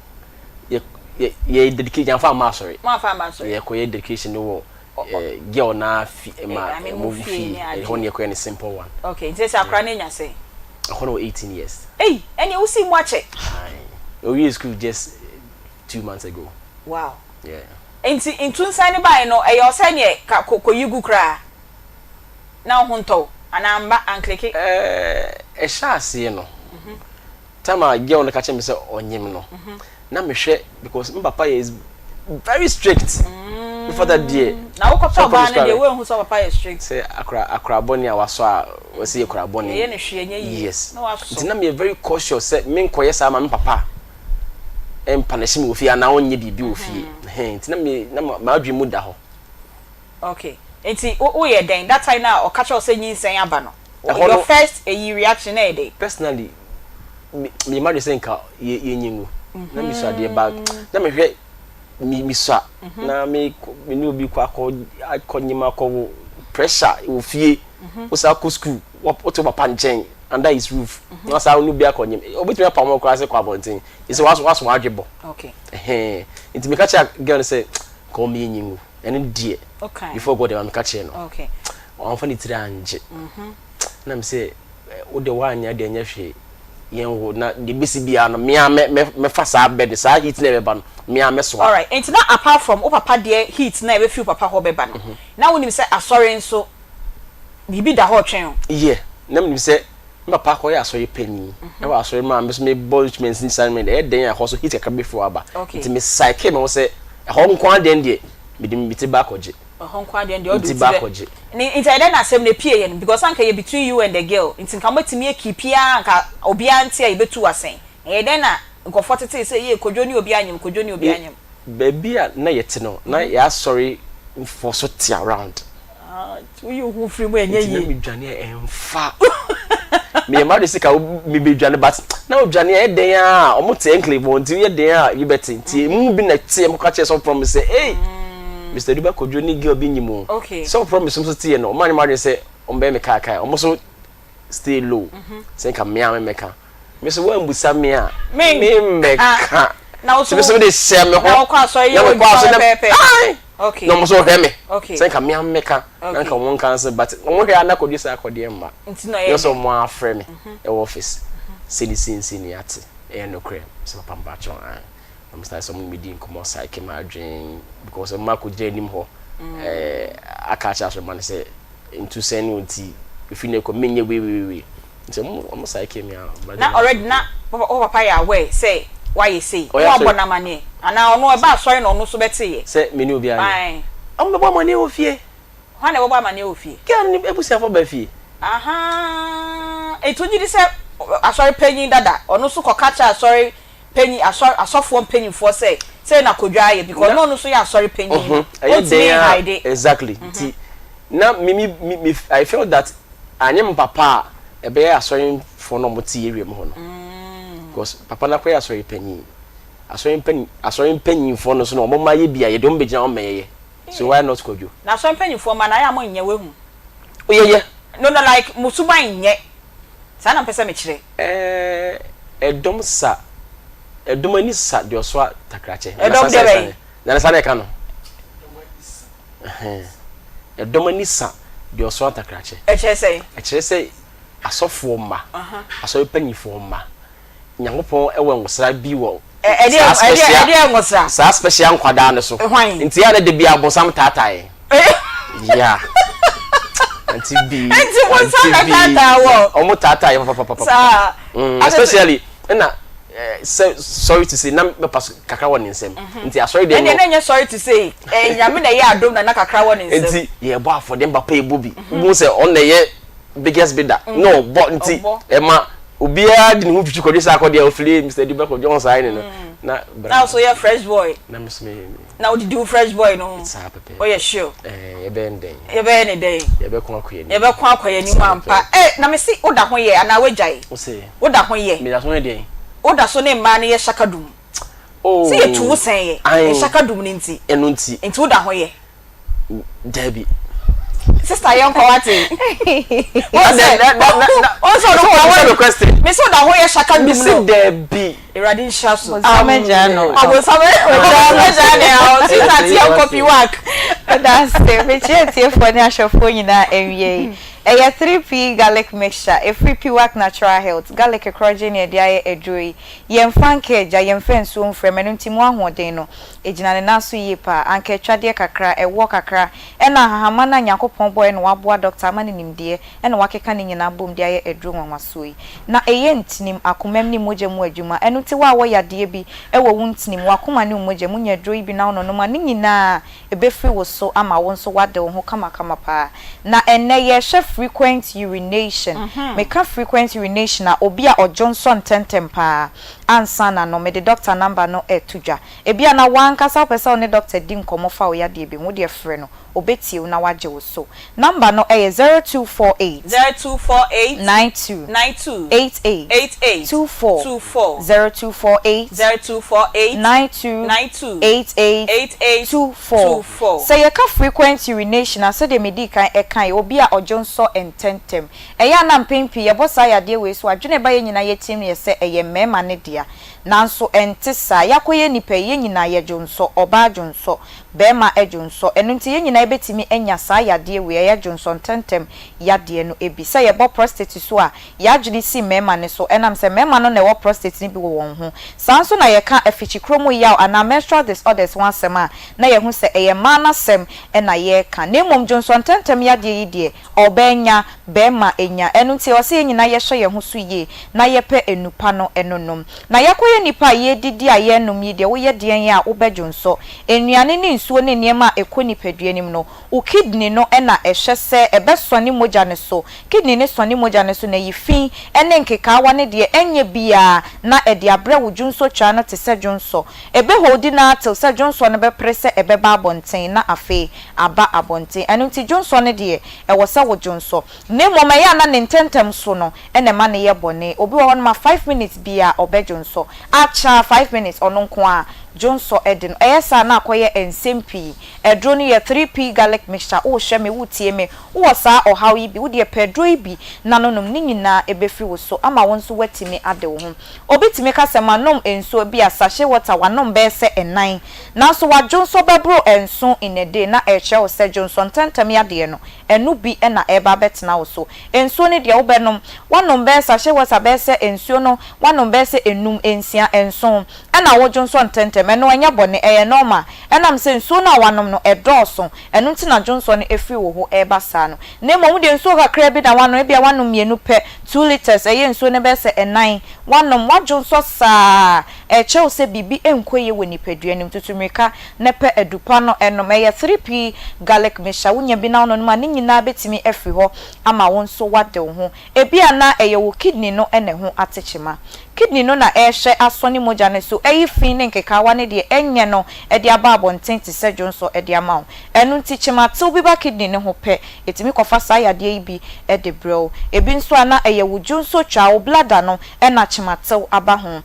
yɛ yɛ yɛ dedicate yɛamfa amma asɔre. Moamfa amma asɔre? Yɛkɔyɛ dedication no wɔ girl no ara fi ma Maame mo mo fie fie, ne ɛhɔ adeɛ. na yɛkɔyɛ no simple one. Okay, nti sɛ akwadaa no anya sɛn? Ɛhɔ na ɔwɔ 18 years. Ei, ɛnneɛ wosii mu akyɛ. Aye, ɔwiee school just 2 months ago. Wow. Yeah. Nti ntunsan no baeɛ no, ɛyɛ ɔsɛ neɛ ka kɔ kɔyi gu koraa na wo ho ntɔ wo anaa amba ankleke? Ɛɛ, ɛhyɛ aseɛ no, time a girl no ka kyerɛ me sɛ ɔnyem no, na mehwɛ because me papa yɛ is very strict. Me father deɛ. Na wokɔpɛ ɔbaa no deɛ woanhu sɛ ɔpapa yɛ strict? Sɛ akora akora bɔne a wasɔ a wɔsi yɛ kora bɔne. Yɛyɛ no hwee ɛnyɛ yie. Yes. Na wasɔ. Nti na meyɛ very cautious sɛ menkɔyɛ saa ma me papa mpanahye me wɔ fie anaa ɔnyɛ biribi wɔ fie. Ɛhɛn, nti na me na m'adwene mu da hɔ. Okay. Nti wo woyɛ dɛn that time na ɔka kyerɛ wo sɛ nyinsɛn aba no? Ɛhɔ Your no, first eyi reaction na ɛyɛ dɛn? Personally, me meyɛ m'adwene sɛ nka yɛ yɛnyɛ ngu. Na mesua deɛ ba na mehwɛ me mesua na me me ne obi kɔ akɔ akɔ nyim akɔ wo pressure wɔ fie wo saa kɔ school wote wo papa nkyɛn under his roof na saa wo ne obi akɔ nyim obetumi apam wo koraa sɛ kɔ abɔnten ɛsɛ waso waso wadwe bɔ ɛhɛn nti meka kyerɛ girl no sɛ kɔ ɔmo yɛ nyi ngu ɛno deɛ before God ɛma meka kyerɛ no wamfa ne tiri angye na me sɛ wo deɛ woanyɛ deɛ nyɛ hwee yɛn wo na deɛ bɛsi biara no me ara mɛ mɛ mɛfa saa bɛde saa heat na ɛbɛba no me ara mɛsoa. Alright, nti na apart from wo papa deɛ heat na ɛbɛfi wo papa hɔ bɛba no, na wonim sɛ asɔre nso biribi da hɔ retwɛn wo? Yeah, na menim sɛ me papa akɔyɛ asɔre panyin ɛwɔ asɔre mu a me nso mebɔ instruments ne saa nneɛma ɛyɛ dɛn a ɛhɔ nso heat kakra bɛfi hɔ aba. Nti me psyche me ho sɛ ɛhɔ nko ara deɛ deɛ mede me ti ba akɔgye. Ɛhɔ nko ara deɛ deɛ ɔde wo ti bɛ ne nti ɛdɛn na asɛm no epie yɛ no because anka ɛyɛ between you and the girl nti nka mobɛtumi a keep ara anka obiara nte a yɛbɛtu wo asɛn ɛyɛ dɛn na nkurɔfoɔ tetee sɛ yee Kojo ne obi anyem Kojo ne obi anyem. Baabi a na yɛte no na yɛn asɔre foɔ so te around. Ah nti woyi wo ho firi mu a ɛnyɛ Nti na yie. medwane a ɛmfa. Meyɛ m'adwene sɛ ka mebɛdwane but na wodwane a ɛyɛ dɛn ara a wɔn te enclave hɔ nti woyɛ dɛn ara a ebi bɛte nti emu bi na ɛteɛ mu kɔka kyerɛɛ sɔfo Promise sɛ ei Mister Aduba Kojo ne girl bi nyim o. Okay. Sɔfo Promise nso teɛ no wɔn anyɛ wɔn adwene sɛ wɔbɛyɛ me kaakae wɔn nso stay low sɛ nka me ara memmɛka. Me so woambusa me a memmɛka. Na wo so Nti me so mede hyɛ me ho. Na wokɔ asɔre yɛ Na mekɔ w'adwuma asɔre na pɛpɛɛpɛ. Ae! Okay. Na wɔn nso wɔhwɛ me. Okay. Sɛ nka me ara memmɛka. Na Okay. nka wɔn nka nso but wɔn hwɛ a na kɔdwe saa akɔdeɛ mma. Nti na ɔyɛ Nyɛ sɛ dɛn? wɔn afrɛ me ɛwɔ office. Sei ne sei ne sei ne yɛate. Ɛyɛ nokorɛ. Sɛ papa mpakyɛw ae. Na wɔn start sɛ wɔn ne me di nkɔmmɔ psyche m'adwene because wɔn akɔgyina anim hɔ ɛɛ aka akyerɛ asɔremma no sɛ ntu sɛn ne nti efi ne kɔ menyɛ wei wei wei nti ɔmo ɔmo psyche me a. Na already na wo papa yɛ aware sɛ wayɛ sei na wabɔ no amaneɛ anaa ɔno ɛba asɔre na ɔno nso bɛteeɛ? Sɛ me ne obi ayɛ. Ae. Ɔmo bɛbɔ amaneɛ wɔ fie. Hwan na ɛbɛbɔ amaneɛ wɔ fie? Girl no abusuafoɔ ba fie. Ahaa nti wogye di sɛ asɔre panyin dada ɔno nso kɔka kyerɛ asɔre panyin asɔre asɔfoɔ mpanyinfoɔ sɛ sei na Kodwo ayɛ because na ɔno nso yɛ asɔre panyin no Ɛyɛ ɔntumi dɛn a nhide. exactly nti na me me me me I felt that anyɛ me papa a ɛbɛyɛ asɔrefoɔ no a wɔte area mu hɔ no because papa no akɔyɛ asɔre panyin asɔre mpanyin asɔre mpanyinfoɔ no nso no wɔn mma yɛ bi a yɛde wɔn bɛgyina wɔn mɛyɛyɛ so why not Kwadwo. Na asɔre mpanyinfoɔ mma no ayɛ a mo nyɛ wahu. Yɛyɛ. No no like mo suban nyɛ Saa na mpɛ sɛ mekyerɛ. Ɛɛ ɛdɔm sa, ɛdɔm ani sa deɛ ɔsoa takrakyɛ. Ɛdɔm deɛ bɛn? Nana saa na ɛka no. Ɛdɔm ani sa deɛ ɔsoa takrakyɛ. Ɛkyerɛ sɛn? Ɛkyerɛ sɛ asɔfoɔ mma, asɔre mpanimfoɔ mma, Nyankopɔn wɔ nwosra bi wɔ saa special saa special nkwadaa no so. Nti yɛ a na da bi abonsam taataa yɛn. Yeah. Nti bi. Nti bonsam na taataa wɔ. Ɔmo taataa yɛn papapapa. Saa. Especially ɛna sɛ sorry to say na mɛpa so kakra wɔ ne nsam. Nti asɔre deɛ no. Ɛnna ɛnyɛ sorry to say Nyame na ɛyɛ adom na na kakra wɔ ne nsam. Nti yɛbɔ afɔdeɛ mba pa ɛbɔ bi. Wohu sɛ ɔno na ɛyɛ biggest bidder na ɔbɔ nti ɛma obiara de ne ho twitwi kɔdwe saa akɔdeɛ ofili Mr. Adiba kɔdwe ɔn saa ne no na bra na so yɛ fresh boy na me so me na wodidi wo fresh boy no ho saa pɛpɛ ɔyɛ sure ɛɛ yɛbɛyɛ ne dɛn yɛbɛyɛ ne dɛn yɛbɛko akɔ yɛn yɛbɛko akɔ yɛn anim ampa eh na me se woda ho yɛ anaa wagyae woda ho yɛ meda so yɛ dɛn woda so ne mmaa no yɛ shakadum oh sɛ yɛtu wo sɛn yɛ shakadum no nti ɛno nti nti woda ho yɛ Dabi. Sister yɛn kɔ wate. Wọ́n sẹ́ wọ́n sẹ́ ọ̀dọ̀ kọ́ wọ́n question. Mi sọ da hɔ yɛ shaka dum no. Mi si dabi. Awurade nhyira so. Bonsam agya no. Abonsam agya ne ahɔ. Sister ti yɛn kɔ piwak. Ɛda ase. Mekyia atiefoɔ ne ahwɛfoɔ nyinaa awia yi. Ɛyɛ 3P garlic mixture ɛfiri Piwak Natural Health. Garlic korɔgye ne yɛde ayɛ aduro yi. Yɛmfa nka agya, yɛmfa nsuo mfra mu, ɛno nti mu ahoɔden no. Egyina ne nan so yie paa. Anka atwadeɛ kakra, ɛwoɔ kakra, ɛna ahahamma no a Nyankopɔn bɔeɛ na waboa dɔkta ama no nimdeɛ ɛna wakeka ne nyinaa abom de ayɛ aduro nwanwasoɔ yi. Na ɛyɛ ntinim, akomam ne mogya mu adwuma. Ɛno nti wo a wɔ yadeɛ bi wɔ wo ntinim, w'akoma ne wo mogya mu, nya aduro yi bi na wononom a, ne nyinaa ɛbɛfiri wo so ama wo nso woade wo ho kamakama paa. Na ɛnnɛ yɛrehwɛ. frequent urination. Meka frequent urination a, obi a ɔdwonsɔ ntɛntɛm paa. Ansa na no, mede doctor number no reto dwa. Ebia na w'ankasa wopɛ sɛ wo ne doctor di nkɔmmɔ fa wo yadeɛ bi ho, wo deɛ frɛ no. Obetie wo na wagye wo so. Number no yɛ 0248. 0248. 92. 92. 88. 88. 24. 24. 0248. 0248. 92. 92. 88. 88. 24. 24. Sɛ yɛka frequent urination a, sɛdeɛ medii kan kaeɛ, obi a ɔdwonsɔ ntɛntɛm. Ɛyɛ a na mpɛn pii yɛbɔ saa yadeɛ wei so a, adwene a ɛba yɛn nyinaa yɛn tirim yɛ sɛ ɛyɛ mmarima no dea. Nanso ɛnte saa. Yɛakɔyɛ nnipa yi, yɛn nyinaa yɛdwonsɔ, ɔbaa dwonsɔ, Barima dwonsɔ. Ɛno nti yɛn nyinaa bɛtumi anya saa yadeɛ wei, ɛyɛ dwonsɔ ntɛmntɛm yadeɛ no bi. Sɛ yɛbɔ prostate so a, yɛn adwene si mmarima no so, ɛnam sɛ mmarima no na ɛwɔ prostate no bi wɔ wɔn ho. Saa nso na yɛka afikyikuro mu yaw anaa menstrual disorders ho asɛm a, na yɛhu sɛ ɛyɛ mmaa no asɛm na yɛreka. Na mmom dwonsɔ ntɛmntɛm yadeɛ yi deɛ, Ɔbaa nya, barima nya. Ɛno nti ɛwɔ sɛ yɛn nyinaa yɛhwɛ yɛn ho so yie na yɛpɛ nnupa no nonom. Na yɛkɔyɛ nnipa a yɛredidi a yɛrenom yi deɛ, woyɛ deɛn a wobɛdwonsɔ? Nnuane ne nsuo ne nneɛma a ɛkɔ nipadua no mu no, wo kidney no na ɛhwɛ sɛ ɛbɛsɔne mogya no so. Kidney no sɔne mogya no so na ɛyi fi ne nkekaawa ne deɛ ɛnyɛ biara na ɛde abrɛ wo dwonsɔtwaa no te sɛ dwonsɔ. Ɛbɛholdi no ara till sɛ dwonsɔ no bɛpere sɛ ɛbɛba abɔnten na afei aba abɔnten. Ɛno nti dwonsɔ no deɛ, ɛwɔ sɛ wo dwonsɔ. Na mmom ɛyɛ a na ne ntɛntɛm so no na ɛma no yɛ bɔne. Obi wɔ hɔnom a five minutes biara ɔbɛdwonsɔ. Akyɛ ara five minutes ɔno nko ara dwonsɔ de no. Ɛyɛ saa a na akɔyɛ nsɛm pii. Aduro no yɛ 3P garlic mixture. Wohwɛ me, wotie me, wowɔ saa ɔhaw yi bi, wo deɛ pɛ aduro yi bi na no nom, ne nyinaa ɛbɛfiri wo so ama wo nso woatumi ade wo ho. Obi tumi ka sɛ manom nsuo ebia sachet water wanom bɛyɛ sɛ nnan nanso wadwonsɔ bɛboro nson in a day na ɛrekyerɛ wo sɛ dwonsɔ ntɛmntɛm yadeɛ no ɛno bi na ɛreba abɛtena wo so. Nsuo no deɛ wobɛnom, woanom bɛyɛ sachet water bɛyɛ sɛ nsuo no woanom bɛyɛ sɛ nnum, nsia, nson ɛna wodwonsɔ ntɛmntɛm ɛno ɛnyɛ bɔne ɛyɛ normal ɛnam sɛ nsuo no a woanom no ɛdɔɔso ɛno nti na dwonsɔ no ɛfiri wo ho ɛreba saa no. Na mmom wodeɛ nsuo kakraa bi na woanom ebia woanom mmienu pɛ Two litres, ɛyɛ nsuo no bɛyɛ sɛ ɛnan. Woanom, woadwonsɔ saa a, ɛkyerɛ wo sɛ biribi nkɔ yie wɔ nipadua no mu. Tutu mmirika na pɛ adupa no nom. Ɛyɛ 3P garlic mixture. Wonya bi na wononom a, ne nyinaa bɛtumi afiri hɔ ama wo nso woade wo ho. Ebia na ɛyɛ wo kidney no na ɛho ate kyema. Kidney no na ɛrehwɛ asɔne mogya no so, ayi fi ne nkekaawa ne deɛ ɛnyɛ no de aba abɔnten te sɛ dwonsɔ de ama wo. Ɛno nti kyematew bi ba kidney no ho pɛ, ɛtumi kɔfa saa yadeɛ yi bi de brɛ wo. Ebi nso a na ɛyɛ wo dwonsɔtwaa, wo bladder no na kyematew aba ho.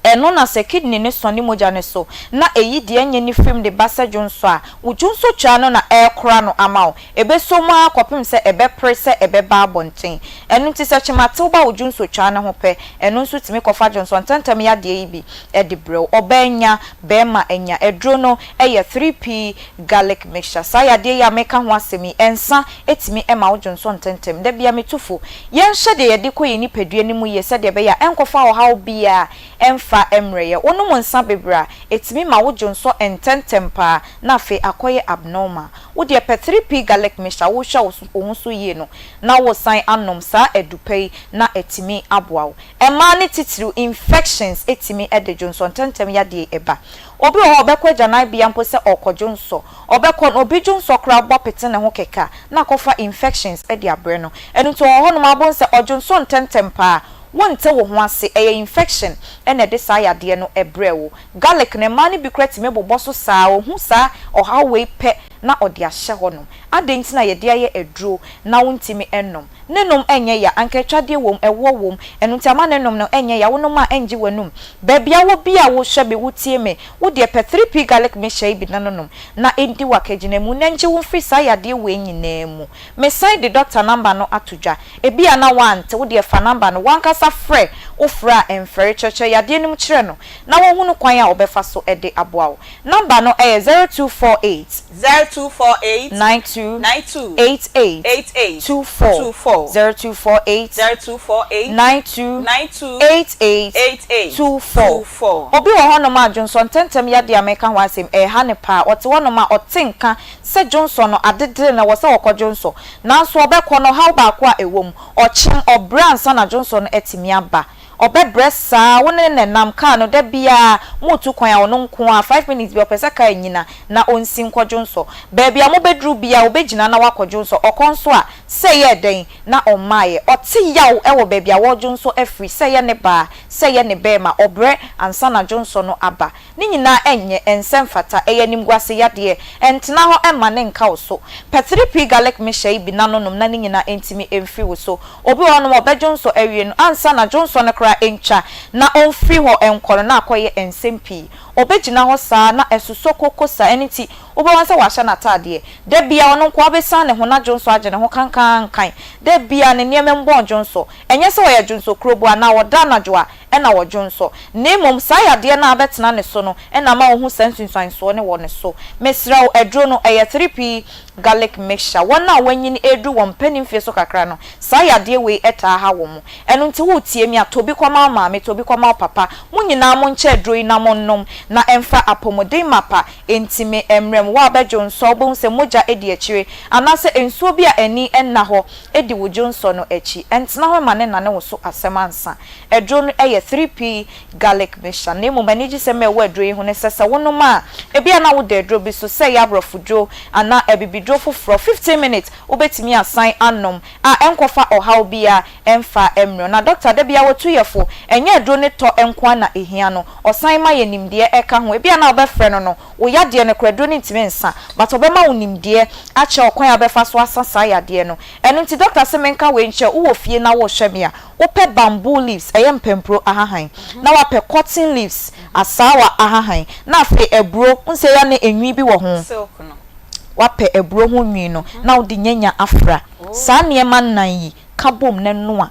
Ɛno na sɛ kidney no sɔne mogya no so na ɛyi deɛ ɛnyɛ no firim de ba sɛ dwonsɔ a, wo dwonsɔtwaa no na ɛrekora no ama wo. Ɛbɛsɔ mu ara kɔpem sɛ ɛbɛpere sɛ ɛbɛba abɔnten. Ɛno nti sɛ kyematew ba wo dwonsɔtwaa no ho pɛ, ɛno nso tumi kɔfa dwonsɔ ntɛmntɛm yadeɛ yi bi de brɛ wo. Ɔbaa nya, barima nya. Aduro no yɛ 3P garlic mixture. Saa yadeɛ yi a mereka ho asɛm yi, nsa tumi ma wo dwonsɔ ntɛmntɛm. Da biara metu fo, yɛnhyɛ deɛ yɛde kɔ yɛn nipadua no mu yie sɛdeɛ ɛbɛyɛ a ɛnkɔfa ɔhaw biara mfa mmrɛ yɛn. Wonom nsa bebree a, ɛtumi ma wo dwonsɔ ntɛmntɛm pa ara na afei akɔyɛ abnormal. Wo deɛ pɛ 3P garlic mixture, wohwɛ wo ho so yie no na woresan anom saa adupa yi na atumi aboa wo. Mmaa no titiriw, infections tumi de dwonsɔ ntɛmntɛm yadeɛ ba. Obi wɔ hɔ a ɔbɛkɔ agyananbea mpo sɛ ɔrekɔdwonsɔ. Ɔbɛkɔ no, obi dwonsɔ koraa bɔ pete ne ho kɛkɛ a, na akɔfa infections de abrɛ no. Ɛno nti ɔwɔ hɔnom a wobɛhu sɛ ɔdwonsɔ ntɛmntɛm paa. Wonte wo ho ase, ɛyɛ infection na ɛde saa yadeɛ no brɛ wo. Garlic no, mmaa no bi koraa tumi bobɔ so saa, ɔhu saa ɔhaw wei pɛ na ɔde ahyɛ hɔnom. Adɛn nti na yɛde ayɛ aduro na wontumi nnom? Ne nom nyɛ ya, anka atwadeɛ wom, ɛwoɔ wom, ɛno nti ama ne nom no nyɛ ya, wo nom a ɛngye w'anum. Baabi a wɔ biaa wo hwɛ me, wo tie me, wo deɛ pɛ 3P garlic mixture yi bi na no nom, na ɛndi w'akagyinamu, na ɛngye wo mfiri saa yadeɛ wei nyinaa mu. Me san de doctor number no ato dwa, ebia na woante, wo deɛ fa number no, w'ankasa frɛ, wo frɛ a ɛmfɛre, kyerɛkyerɛ yadeɛ no mu kyerɛ no, na wahunu kwan a ɔbɛfa so de aboa wo. Number no yɛ 0248. 0248 92 92 88 88 24 24 0248 0248 92 92 88 88 24 24. Obi wɔ hɔnom a dwonsɔ ntɛmntɛm yadeɛ a mereka ho asɛm yi, ɛreha no paa. Ɔte hɔnom a, ɔte nka sɛ dwonsɔ no, adedere no, ɛwɔ sɛ ɔkɔ dwonsɔ. Nanso ɔbɛkɔ no, ɔhaw baako a ɛwɔ mu, ɔkyem, ɔbrɛ ansa na dwonsɔ no atumi aba. Ɔbɛbrɛ saa, wo ne no na ɛnam, kaa no, da biara moretu kwan a ɔno nko ara, 5 minutes bi ɔpɛ sɛ kaa nnyina na ɔnsi nkɔ dwonsɔ. Baabi a mobɛduru biara ɔbɛgyina na wakɔ dwonsɔ, ɔkɔ nso a, sɛ ɛyɛɛ dɛn na ɔmmaeɛ. Ɔte yaw wɔ baabi a wɔredwonsɔ afiri, sɛ ɛyɛ ne baa, sɛ ɛyɛ ne bɛɛma, ɔbrɛ ansa na dwonsɔ no aba. Ne nyinaa ɛnyɛ, ɛnsɛ mfata, ɛyɛ animguase yadeɛ. Ɛntena hɔ mma ne nka wo so. Pɛ 3P garlic mixture yi bi na no nom na ne nyinaa ntumi mfiri wo so. Obi wɔ hɔnom a ɔbɛdwonsɔ awie no, ansa na dwonsɔ no koraa ntwa na ɔmfiri hɔ nkɔ no na akɔyɛ nsɛm pii. Ɔbɛgyina hɔ saa na ɛsosɔ koko saa, ɛno nti wobɛhu sɛ wahyɛ n'ataadeɛ. Da biara ɔno nko ara bɛsiane ne ho na dwonsɔ agye ne ho kankankan. Da biara ne nneɛma mu bɔn dwonsɔ. Ɛnyɛ sɛ ɔyɛ dwonsɔkurobo anaa ɔda anadwo a ɛna ɔdwonsɔ, na mmom saa yadeɛ no a abɛtena ne so no na ama ɔhu saa nsunsuansoɔ no wɔ ne so. Mesrɛ wo, aduro no, ɛyɛ 3P garlic mixture. Wɔn a wɔanyini reduru wɔn mpanin mfeɛ so kakra no, saa yadeɛ wei taa ha wɔn. Ɛno nti woretie me a, tɔ bi kɔma wo maame, tɔ bi kɔma wo papa. Mo nyinaa monkyɛ aduro yi na monnom na ɛmfa apɔmuden mapa ntumi mmrɛ mo. Wo a wobɛdwonsɔ, wobɛhu sɛ mogya di akyire anaasɛ nsuo bi a ani nna hɔ di wo dwonsɔ no akyi. Ɛntena hɔ mma no nnane wo so asɛm ansa. Aduro no yɛ 3P garlic mixture, na mmom anigyesɛm a ɛwɔ aduro yi ho ne sɛ, sɛ wonom a, ebia na woda aduro bi so, sɛ ɛyɛ aborɔfoduro anaa abibiduro foforɔ, 15 minutes wobɛtumi asan anom a ɛnkɔfa ɔhaw biara ɛmfa mmrɛ wo. Na dɔkta da biara wɔtu yɛ fo, ɛnyɛ aduro no tɔ nko ara na ɛhia no, ɔsan ma yɛ nimdeɛ ka ho. Ebia na wobɛfrɛ no no, wo yadeɛ no koraa aduro no ntumi nsa, but ɔbɛma wo nimdeɛ akyerɛ wo kwan a wobɛfa so asa saa yadeɛ no. Ɛno nti dɔkta se menka wei nkyerɛ wo, wowɔ fie na worehwɛ me a, Wopɛ bamboo leaves, ɛyɛ mpampuro ahahan, na wapɛ cotton leaves, asaawa ahahan, na afei aburo, wohu sɛ ɛyɛ a na enwi bi wɔ ho, wapɛ aburo ho nwi no na wode nyanya afra. Saa nneɛma nnan yi, ka bom na noa,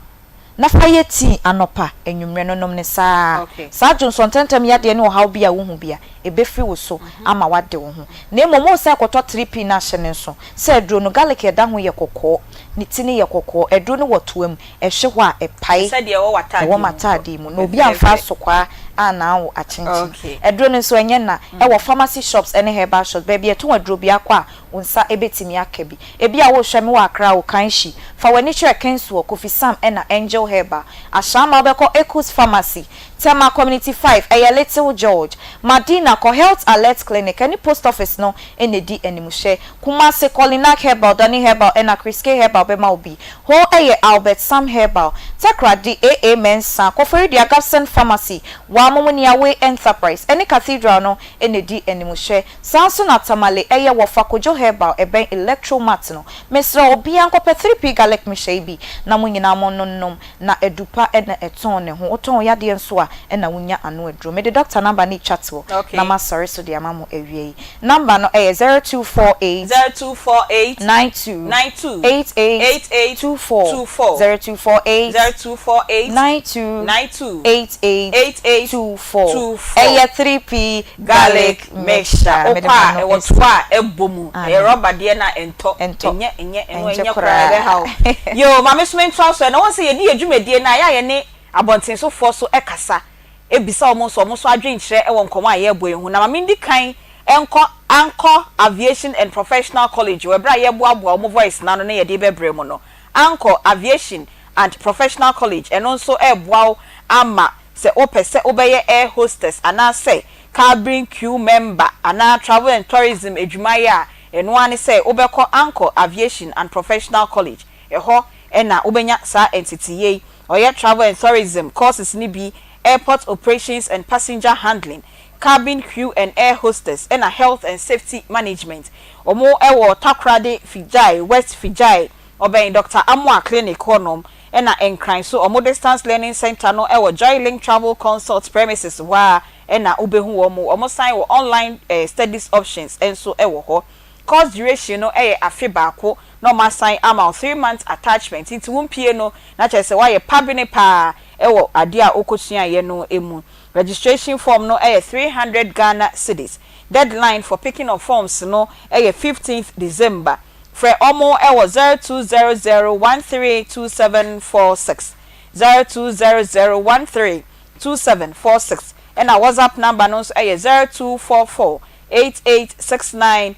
na fa yɛ tii anɔpa, anwummerɛ no nom no saa ara. Saa dwonsɔntɛntɛm yadeɛ ne ɔhaw bi a wohu bi a, ɛbɛfiri wo so ama woade wo ho. Na mmom woresan kɔtɔ 3P no ahyɛ no nso sɛ aduro no, garlic a ɛda ho yɛ kɔkɔɔ, ne ti no yɛ kɔkɔɔ, aduro no wɔ toa mu, ɛhwe hɔ a, ɛpae. Te sɛ deɛ ɛwɔ w'ataadeɛ Ɛwɔ mu m'ataadeɛ mu. Na obi amfa fɛfɛɛfɛ. asokwaa annaa wo akyenkyen. Okay. Aduro no nso, ɛnyɛ nna. Ɛwɔ pharmacy shops ne herbal shops. Baabi a yɛtɔn aduro biara kɔ a, wo nsa bɛtumi aka bi. Ebia worehwɛ me wɔ Accra o, Kanshi. Fa w'ani kyerɛ Kingswell, Kofi Sam ɛna Angel Herbal. Ashama wobɛkɔ Ekus Pharmacy, Tema Community 5, ɛyɛ Little George. Madina, kɔ Health Alert Clinic ɛne Post Office no na ɛdi animhwɛ. Kumasi, Kolinak Herbal, Dani Herbal ɛna Chris K Herbal bɛma wo bi. Hɔ yɛ Albert Sam Herbal, Takoradi, AA Mensah, Koforidua Gabson Pharmacy, Wamumuniawe Enterprise ɛne Cathedral no na ɛdi animhwɛ. Saa nso na Tamale ɛyɛ Wɔfa Kojo Herbal ɛbɛn Electro Mart no. Mesrɛ obiara nkɔpɛ 3P Garlic Mixture yi bi na mo nyinaa mo nonnom na adu pa na ɛtɔn ne ho. Wotɔn wo yadeɛ nso a na wonya ano aduro. Mede doctor number no retwa toɔ na masɔre so de ama mo awia yi. Number no ɛyɛ 0248 0248 92 92 88 88 24 24 0248 0248 92 92 88 88 24 24. Ɛyɛ 3P Garlic mixture. Mede Wokɔ a m'ano ɛwɔ asi. toa a ɛbɔ mu. Aane. Ɛyɛ rɔba deɛ na ɛntɔ. Ɛntɔ. Ɛnyɛ ɛnyɛ ɛno Ɛnkyɛ ɛnyɛ koraa koraa. ɛbɛha wo. Yoo maame so mentoa so ɛ na wohu sɛ yɛdi yɛn dwumadie no a ɛyɛ a yɛne abɔntensofoɔ so kasa bisa wɔn nso wɔn nso adwenkyerɛ wɔ nkɔmmɔ a yɛrebɔ yi ho. Na ma mendi kan nkɔ Anchor Aviation and Professional College wɔ ɛberɛ a yɛreboaboa wɔn voice no ano na yɛde rebɛbrɛ mu no. Anchor Aviation and Professional College, ɛno nso reboa wo ama sɛ wopɛ sɛ wobɛyɛ air hostess anaasɛ cabin crew member anaa travel and tourism adwumayɛ a, ɛno ara ne sɛ wobɛkɔ Anchor Aviation and Professional College. Ɛhɔ na wobɛnya saa nteteyɛ yi. Ɔyɛ travel and tourism courses no bi, airport operations and passenger handling, cabin crew and air hostess ɛna health and safety management. Wɔn wɔ Takoradi Fijai, West Fijai, ɔbɛn Doctor Amoah Clinic hɔ nom, ɛna Nkran so wɔn distance learning centre no wɔ Joylink Travel Consult premises hɔ ara ɛna wobɛhu wɔn. Wɔn san wɔ online studies options nso wɔ hɔ. Course duration no yɛ afe baako na wɔn asan ama wo 3 months attachment nti wo mpie no na kyerɛ sɛ woayɛ pabene paa wɔ adeɛ a wokɔsuaeɛ no mu. Registration form no yɛ 300 Ghana cedis. Deadline for picking of forms no yɛ 15th December. Frɛ wɔn wɔ 0200132746, 0200132746 ɛna WhatsApp number no nso yɛ 0244886929.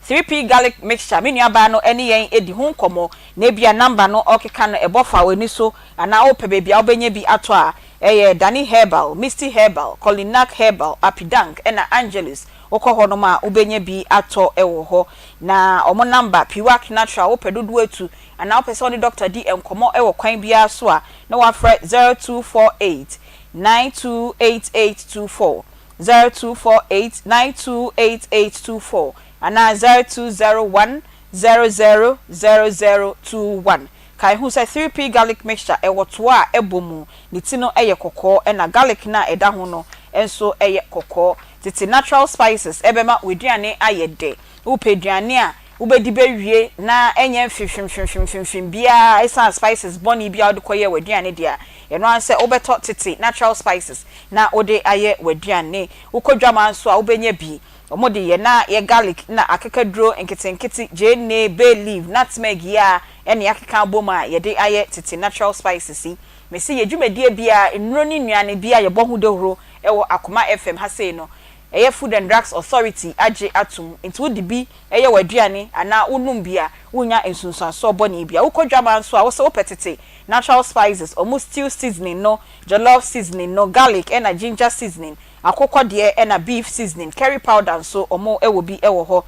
3P Garlic Mixture, me nuabaa no ne yɛn adi ho nkɔmmɔ, na ebia number no ɔrekeka no ɛbɔ fa w'ani so anaa wopɛ baabi a wobɛnya bi atɔ a, ɛyɛ Dani Herbal, Misty Herbal, Kolinak Herbal, Apidank ɛna Angelus. Wokɔ hɔnom a wobɛnya bi atɔ wɔ hɔ. Na wɔn number, Piwak Natural, wopɛ dodoɔ atu anaa wopɛ sɛ wo ne dɔkta di nkɔmmɔ wɔ kwan biara so a, na woafrɛ 0248 928824, 0248 928824 anaa 0201 000021. Kae hu sɛ 3P Garlic Mixture wɔ toa a ɛbɔ mu, ne ti no yɛ kɔkɔɔ ɛna garlic no a ɛda ho no nso yɛ kɔkɔɔ. Tete natural spices bɛma w'aduane ayɛ dɛ. Wopɛ aduane a wobɛdi bɛwie na ɛnyɛ mfimfimfimfimfim biara ɛsiane spices bɔne bi a wode kɔyɛɛ w'aduane deɛ a, ɛno ara ne sɛ wobɛtɔ tete natural spices na wode ayɛ w'aduane. Wokɔ dwaman nso a wobɛnya bi. Wɔde yɛ na yɛ garlic na akekaduro nketenkete, gyeene, bay leaf, nutmeg yi ara na yɛakeka abom a yɛde ayɛ tete natural spices yi. Mese yɛ dwumadie biara, nnuro ne nnuane bi a yɛbɔ ho dawuro wɔ Akoma FM ha sei no, ɛyɛ Food and Drugs Authority agye atom nti wode bi yɛ w'aduane anaa wonom bi a, wonnya nsunsuansoɔ bɔne biara. Wokɔ dwaman nso a, wose wopɛ tete natural spices, wɔn stew seasoning no, jollof seasoning no, garlic ɛna ginger seasoning, akokɔ deɛ ɛna beef seasoning, curry powder nso wɔn wɔ bi wɔ hɔ.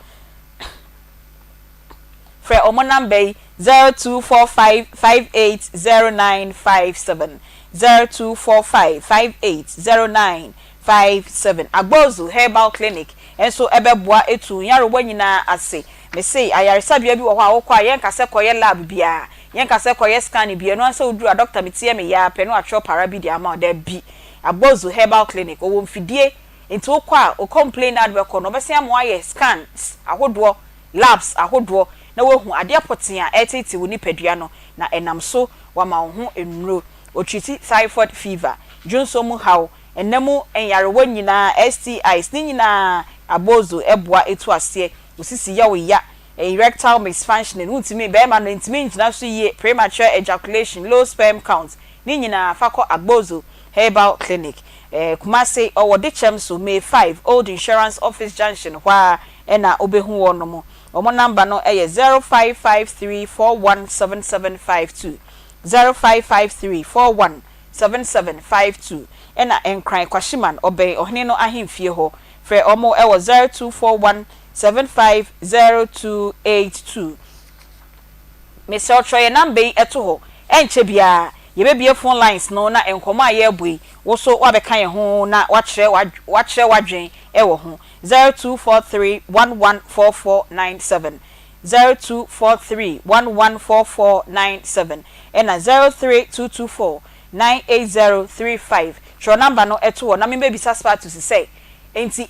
Frɛ wɔn number yi, 0245 580957, 0245 580957. Agbozu Herbal Clinic nso bɛboa atu nyarewa nyinaa ase. Mese ayaresabea bi wɔ hɔ a wokɔ a yɛnka sɛ kɔyɛ lab biara, yɛnka sɛ kɔyɛ scan biara, ɛno ara sɛ woduru a doctor me ti yɛ me ya ara pɛ na watwerɛ para bi de ama wo. Dabi, Agbozu Herbal Clinic wɔwɔ mfidie nti wokɔ a wo complain a wode bɛkɔ no wɔbɛsan ama woayɛ scans ahodoɔ, labs ahodoɔ na woahu adeɛ pɔtee a ɛreteetee wo nipadua no na ɛnam so wama wo ho nnuro. Ɔtreati typhoid fever, dwonsɔ mu haw, nna mu nyarewa nyinaa, STIs, ne nyinaa Abozo boa tu aseɛ. Wo sisi yɛ wo ya, erectile misfunctioning, wontumi, barima no ntumi ngyina so yie, premature ejaculation, low sperm count, ne nyinaa fa kɔ Agbozo Herbal Clinic. Kumasi, ɔwɔ Dekyɛm so, May 5, Old Insurance Office Junction hɔ ara na wobɛhu wɔnom. Wɔn number no yɛ 0553 417752, 0553 417752. Ɛna Nkran Kwashiman, ɔbɛn Ɔhene no ahemfie hɔ. Frɛ wɔn wɔ 0241 750282. Mesrɛ wo twerɛ yɛn number yi to hɔ. Ɛnkyɛ biara yɛbɛbue phone lines no na nkɔmmɔ a yɛrebɔ yi, wo nso woabɛka yɛn ho na woakyerɛ woakyerɛ w'adwene wɔ ho. 0243 114497, 0243 114497 ɛna 03224 98035. Twerɛ number no to hɔ na membɛbisa Spartus sɛ, enti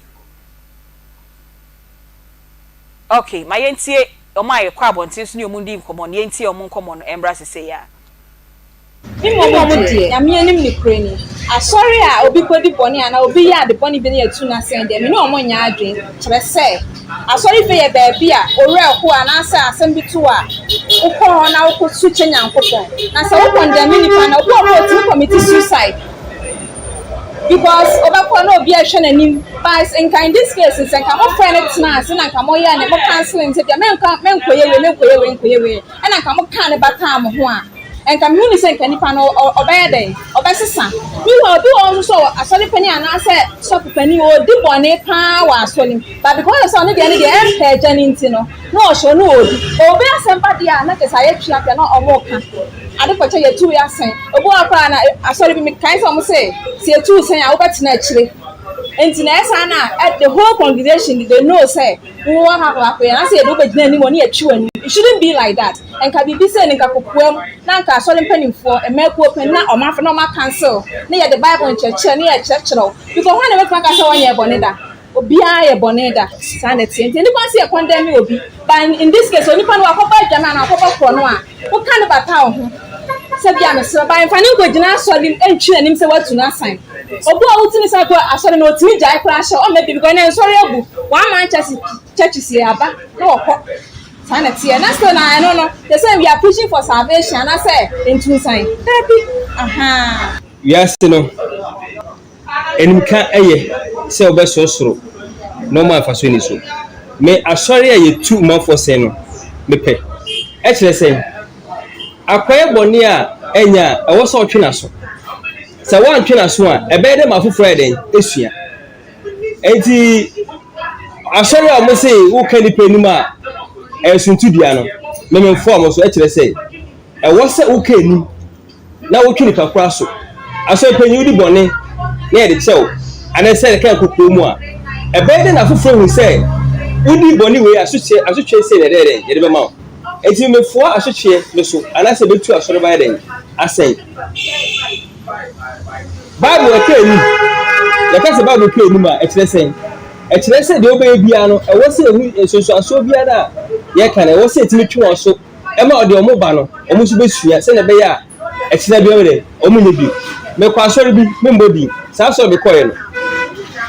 Ok, ma yɛntie wɔn a yɛkɔ abɔnten so ne wɔn di nkɔmmɔ no, yɛntie wɔn nkɔmmɔ no mmra sesei ara. Mmom deɛ, Nyame anim nokorɛ ni, asɔre a obi kɔdi bɔne anaa obi yɛ ade bɔne bi na yɛatu no asɛn deɛ, me ne wɔn nyɛ adwene. Kyerɛ sɛ, asɔrefie yɛ baabi a wo werɛ how anaasɛ asɛm bi to wo a, wokɔ hɔ na wokɔsu kyɛ Nyankopɔn. Na sɛ wo kɔndɛme nipa no a, obi wɔ hɔ a ɔtumi kɔmiti suicide. Because ɔbɛkɔ na obi ɛhwɛ n'anim but nka in this case sɛ nka mo frɛ no tena ase na nka mo yɛ ne mo counseling sɛ deɛ menka menkɔyɛ wei menkɔyɛ wei nkɔyɛ wei ɛna nka mo kaa ne bataa mo ho a nka mehu ne sɛ nka nipa no ɔbɛyɛ dɛn ɔbɛsesa. Meanwhile obi wɔ hɔ nso sɛ asɔre panin anaasɛ sɔfo panin ɔdi bɔne paa wɔ asɔre mu but because of sɛ ɔno deɛ ne deɛ ɛmpɛ agya no nti no na ɔhyɛ ɔno ɔdi obi asɛm ba deɛ a na kyerɛ sɛ ayɛ twea pɛ na ɔmo ka. Ade kɔkyɛ yɛtu wei asɛn. Obi wɔ hɔ koraa na asɔre bi mekae sɛ wɔn se sɛ yɛtu wo sɛn a wobɛtena akyire. Nti na ɛyɛ saa na the whole congregation they know sɛ wowɔ ha kɔ akɔyɛ na sɛ yɛde wobɛgyina anim wɔ ne yɛtwe w'anim. It shouldn't be like that. Nka biribi sɛ no nka kokoam na nka asɔre mpanimfoɔ mmakuo panin na wɔn afrɛ na wɔn akansel na yɛde Bible nkyerɛkyerɛ na yɛkyerɛkyerɛ wo because hwan na ɛbɛtumi aka sɛ wɔnyɛɛ bɔne da? Obiara yɛ bɔne da, saa na ɛteɛ. Nti ɛni kwan sɛ yɛ condemn obi. But in this case, onipa no wakɔbɔ adwaman anaa wakɔbɔ korɔno a, woka no bata wo ho sɛ bia mesrɛ but mfa no nkɔgyina asɔre mu ntwi n'anim sɛ woatu no asan. Obi a wotumi san kɔ asɔre no otumi gyae koraa hyɛ ɔmma bi because ɛnɛ nsɔre agu. One man church churches yɛ aba na wɔkɔ. Saa na ɛteɛ. Na still na ɛno no, te sɛ we are preaching for salvation anaasɛ ntunsan. Dabi. Ahaa. Wiase no. Animka yɛ sɛ wobɛsorosoro nnoɔma a mfasoɔ nni so. Me asɔre a yɛtu manfoɔ sɛn no, mepɛ. Ɛkyerɛ sɛn? Akɔyɛ bɔne a ɛnyɛ a, ɛwɔ sɛ ɔtwe n'aso. Sɛ woantwe n'aso a, ɛbɛyɛ dɛ ma afoforɔ ayɛ dɛn? Asua. Enti asɔre a wɔse woka nnipa anim a ɛyɛ suntidua no, mememfoa wɔn so. Ɛkyerɛ sɛ ɛwɔ sɛ woka anim na wotwe nipa koro aso. Asɔre panyin wodi bɔne na yɛde kyɛ wo anaasɛ yɛde ka kokoa mu a, ɛbɛyɛ dɛn na afoforo ahu sɛ wodi bɔne wei asotwe asotwe sei na ɛdɛn dɛn yɛde bɛma wo? Enti mefoa asotweɛ no so anaasɛ betu asɔre ba ayɛ dɛn asɛn? Bible ɛka anim. Yɛka sɛ Bible ka anim a, ɛkyerɛ sɛn? Ɛkyerɛ sɛ deɛ wobɛyɛ biara no, ɛwɔ sɛ ɛhu nsunsuansoɔ biara a yɛka no, ɛwɔ sɛ ɛtumi twe wɔn so ɛma ɔde wɔn ba no, wɔn nso bɛsua sɛdeɛ ɛbɛyɛ a ɛkyena bi wɔn dɛ, wɔn nyɛ bio. Mekɔ asɔre bi, memmɔ din, saa asɔre mekɔeɛ no,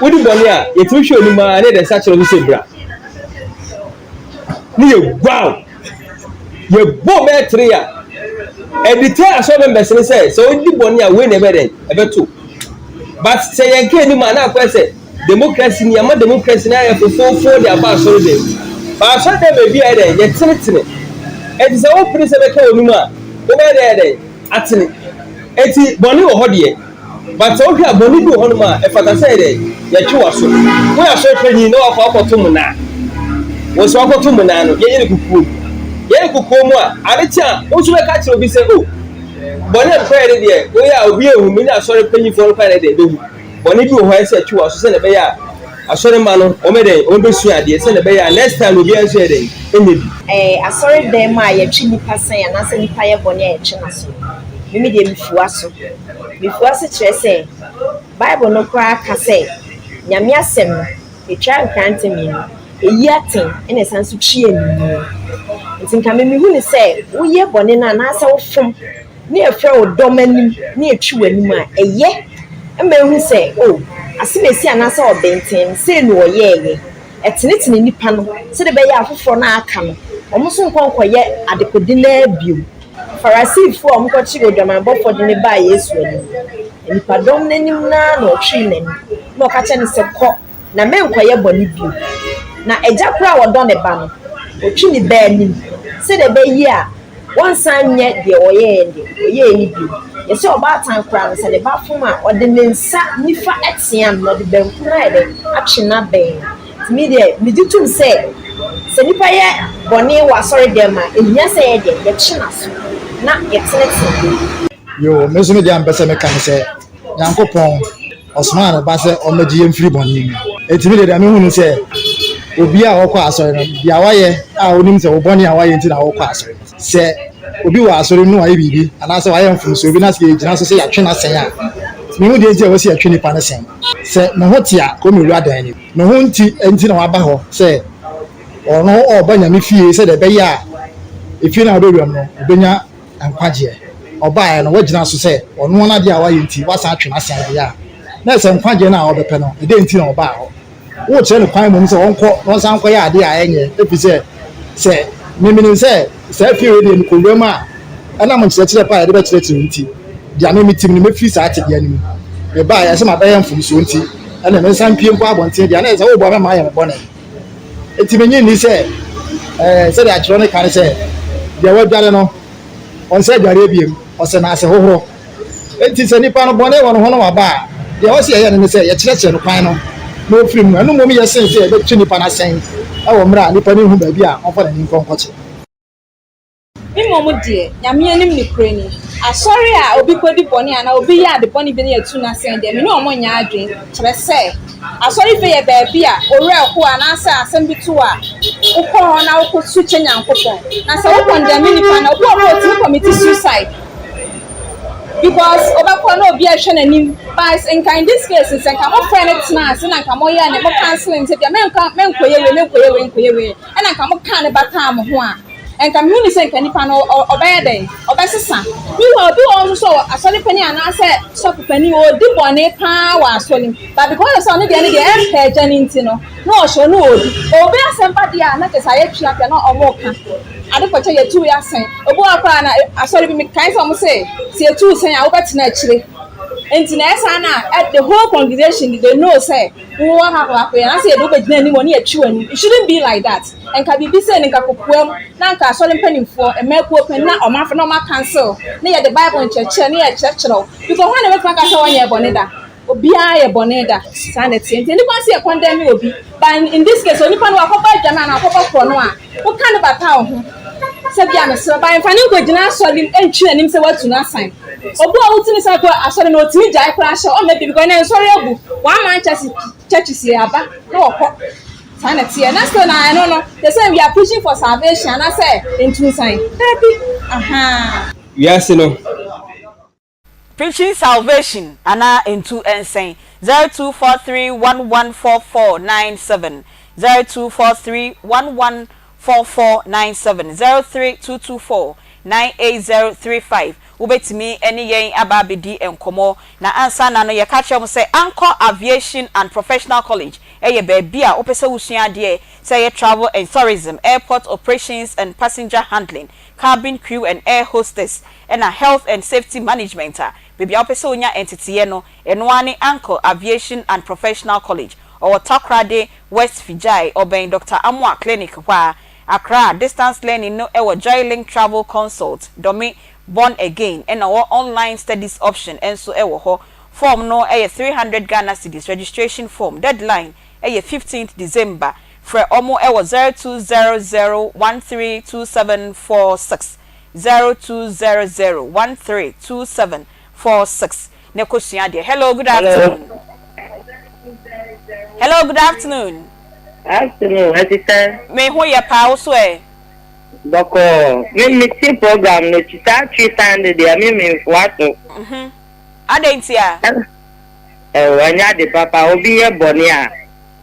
wodi bɔne a, yɛtumi hwɛ anim ara na yɛde nsa kyerɛ wo so sɛ bra. Ne yɛ guaw. Yɛbɔ bɛyɛ tere a, ɛde tɛ asɔre members no sɛ, sɛ wodi bɔne a, wei na ɛbɛyɛ dɛn, ɛbɛto. But sɛ yɛnka anim a, na akɔyɛ sɛ Democracy ni, yɛama democracy no ayɛ fofoofo de aba asɔredan mu. Ba asɔredan baabi a ayɛ dɛn? Yɛtenetene. Enti sɛ wopere sɛ bɛka w'anim a, wobɛyɛ dɛn ayɛ dɛn? Atene. Enti bɔne wɔ hɔ deɛ, but sɛ wohwɛ a bɔne bi wɔ hɔnom a ɛfata sɛ yɛ dɛn? Yɛtwe w'aso. Woyɛ asɔre panyin na wakɔ akɔto monaa. Wo nso wakɔto monaa no, yɛnyɛ no kokoam. Yɛyɛ no kokoam a, ade kye a, wo nso bɛka akyerɛ obi sɛ, oh, bɔne a mekɔyɛɛ no deɛ, woyɛ a obi anhu, me ne asɔre panyinfoɔ no koraa na ɛdɛn, bɛhu. Bɔne bi wɔ hɔ a ɛsɛ sɛ ɛtwe w'aso sɛnea ɛbɛyɛ a asɔremma no wɔbɛyɛ dɛn? Wɔbɛsua adeɛ sɛnea ɛbɛyɛ a next time no obiara nso yɛ dɛn? Ɛnyɛ bi. Ɛɛ, asɔredan mu a yɛtwe nnipa sɛn anaasɛ nnipa yɛ bɔne a yɛtwe n'aso no, me deɛ mefua so. Mefua so kyerɛ sɛ, Bible no koraa ka sɛ, Nyame asɛm no, ɛtwa nkrante mmienu, ɛyi aten ɛna ɛsan nso twi animuo. Nti nka me mehu no sɛ, woyɛ bɔne no anaasɛ wofom ne yɛfrɛ wo dɔm anim ne yɛtwi w'anim a, ɛyɛ ma ehu sɛ, oh, asɛmasi anaasɛ ɔbenten no, sei na ɔyɛeɛ. Ɛtenetene nnipa no sɛdeɛ ɛbɛyɛ a afoforɔ no a aka no, wɔn nso nkɔ nkɔyɛ adekode no ara bio. Farisifoɔ a wɔkɔkyeree odwamanbɔfoɔ de no baa Yesu anim no, nnipadɔm no anim no ara na ɔtwee n'ani, na ɔka kyerɛɛ no sɛ, Kɔ, na merenkɔyɛ bɔne bio. Na agya koraa a ɔdɔ ne ba no, ɔtwi ne ba anim sɛdeɛ ɛbɛyɛ a Wɔnsan nyɛ deɛ wɔyɛeɛ no deɛ wɔyɛeɛ no bio. Yɛ sɛ ɔbaatan koraa no, sɛ ne ba fom a, ɔde ne nsa nifa tea no, na ɔde bankum no ayɛ dɛn? Atwe no abɛn no. Nti me deɛ, megye tom sɛ, sɛ nipa yɛ bɔne wɔ asɔredɛm a, ɛhia sɛ yɛyɛ deɛn? Yɛtwe n'aso na yɛtenetene no. Yoo, me nso me deɛ a mepɛ sɛ meka ne sɛ, Nyankopɔn, ɔsomaa ne ba sɛ ɔmmɛgye yɛn mfiri bɔne mu. Enti me deɛ deɛ mehu ne sɛ, obi a ɔkɔ asɔre no, deɛ wayɛ a onim sɛ wo bɔne a wayɛ nti na wokɔ asɔre no. Sɛ obi wɔ asɔre mu na wayɛ biribi anaasɛ wayɛ mfomsoɔ bi na sɛ yɛgyina so sɛ yɛatwe no asɛn a, menhu deɛ nti a ɛwɔ sɛ yɛtwe nipa no sɛn. Sɛ ne ho te a, kɔ mmɛwura dan no mu. Ne ho nti nti na waba hɔ sɛ ɔno ɔreba Nyame fie sɛdeɛ ɛbɛyɛ a efie no a ɔbɛwura mu no, ɔbɛnya nkwagyeɛ. Ɔbaeɛ no, wagyina so sɛ ɔno ara n'adeɛ a wayɛ nti, wasan atwe n'asan deɛ a, na ɛsɛ nkwagyeɛ no a ɔbɛpɛ no, ɛdɛn nti na ɔbaa hɔ? Worekyerɛ no kwan mmom sɛ ɔnkɔ na ɔnsan nkɔyɛ adeɛ a ɛnyɛ, ɛfiri sɛ, sɛ me menim sɛ saa fie wei deɛ mekɔwura mu a, ɛnam nkyerɛkyerɛ pa a yɛde bɛkyerɛkyerɛ wo nti, deɛ me metim no, mɛfiri saa tebea no mu. Mebaeɛ sɛ mabɛyɛ mfomsoɔ nti, ɛnna mensan mpue nkɔ abɔnten deɛ a, na ɛsɛ sɛ woboa me ma ayɛ me bɔne. Enti minnye nni sɛ ɛɛ sɛdeɛ atwerɛ no ka no sɛ, deɛ wadware no, ɔnsɛ adwareɛ bio, ɔsɛ n'asehohoro. Enti sɛ nipa no bɔne wɔ ne ho na waba a, deɛ ɛwɔ sɛ yɛyɛ no ne sɛ yɛkyerɛkyerɛ no kwan no na ɔfiri mu. Ɛno mmom yɛ sen sɛ yɛbɛtwe nipa no asɛn wɔ mmerɛ a nipa no nhu baabi a ɔmfa n'ani nkɔ nkɔkyerɛ. Mmom deɛ, Nyame anim nokorɛ ni, asɔre a obi kɔdi bɔne anaa obi yɛ ade bɔne bi na yɛtu no asɛn deɛ, me ne wɔn nyɛ adwene. Kyerɛ sɛ, asɔrefie yɛ baabi a wo werɛ how anaasɛ asɛm bi to wo a, wokɔ hɔ na wokɔsu kyɛ Nyankopɔn. Na sɛ wo kɔndɛme nipa no a, obi wɔ hɔ a ɔtumi kɔmiti suicide because ɔbɛkɔ na obi ɛhwɛ n'anim. But nka in this case sɛ nka mofrɛ no tenaa ase na nka moyɛɛ ne mo counseling sɛ bia menkɔ menkɔyɛ wei menkɔyɛ wei nkɔyɛ wei ɛna nka mokaa ne bataa mo ho a, Nka mehu no sɛ nka nipa no ɔbɛyɛ dɛn? Ɔbɛsesa. Meanwhile, obi wɔ hɔ nso sɛ ɔwɔ asɔre panin anaasɛ sɔfo panin, ɔredi bɔne paa wɔ asɔre mu. But because of sɛ ɔno deɛ no deɛ ɛmpɛ agya no nti no, na ɔhyɛ ɔno ɔredi. Obi asɛm ba deɛ a, na kyerɛ sɛ ayɛ tweapea na wɔreka. Ade kɔkyɛ yɛtu wei asɛn. Obi wɔ hɔ koraa na asɔre bi mekae sɛ wɔn se, sɛ yɛtu wo sɛn a wobɛtena akyire. Nti na ɛyɛ saa no a, the whole congregation they know sɛ wowɔ ha kɔ akɔyɛ anaasɛ yɛde wo bɛgyina anim hɔ ne yɛtwe w'anim. It shouldn't be like that. Nka biribi sei no nka kokoam na nka asɔre mpanimfoɔ, mmaakuo panin na wɔn afrɛ na wɔn acancel ne yɛde Bible nkyerɛkyerɛ ne yɛkyerɛkyerɛ wo. Because hwan na ɛbɛtumi aka sɛ wɔnyɛɛ bɔne da? Obiara yɛ bɔne da. Saa na ɛteɛ. Nti ɛni kwan sɛ yɛ condemn obi. But in, in this case, onipa no wakɔbɔ adwaman anaa wakɔbɔ korɔno a, woka no bata wo ho sɛ bia mesrɛ ba mfa no nkɔgyina asɔre mu ntwi n'anim sɛ woatu no asan. Obi a wotumi san kɔ asɔre no otumi gyae koraa hyɛ ɔmma bi because ɛnɛ nsɔre abu. One man church churches yɛ aba na wɔkɔ. Saa na ɛteɛ. Na still na ɛno no, te sɛ we are preaching for salvation anaasɛ ntunsan. Dabi. Ahaa. Wiase no. Preaching salvation anaa ntu nsɛn 0243114497 0243114497 0322498035 Wobɛtumi ne yɛn aba abɛdi nkɔmmɔ. Na ansa na no yɛka kyerɛ mo sɛ Anchor Aviation and Professional College yɛ baabi a wopɛ sɛ wosua adeɛ sɛ ɛyɛ Travel and Tourism, Airport Operations and Passenger Handling, Cabin Crew and Air Hostess, ɛna Health and Safety Management a, baabi a wopɛ sɛ wonya nteteeɛ no, ɛno ara ne Anchor Aviation and Professional College. Ɔwɔ Takoradi, West Fijai, ɔbɛn Doctor Amoah Clinic hɔ ara. Accra, Distance Learning no wɔ Joylink Travel Consult, Dome, Born Again, ɛna ɔwɔ Online Studies option nso wɔ hɔ. Form no yɛ 300 Ghana cedis, registration form. Deadline yɛ 15th December. Frɛ wɔn wɔ 0200132746. 0200132746 na kɔsua adeɛ. Hello, good afternoon. Hello, good afternoon. Afternoon, ɛte sɛn? Me ho yɛ paa, wo so ɛ? Bɔkɔɔ. Me me tie program no akyi saa twi san de deɛ me me nfoa so. Mhm. Adɛn nti a? Ɛwɔ ɛnyɛ ade papa obi yɛ bɔne a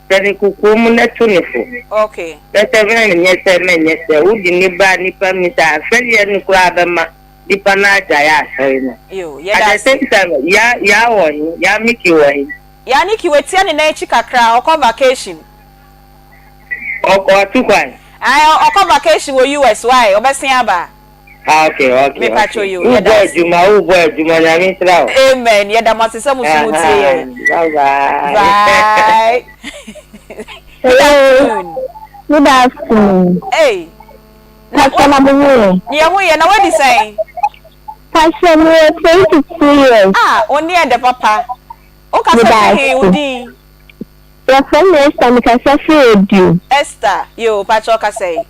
sɛ ne kokoa mu na to ne fo. Okay. Sɛ sɛ mɛnyɛ sɛ mɛnyɛ sɛ wode ne ba nipa mi sɛ afɛdeɛ no koraa bɛma nipa no agyae asɔre no. Yo, yɛda At the ase. same time ya ya wɔ he ya Mickey wɔ he. Ya Nicky watia ne nan akyi kakra ɔkɔ vacation. Ɔkɔ atu kwan. Ae ɔkɔ vacation wɔ US why ɔbɛsen aba. Ah okay okay Me pacho okay. yo Wo yɛda bɔ ase. adwuma wo bɔ adwuma nyame nhyira wo. Amen yɛda mo ase sɛ mo so mo tie yɛn. Bye bye. Bye. Good Hello. afternoon. Good afternoon. Hey. Na Pastor na mo ho yɛ. Yɛ ho yɛ na wadi sɛn? Pastor mi wɔ 22 years. Ah, oni ɛdɛ papa. Wo kasa Meda fi he? Wo ase. din? Wɔfrɛ me Esther, mekasa firi Odu. Esther, yoo, pakyɛ kasa yi.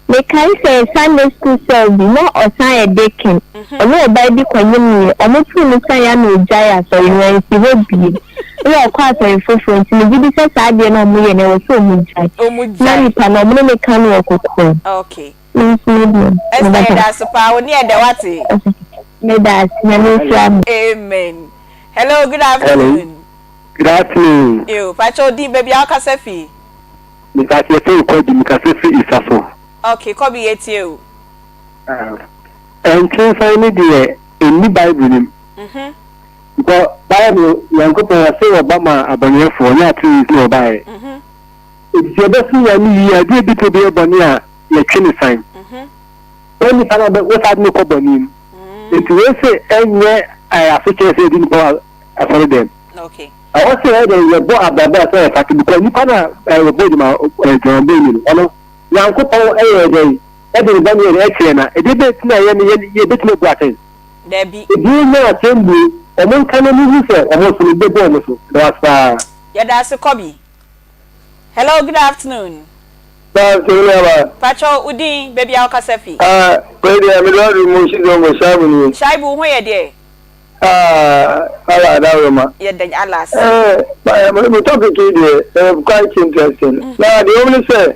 Mekae sɛ Sunday school sɛl bi, na ɔsan yɛ deacon. Ɔne ɔbaa bi kɔnyemee. Ɔmo too no saeɛ ana ɔgyaee asɔre no, wansi hɔ bio. Ɛna ɔkɔɔ asɔre foforɔ nti megye di sɛ saa adeɛ no a ɔmo yɛ no ɛwɔ sɛ ɔmo gyae. Ɔmo Na gyae. nipa no ɔmo ne no ka no wɔ kokoam. Okay. Me nso me deɛ, Esther meda yɛda ase paa, wo ne yɛ dɛ wate. Meda ase, Nyame nhyira mo. Amen. Hello, good afternoon. Hello. Good afternoon. Yo, pakyɛ wo din, baabi a wokasa fi? Mekasa firi Kɔbi, mekasa firi Isaso. Okay, Kɔbi yɛtie o. Nkyɛnsan ne deɛ ɛnni Bible no mu. Mhm. Because Bible Nyankopɔn ɔse ɔba ma abɔneɛfoɔ nyɛ ateneneefo na ɔbaeɛ. Mhm. Enti sɛ yɛbɛsom Nyame yie a, adeɛ bi to bɛyɛ bɔne a yɛtwe no san. Mhm. Saa nipa no bɛ wosaa de no kɔ bɔne mu. Enti wei se ɛnyɛ asokyerɛ sɛ yɛde nipa wɔ asɔre dɛm. Okay. Ɛwɔ sɛ yɛyɛ dɛn yɛbɔ abrabɔ a ɛsɛ ɛfata because nipa no a wɔbɔ adwuma adwumabɔ ni no ɔno Nyankopɔn ɛyɛ dɛn ɛde ne bɔne yɛ dɛn ɛkyerɛ na ɛdeɛ bɛn ti na yɛ no yɛ yɛbɛtumi abu atɛn. Dabi. Ebi nya asɛmbuo ɔmo nka na ɔmo hu sɛ ɔmo so no bɛbu ɔmo so. Meda wo ase paa. Yɛda ase Kɔbi. Hello, good afternoon. Good afternoon, Aba. Pacho, wo din, baabi a wokasa fi? Ah, wei deɛ mede waduru mu si zongo Shaibu nie. Shaibu, wo ho yɛ deɛ? Ah, Allah adawroma. Yɛda Allah ase. Eh, me topic yi deɛ, ɛyɛ quite interesting. Mm. Na deɛ wɔm ne sɛ,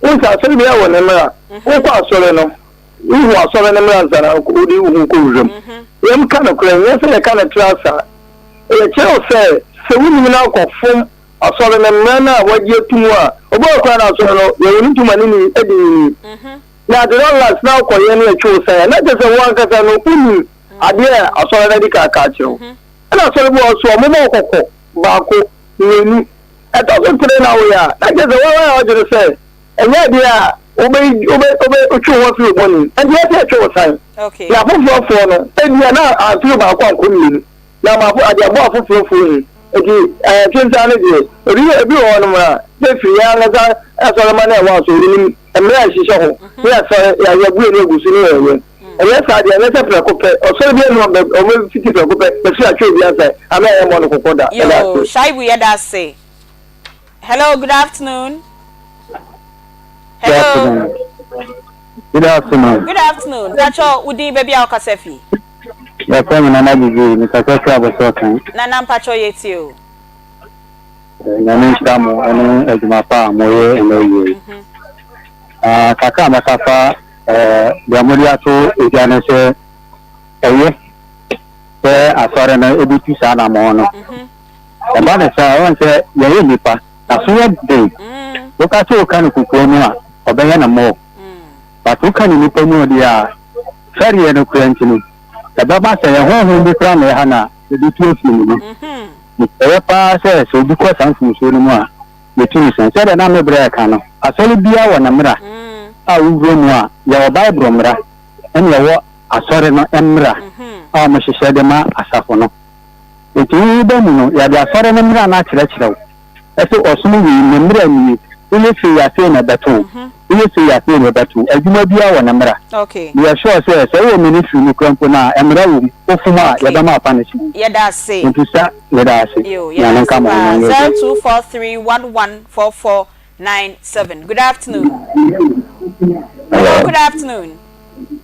wo sɛ asɔre bi wɔ ne mmara. Mhm. Wokɔ asɔre no, wohu asɔre no mmara nsa na wode wo ho kɔ wuram. Mhm. Yɛm ka no korɛ, nyɛ sɛ yɛka no tra saa. Yɛkyerɛ wo sɛ, sɛ wonim no akɔfom Asɔre no mmara no a wɔagye ato mu a obi wɔ koraa na asɔre no yɛwɔ no ntom a ne ni de nyini. Na at long last na wokɔyɛ ne ɛtwe wo san a na kyerɛ sɛ wo ankasa no wonim adeɛ a asɔre no adi kan aka akyerɛ wo. Ɛna asɔre bi wɔ hɔ so a wɔma wo kɔkɔ baako, mmienu, ɛtɔ so tere na woyɛ a na kyerɛ sɛ woara ayɛ w'adwene sɛ ɛnyɛ adeɛ a wobɛ wobɛ wobɛtwe wo ho afiri wo bɔne mu. Ɛnti ɛsɛ yɛtwe wo san. Na afoforɔfoɔ no ebia na amfiri baako ankɔ mmienu. Na ama afo ade abɔ afoforɔfoɔ hu. Enti ɛɛ twensane no deɛ, ebi ebi wɔ hɔnom a, sɛ firi yɛn ankasa asɔremma no a ɛwɔ asɔre no mu, mmara a ɛhyehyɛ hɔ, ne yɛasɔre, yɛ yɛabu yɛn ani agu so ne yɛyɛ. Ɛnyɛ saa deɛ, ɛnyɛ sɛ prɛko pɛ, ɔsɔre biara nni hɔ a wɔbɛfiti prɛko pɛ bɛfiri atwe obi asɛn ama yɛmmɔ no kɔkɔ da. Yɛda Yoo, ase. Shaibu yɛda ase. Hello, good afternoon. Good Hello. afternoon. Good afternoon. Good afternoon. Mpacho, wo din baabi a wokasa fi? Yɛfrɛ me Nana Gigi, mekasa fi Abɔsɔ kan. Nana mpacho yɛtie o. Nyame nhyira mo ɛne adwuma pa a moyɛ ɛnɛ yie. Mhm. Ah, kakra a mɛka fa eh, deɛ mode ato edwa no sɛ ɛyɛ sɛ asɔre no ebetu saa anamɔn no. Mhm. Ɛba no saa a, ɔn sɛ yɛyɛ nnipa, aso yɛ den. Woka sɛ woka no kokoa mu a, ɔbɛyɛ no more. But woka no nnipa mu deɛ a, fɛreɛ no koraa nti no, ɛbɛba sɛ yɛn honhom bi koraa na ɛha no a, yɛbɛtu afiri ne mu. Nti ɛyɛ paa sɛ sɛ obi kɔ saa mfomsoɔ no mu a, yɛtu no sɛn. Sɛdeɛ na me berɛ reka no, asɔre biara wɔ ne mmara a wowura mu a, yɛwɔ Bible mmara ɛna yɛwɔ asɔre no mmara a wɔhyehyɛ de ma asafo no. Enti wo ba mu no, yɛde Asɔre no mmara no akyerɛkyerɛ wo, sɛ ɔsom wei, ne mmara nie, woyɛ sei a, sei na ɛbɛto wo, woyɛ sei a, sei na ɛbɛto wo. Adwuma biara wɔ ne mmara. Meyɛ sure sɛ, sɛ wowɔ ministry mu koraa mpo no a, mmara wɔ mu, wofom a, yɛbɛma wo punishment. Yɛda ase. Enti sa, yɛda ase. Yo, Nyame yɛda nka ase mo ho na paa. ɔnyɛ Zero adwuma. 0243114497. Good afternoon. Hello, good afternoon.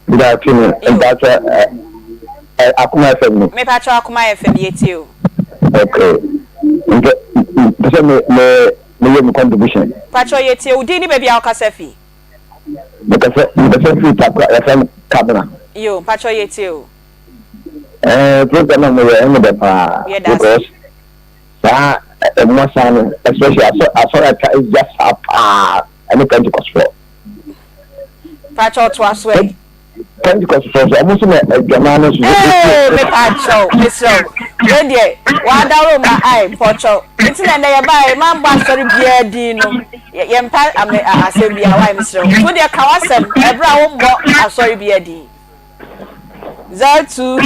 Good afternoon. Mpatsɔ ɛ ɛ Akoma FM ni. Mepatsɔ Akoma FM yɛtie o. Okay. Mpɛ mpɛ sɛ me me meyɛ me contribution. Patsɔ yɛtie wo din ne baabi a wokasa fi. Mekasa mekasa firi Takwa yɛfrɛ me Kabena. Yo mpatsɔ yɛtie o. Ɛɛ program a moyɛ ɛmo dɛ paa because saa ɛmoa saa no especially asɔ asɔre ata egya saa paa ɛne Pentecost foɔ. Pakyɛw toa so ɛ. Pentecost fo nso ɔmo nso na adwaman no nso. Ee me pakyɛw mesrɛ wo wei deɛ w'adaworo ma ae mpɔkyɛw nti na ɛnɛ yɛbaeɛ mammɔ asɔre biara din no yɛmpa ame asɛm biara wae mesrɛ wo nti wo deɛ ka w'asɛm ɛberɛ a wommɔ asɔre biara din 02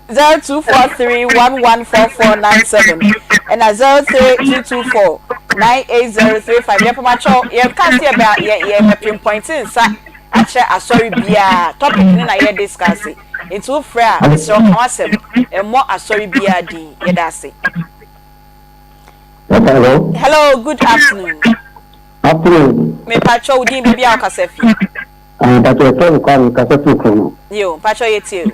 0243 114497 ɛna 03224 98035 yɛpamakyɛw yɛnka sɛ yɛbɛ yɛ yɛbɛ pinpoint nsa akyerɛ asɔre biara topic no na yɛ discuss nti wo frɛ a mesrɛ wo ka w'asɛm mmɔ asɔre biara din yɛda ase. Hello. Hello, good afternoon. Afternoon. Mepakyɛw wo din baabi a wokasa fi. Mpakyɛw yɛfrɛ me Kwame mekasa firi Krono. Yo, mpakyɛw yɛtie o.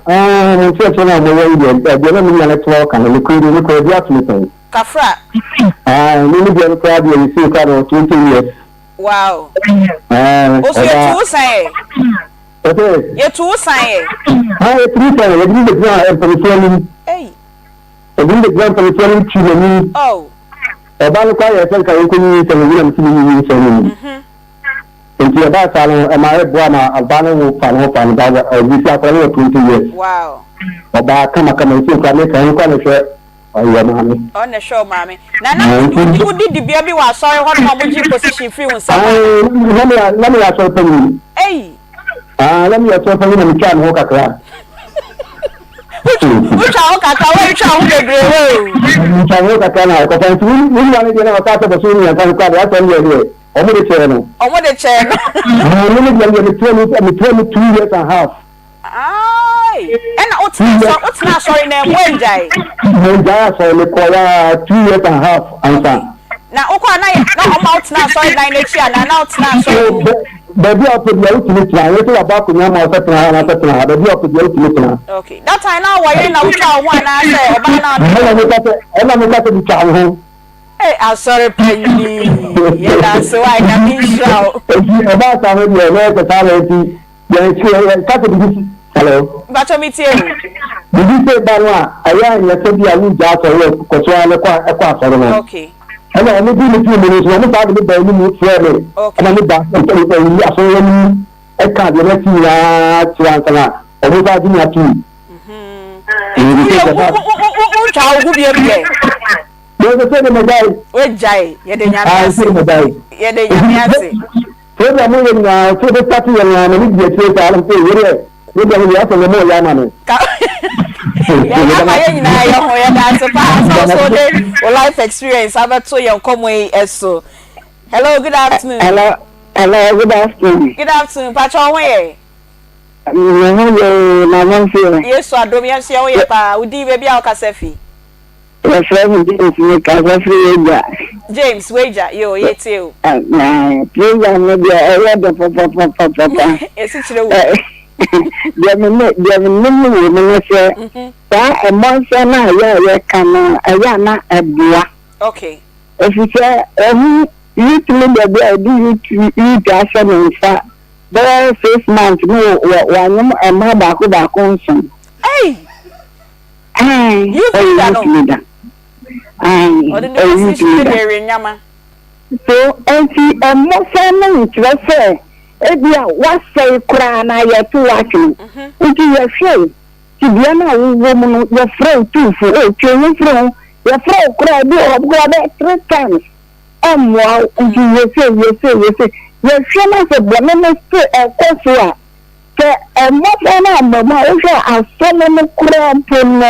Ah, mo nkyerɛkyerɛ no a moyɛ yi deɛ, deɛ na me nua no te hɔ ka no, nokorɛ ni, me koraa bi ato me pɛn. Kafra. Ah, me me deɛ no koraa deɛ, me sii koraa no 20 years. Wow. Ah, Osu yɛtu wo san ɛ? Ɔsɛ? Yɛtu wo san ɛ? Ah, yɛtu me san, yɛde me bɛgyina mpanimfoɔ anim. Ei. Yɛde me bɛgyina mpanimfoɔ anim twi m'anim. Oh. Ɔbaa no koraa yɛɛ sɛ nka yɛnkɔ nyiyi nsɛm, ebi na mete me nyiyi nsɛm no mu. Mhm. Nti ɛbaa saa no, ɛma ɛboa ma ɔbaa no wo fa ne ho fa ne ba, ɔde si akwadaa no wɔ 20 years. Wow. Ɔbaa kama kama nti okura me kan nkwa na hwɛ ɔyɛ maame. Ɔno na ɛhwɛ ɔmaame. Na na wodi wodi dibea bi wɔ asɔre hɔ nom a wɔgye position firi wo nsam ana? Na me na me yɛ asɔre panyin. Ei. Ah, na me yɛ asɔre panyin na me twaa me ho kakra. Wotwa ho kakra, woantwa ho bebree o. Metwa me ho kakra na ɛkɔfa nti wo nua no deɛ na ɔka sɛ bɔsome mmiɛnsa no koraa deɛ asɛm deɛ deɛ ɔmo de kyɛɛ no. Ɔmo de kyɛɛ no. Ah, me ne deɛ deɛ metra mu metra mu 2 years and half. Aai, ɛna wotena asɔre wotena asɔre na mu angyae. Mangyae asɔre mekɔɔ ya 2 years and half ansa. Na wokɔ a na yɛ na ɔma wotena asɔre dan n'akyi anaa na wotena asɔre mu? Baabi a wopɛ bia wotumi tena, ɛnyɛ sɛ wabɔ akonnwa ama wo sɛ tena ha anaasɛ tena ha, baabi a wopɛ bia wotumi tena. Okay, that time na wowɔ yere na wotwaa wo ho anaasɛ ɔbaa na ɔne. Ɛna meka sɛ ɛna meka sɛ metwaa me ho. Hey, asɔre panyin, yɛda ase wa Nyame nhyira wo. Enti ɛbaa saa no deɛ na ɛsɛ saa na enti yɛn yɛn kasa bibi si hello. Mpatsɔ mi tie o. Bibi sɛ ba no a ɛyɛ a nyɛ sɛ bi a wogya asɔre kɔ so ara no kɔ ɛkɔ asɔre no. Okay. Ɛna wɔn di mi ti mu no nso wɔn saa de mi ba anim frɛ mi. Okay. Ɛna mi ba ɛyi asɔre anim ɛka deɛ n'akyi nyinaa kyerɛ ansa na wɔn saa de mi ato mu. Wotwa wo ho biem deɛ. Yɛ sɛ de magyae. Wagyae yɛde Nyame ase. Yɛde Nyame ase. Program mo yɛ nyinaa sɛ bɛ start yɛ nyinaa na mi di akyire saa na sɛ yɛ deɛ program yɛ asɛ nyɛ mo yɛ ama mi. Yɛn ama yɛn nyinaa yɛ ho yɛda ase paa sɛ wo so wode wo life experience abɛto yɛn nkɔmmɔ yi so. Hello, good afternoon. Hello, hello, good afternoon. Good afternoon. Pakyɛ wo ho yɛ? Me ho yɛ oo, na mo nso ɛ? Yesu adom, yɛn nso yɛn ho yɛ paa. Wo din, baabi a wokasa fi? Yɛfrɛ me James, mekasa firi Wagya. James, Wagya, yoo, yɛtie wo. Ae, program no deɛ ɛyɛ dɛ papapapapa. Esi kyerɛ wo. Deɛ me ne deɛ me nim wɔ mu ne sɛ, saa mmɔnsɛn no a yɛ a yɛka no, ɛyɛ a na ɛboa. Okay. Efisɛ ɛho youth leader bi a ɔde youth youth ahyɛ ne nsa bɛyɛ six months no wɔ wanyem mmaa baako baako nson. Ei! Ae, Youth ɔyɛ leader youth no. leader. Ae, Ɔde ne ɔyɛ youth position leader. bebree nyama. So enti mmofra no nkyerɛ sɛ ebia woasɛe koraa na yɛto wo atwene. Nti yɛhwɛ wo tebea no a wowɔ mu no, yɛfrɛ wo tu fo, oh, twe wo ho firi ho. Yɛfrɛ wo koraa, ebi wɔ hɔ koraa bɛyɛ three times, ɛmmoa wo. Nti yɛ sei, yɛ sei, yɛ sei. Yɛhwɛ na sɛ bɔne no still ɛkɔ so a, sɛ mmofra no amma mu a, wohwɛ a asɛm no koraa mpo no,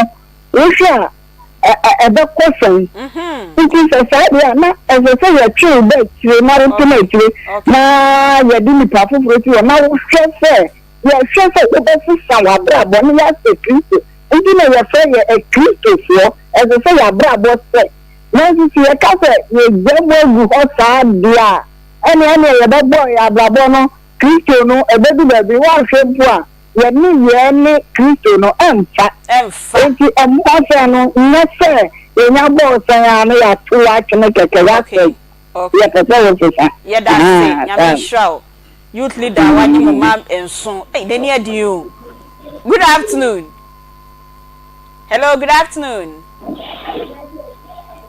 wohwɛ a ɛbɛkɔ sɛn? Nti sɛ saa deɛ a, na ɛsɛ sɛ yɛtwe wo ba akyire na wotena akyire na yɛde nipa foforɔ si hɔ na wohwɛ sɛ yɛhwɛ sɛ wobɛsesa w'abrabɔ na yɛasɛ Kristo. Nti na yɛfrɛ yɛ Akristofoɔ, ɛsɛ sɛ yɛabrabɔ sɛ. Nanso sɛ yɛka sɛ yɛgya mu agu hɔ saa deɛ a, ɛne ɛneɛ yɛbɛbɔ yɛn abrabɔ no Kristo no, ɛbɛdu baabi woanhwɛ mpo a, yɛn nneyɛɛ ne Kristo no mfa. Enti mmoa sɛn no nyɛ sɛ yɛnya bɔɔ sɛn ara na yɛato atwene kɛkɛ, yɛasɛe. Yɛpɛ sɛ wosesa. Yɛda ase, Nyame nhyira wo. Youth leader a wanye mo mma nso. Ei, n'ani adin o. Good afternoon. Hello, good afternoon.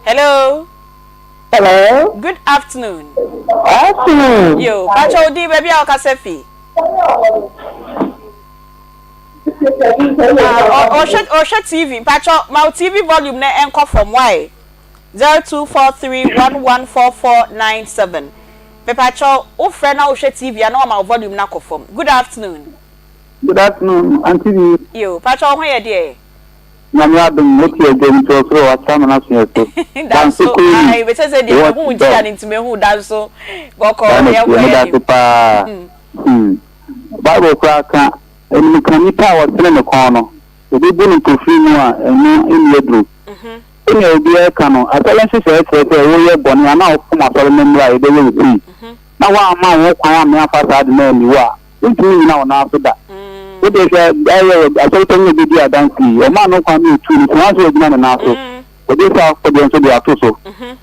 Hello. Hello. Good afternoon. Afternoon. Yo, pacho wo din baabi a wokasa fi. Ah, ɔhwɛ ɔhwɛ TV. Pacho ma wo TV volume na ɛnkɔ fam why? 0243114497. Mepacho wo frɛ na wohwɛ TV a na wama wo volume no akɔ fam. Good afternoon. Good afternoon, Auntie B. Yo, pacho wo ho yɛ deɛ? Nyame adom mo te adwam nti ɔsoro watra me n'aso yɛ so. Danso ae bɛsɛ sɛ deɛ mehu wo nkyia no nti mehu danso bɔkɔɔ yɛnkɔ yɛn anim. Paa hmm. Bible koraa ka animka nipa a ɔtene ne kɔn no obi bu no mpofirim mu a ɛno nni aduro. Sɛnea obiara ka no asɔre nhyehyɛe kyerɛ sɛ woyɛ bɔne anaa wofom asɔre no mmara a yɛbɛyɛ wo sei na woamma wo ho kwan ammea amfa saa ade no anni wo a Wontumi nnyina wo nan so da. Wo deɛ hwɛ ɛyɛ asɔre panyin a obedi adanse yi, ɔmaa no kwan ma otuu no, so wanso wagyina ne nan so. Ɔde saa afɔdeɛ nso de ato so.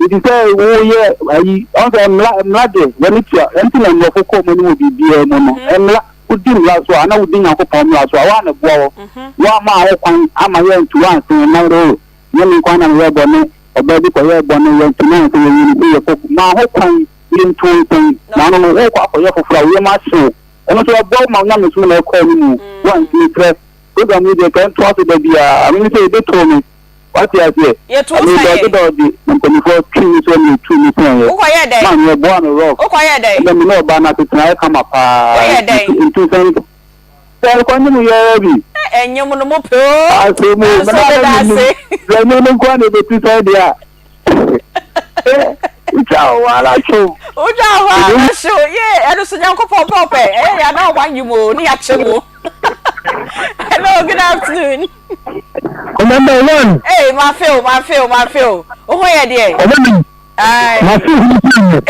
Nti sɛ woyɛ ayi, ɔn sɛ mmara, mmara deɛ, wɔne tua, ɛnti na mmorɔfo kɔ wɔn anim wɔ biribiara mu no. Mmara, wodi mmara so a, anaa wodi Nyankopɔn mmara so a, woa na ɛboa wo. Woamma ho kwan amma yɛantu wo ansen, na wo, nyɛ me nko ara na meyɛɛ bɔne, ɔbaa bi kɔyɛɛ bɔne, yɛantu no ansen, yɛyii no sɛ yɛkɔ, maa ho kwan. Yɛntu wo nsɛn, na ano no worekɔ akɔyɛ foforɔ a wo yam ahye wo. Ɛno nso ɛboa wo ma wo nyamesom na ɛkɔ anim. Wo a nti mesrɛ, program yi deɛ ka ɛntoa so da biara. Mene sɛ yɛbɛtoo me. Wate aseɛ? Yɛtu wo sɛn yɛ? Medɔɔgye dɔɔgye na mpanimfoɔ twee me so na yɛtuu me sɛn yɛ. Wokɔyɛɛ dɛn? Maame ɛboaa me rough. Wokɔyɛɛ dɛn? Ɛnɛ me ne ɔbaa no asetena ayɛ kama paa. Woyɛɛ dɛn? Ntu nsɛn sɛ ɛkɔ ne mu yɛɛ bi. Ɛnyem no mo pɛ oo. Asɛm o, Nanso meda ase. Sɛ ɛnyem no nko ara na ɛbɛtu sɛn deɛ a. Wotwa wo ho ara hyew. Wotwa wo ho ara hyew. Yee, ɛno so Nyankopɔn pɛ ɔpɛ. Ɛyɛ yɛ na ɔma yi mu ne yɛakyɛ mu. Hello, good afternoon. Number one. Hey, ma feel, ma feel, ma feel. Wo ho yɛ deɛ? Ɔbɛ mi. Aye. Ma feel hu ti mu.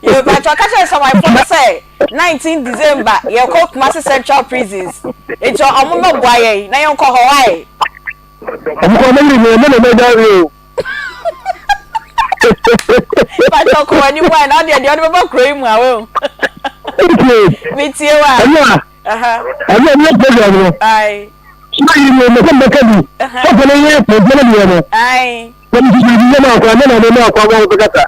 Yo, but ɔka kyerɛ Samanfoɔ no sɛ 19 December yɛkɔ Kumasi Central Prisons. Nti ɔmo mmɛboa yɛn na yɛnkɔ hɔ why? Ɔmo kɔ ɔmo yiri mi ɔmo na ɔmo agya wi o. Pàtó kɔ w'anim wa na ɔdeɛ deɛ ɔde bɛbɔ kuro yi mu awo. Mi tie wa. Ɛnu a ɛnu a ɛnu program no. Suma yiri mi ɔmo sɛ mbɛka bi. Sɔfo no yɛ pɔmpɔ no deɛ no. Na mi sisi bi yɛ mu akwa ne na ne mu akwa wɔn kasa.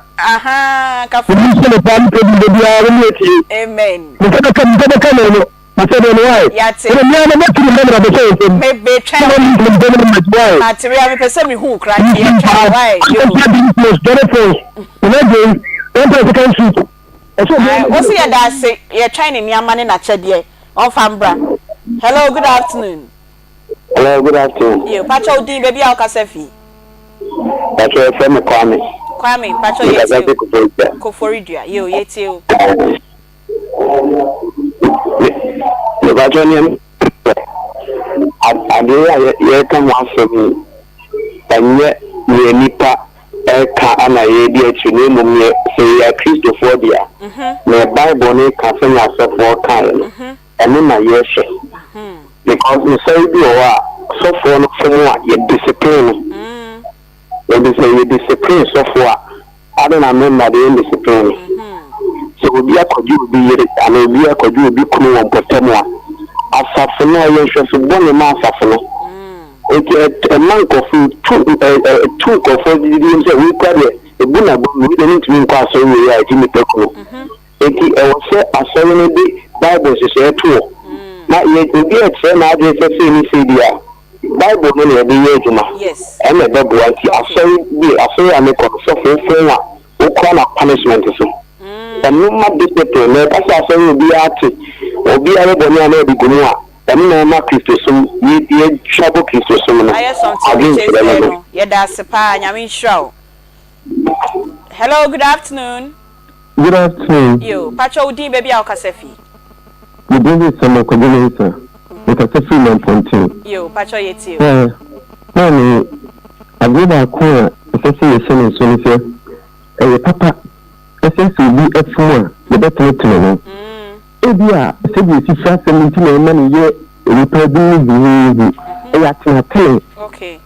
Kafo. Obi sɛ ne paa ne program bɛ biara ne etie. Amen. Mo sɛ bɛka mo sɛ bɛka na ɛno. Mate deɛ no why? Yate. Ɛna mmea no mɛtiri mɛ na bɛhyɛ wo nsam. Me me twɛn. Sɛ wɔn nsam nsam no mɛti why? Mate wia mepɛ sɛ mehu wo koraa nti yɛ twɛn why? Yo. Ɛsɛ bi close Johnny Falls. Nana Jay, wɔn pɛ second street. Ɛsɛ obi. Ayi wosi yɛ da ase yɛ twɛn ne nneɛma ne n'akyɛdeɛ ɔnfa mbra. Hello good afternoon. Hello, good afternoon. Yo, pakyɛ wo din, baabi a wokasa fi. Pakyɛ yɛfrɛ me Kwame. Kwame, pakyɛ yɛtie o. Koforidua. Koforidua, yo, yɛtie o. Mepakyɛ nea adeɛ a yɛreka ho asɛm yi, ɛnyɛ nea nipa ɛka ana yɛredi akyiri na mmom neɛ sɛ yɛyɛ Akristofoɔ deɛ a, nea Bible no ka sɛnea asɔfoɔ kaeɛ no, ɛno na yɛhwɛ. Because nsɔre bi wɔ hɔ a, sɔfoɔ no fom a, yɛ discipline no. Enti sɛ yɛ discipline sɔfoɔ a, adɛn na me mma de yɛn discipline no? Sɛ obi akɔgye obi yere anaa obi akɔgye obi kunu wɔ mpɔtam a, asafo no, ɛyɛ nhwɛso bɔne ma asafo no. Enti ɛma nkurɔfo, ɛtu ɛtu nkurɔfoɔ gyidie mu sɛ wei kura deɛ, ɛbu n'abam, wei deɛ mentumi nkɔ asɔre wei a ɛgye nnipa kunu. Enti ɛwɔ sɛ asɔre no de Bible nhyehyɛe to hɔ, na yɛ obi rekyerɛ n'adwene sɛ sei ne sei deɛ a, Bible no na yɛde yɛ adwuma. Ɛna ɛbɛboa. Nti asɔre bi, asɔre a mekɔ no, sɔfo wofom a, wokora no punishment so. Ɛno ma discipline. Na ɛba sɛ asɔre obiara te, obiara yɛ bɔne a na yɛde gu mu a, ɛno na ɛma Kristosom, yɛ yɛtwa bɔ Kristosom no. Ayɛ something Adwenkyerɛ no kyerɛ no. no. Yɛda ase paa. Nyame nhyira wo. Hello, good afternoon. Good afternoon. Yo, pakyɛ wo din baabi a wokasa fi. Me din de Samuel Kwadwo Mensah. Mekasa firi Mampɔnten. Yo, pakyɛ yɛ tie o. Eh, maame, adeɛ baako a ɛsɛ sɛ yɛhyɛ no nso ne sɛ, ɛyɛ papa sɛ sɛ obi fom a, yɛbɛtenetene no. Ebia sɛdeɛ ɛsi firi asɛm no nti na ɛma no yɛ nnipa binom huhuuhu. Ɛyɛ atenatene. Okay.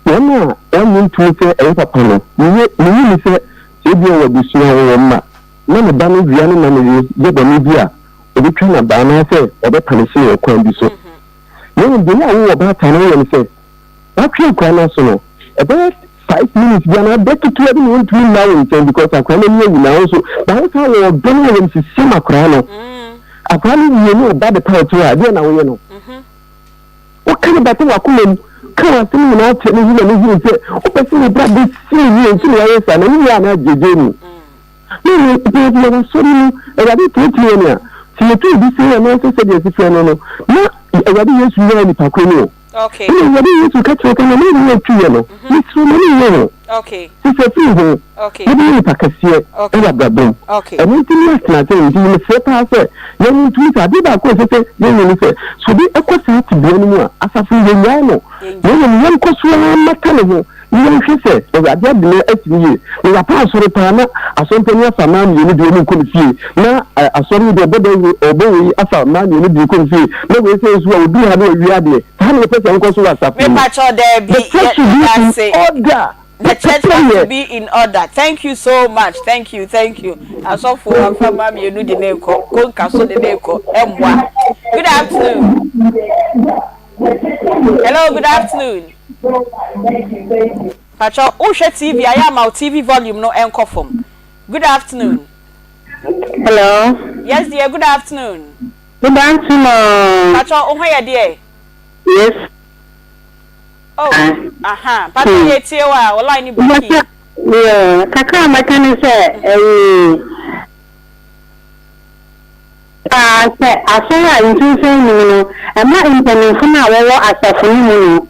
Wɔn a wɔnnye ntom sɛ ɛyɛ papa no, miye minnye nni sɛ sɛ ebia ɔwɔ abusua, ɔwɔ mma, na ne ba no wia ne na no yere yɛ bɔne bi a, obetwa no abaa anaasɛ ɔbɛpanehye no wɔ kwan bi so. Na mmom deɛ ɛyɛ a wowɔ ɔbaatan no woyɛ ne sɛ, woatwe akwadaa no aso no, ɛbɛyɛ five minutes bi anaa bɛ ketewa bi na ɔntumi mma wo nkyɛn because akwadaa no ani awu na wo nso ba wo saa wɔ ɔdɔ no ayamhyehye ma akwadaa no. Akwadaa no wie ne ɔba bɛpa wo kyɛw a, ɛdeɛn na woyɛ no? Woka no bata w'akoma mu, ka w'asɛm nyinaa kyerɛ no, hu ma no hunu sɛ wopɛ sɛ w'abrabɔ si no yie nti na woayɛ saa, na wo wie a na agyegye mu. Maame, mpanyimfo yɛwɔ asɔre mu, Awurade teetee yɛn a, sɛ yɛtu obi sɛn anaasɛ sɛdeɛ ɛsi frɛ no no, na Awurade Yesu nyaa nipa korɔ no o. Ɛna Awurade Yesu ka kyerɛ sɛ, na me ne ɔtuiɛ no, mesrɛ wo ma no nyɛ ho. Sesa firi ho na bɛyɛ nipa kɛseɛ wɔ abrabɔ mu. Ɛno nti ne atenatene nti mesrɛ paa sɛ yɛn ntumi sɛ adeɛ baako a ɛsɛ sɛ yɛyɛ ne sɛ, sɛ obi kɔ saa tebea no mu a, asafo no yɛnnyae no, na mmom yɛnkɔ so ara mmata ne ho na yɛnhwɛ sɛ Awurade ade no asi no yie. Na yɛapa asɔre paa na asɔre mpanin afa mmaa mmienu deɛ wɔn nkɔ ne fie, na asɔre yi deɛ ɔbɔ dawuro ɔbɔ wei afa mmaa mmienu deɛ kɔ ne fie, na wei sɛ nso a ɔduru ha na wawie adeɛ. Saa na yɛpɛ sɛ nkɔ so wɔ asafo mu. Mepakyɛw daabi, The church should be yɛda in ase. order. The church has to be in order. Thank you so much. Thank you. Thank you. Asɔfo afa ma mmienu de ne kɔ. Konka so de ne kɔ. Ɛmmoa. Good afternoon. Hello, good afternoon. Pacho, wohwɛ TV ayɛ ama wo TV volume no ɛnkɔ fam. Good afternoon. Hello. Yes dear, good afternoon. Good afternoon. Pacho, wo ho yɛ deɛ? Yes. Oh, aha. Pacho, hmm. yɛ tie wa, o line ni breaking. Yeah, kakra a mɛka ne sɛ ɛyi paa sɛ asɔre a nsunsuan nnim no, ɛma mpanyimfo no a wɔwɔ asafo no mu no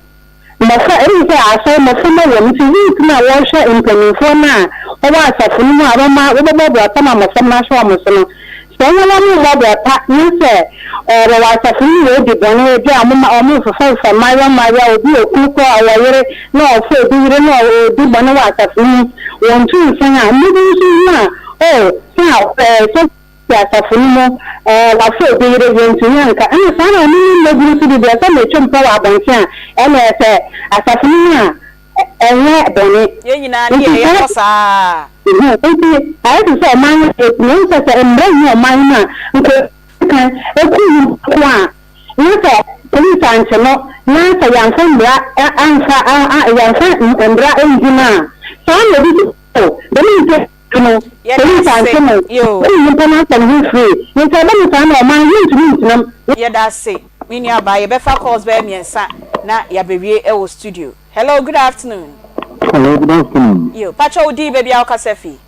Mmɔfra, ɛne sɛ asɔre mmɔframma wɔ mu nti, youth no a wɔrehwɛ mpanimfoɔ no a wɔwɔ asafo no mu a wɔma wɔbɛbɔ bra pa ma mmɔframma no ahyɛ wɔn so no, sɛ wɔn wɔn mmɔ bra pa ne sɛ wɔwɔ asafo no mu wɔredi bɔne, ebi a wɔma wɔrefefafefa mmaayewa mmaayewa, obi wɔ kunu koraa ɔwɔ yere na ɔfa obi yere na ɔredi bɔne wɔ asafo no mu, wɔntu nsan a, mmabunu nso hu a, oh, sɛ a, sɛ. Fi asafo no mu, ɛɛ, wafa obi yere, yɛntumi anka. Ɛna saa na ɔno ne mmabunu nso de deɛ sɛ metwe mpa wɔ abɔnten a, ɛna sɛ asafo no mu a, ɛnyɛ bɔne. Yɛn nyinaa ne Nti yɛyɛ saa kɔ saa. Nti ayɛ te sɛ ɔman no deɛ, tumi hu sɛ sɛ mmara nni ɔman no mu a, nka obi kan ɛku nipa ko a, na sɛ polisi ankye no, na sɛ yɛamfa mmara amfa, yɛamfa mmara anndi no a, saa na obi nso, dɛm nti. no, Yɛda police ase, ankye no, yoo. woyi nyimpa no asɛm ho free, ntsi ɔba no saa no ɔman yenntum nntsena mu. Yɛda ase me nua baa yɛbɛfa calls bɛyɛ miɛnsa na yɛabɛwie wɔ studio hello good afternoon. Hello good afternoon. Yo mpakyɛ wo din baabi a wo kasa fi.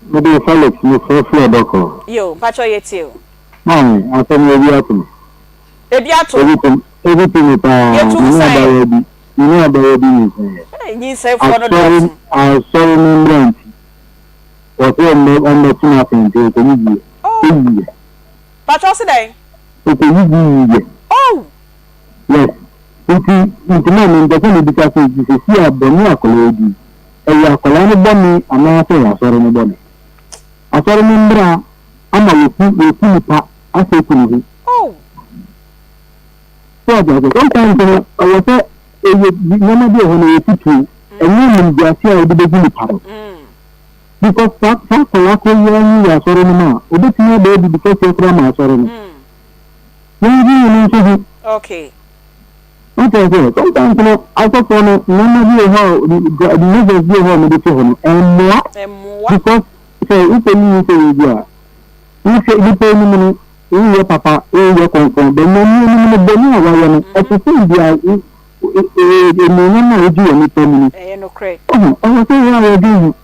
Me de Felix me frɛ firi Ɔdɔkɔ. Yo mpakyɛ yɛ tie o. Maame asɛm yi ebi ato me. Ebi ato. Ebi to. Ebi me paa. Yɛtu wo Me ne san. abaayewa bi, me ne abaayewa bi nyinsɛn. Hey, nyinsɛnfoɔ no Asɔre, dɔɔso. asɔre no mmra nti, wɔsɛ ɔmmɛ, ɔmmɛto n'asɛm nti ɔkɔyi bi Oh. yɛ. Patrɔ se dɛn? Ɔkɔyi bi yɛ. Oh! Yes. Nti, nti na mempɛ sɛ mebisa sɛ, nti seesei a bɔne a akwadaa yi di, ɛyɛ akwadaa no bɔne anaasɛ ɛyɛ asɔre no bɔne? Asɔre no mmra ama wɔku, wɔku nipa asɛ ku ne ho. Oh! So ate aseɛ? Sometimes no, ɛwɔ sɛ ɛyɛ nneɛma bi wɔ hɔ no ɛyɛ tutuo, ɛnyɛ nimguase a wode bɛgu nipa no. Because saa saa akwadaa koro yi ara nyi wɔ asɔre no mu a, obetumi abɛyɛ biribi kɛseɛ koraa ma asɔre no. Yɛndwene ɛno nso ho. Okay. Wate aseɛ? Sometimes no, asɔfoɔ no, nneɛma bi wɔ hɔ a, measures bi wɔ hɔ a wɔde to hɔ no, ɛmmoa. Ɛmmoa. Because sɛ wokɔ yi sɛ yɛ bi a, wohwɛ nnipa anim no, woyɛ papa, woyɛ kronkron, but Nyame anim no, bɔne a wayɛ no, ɛte sɛ deɛ anuonyam a wogye wɔ nnipa mu no. Ɛyɛ nokorɛ. Ɔho, ɛwɔ sɛ yɛn a yɛdwen ho,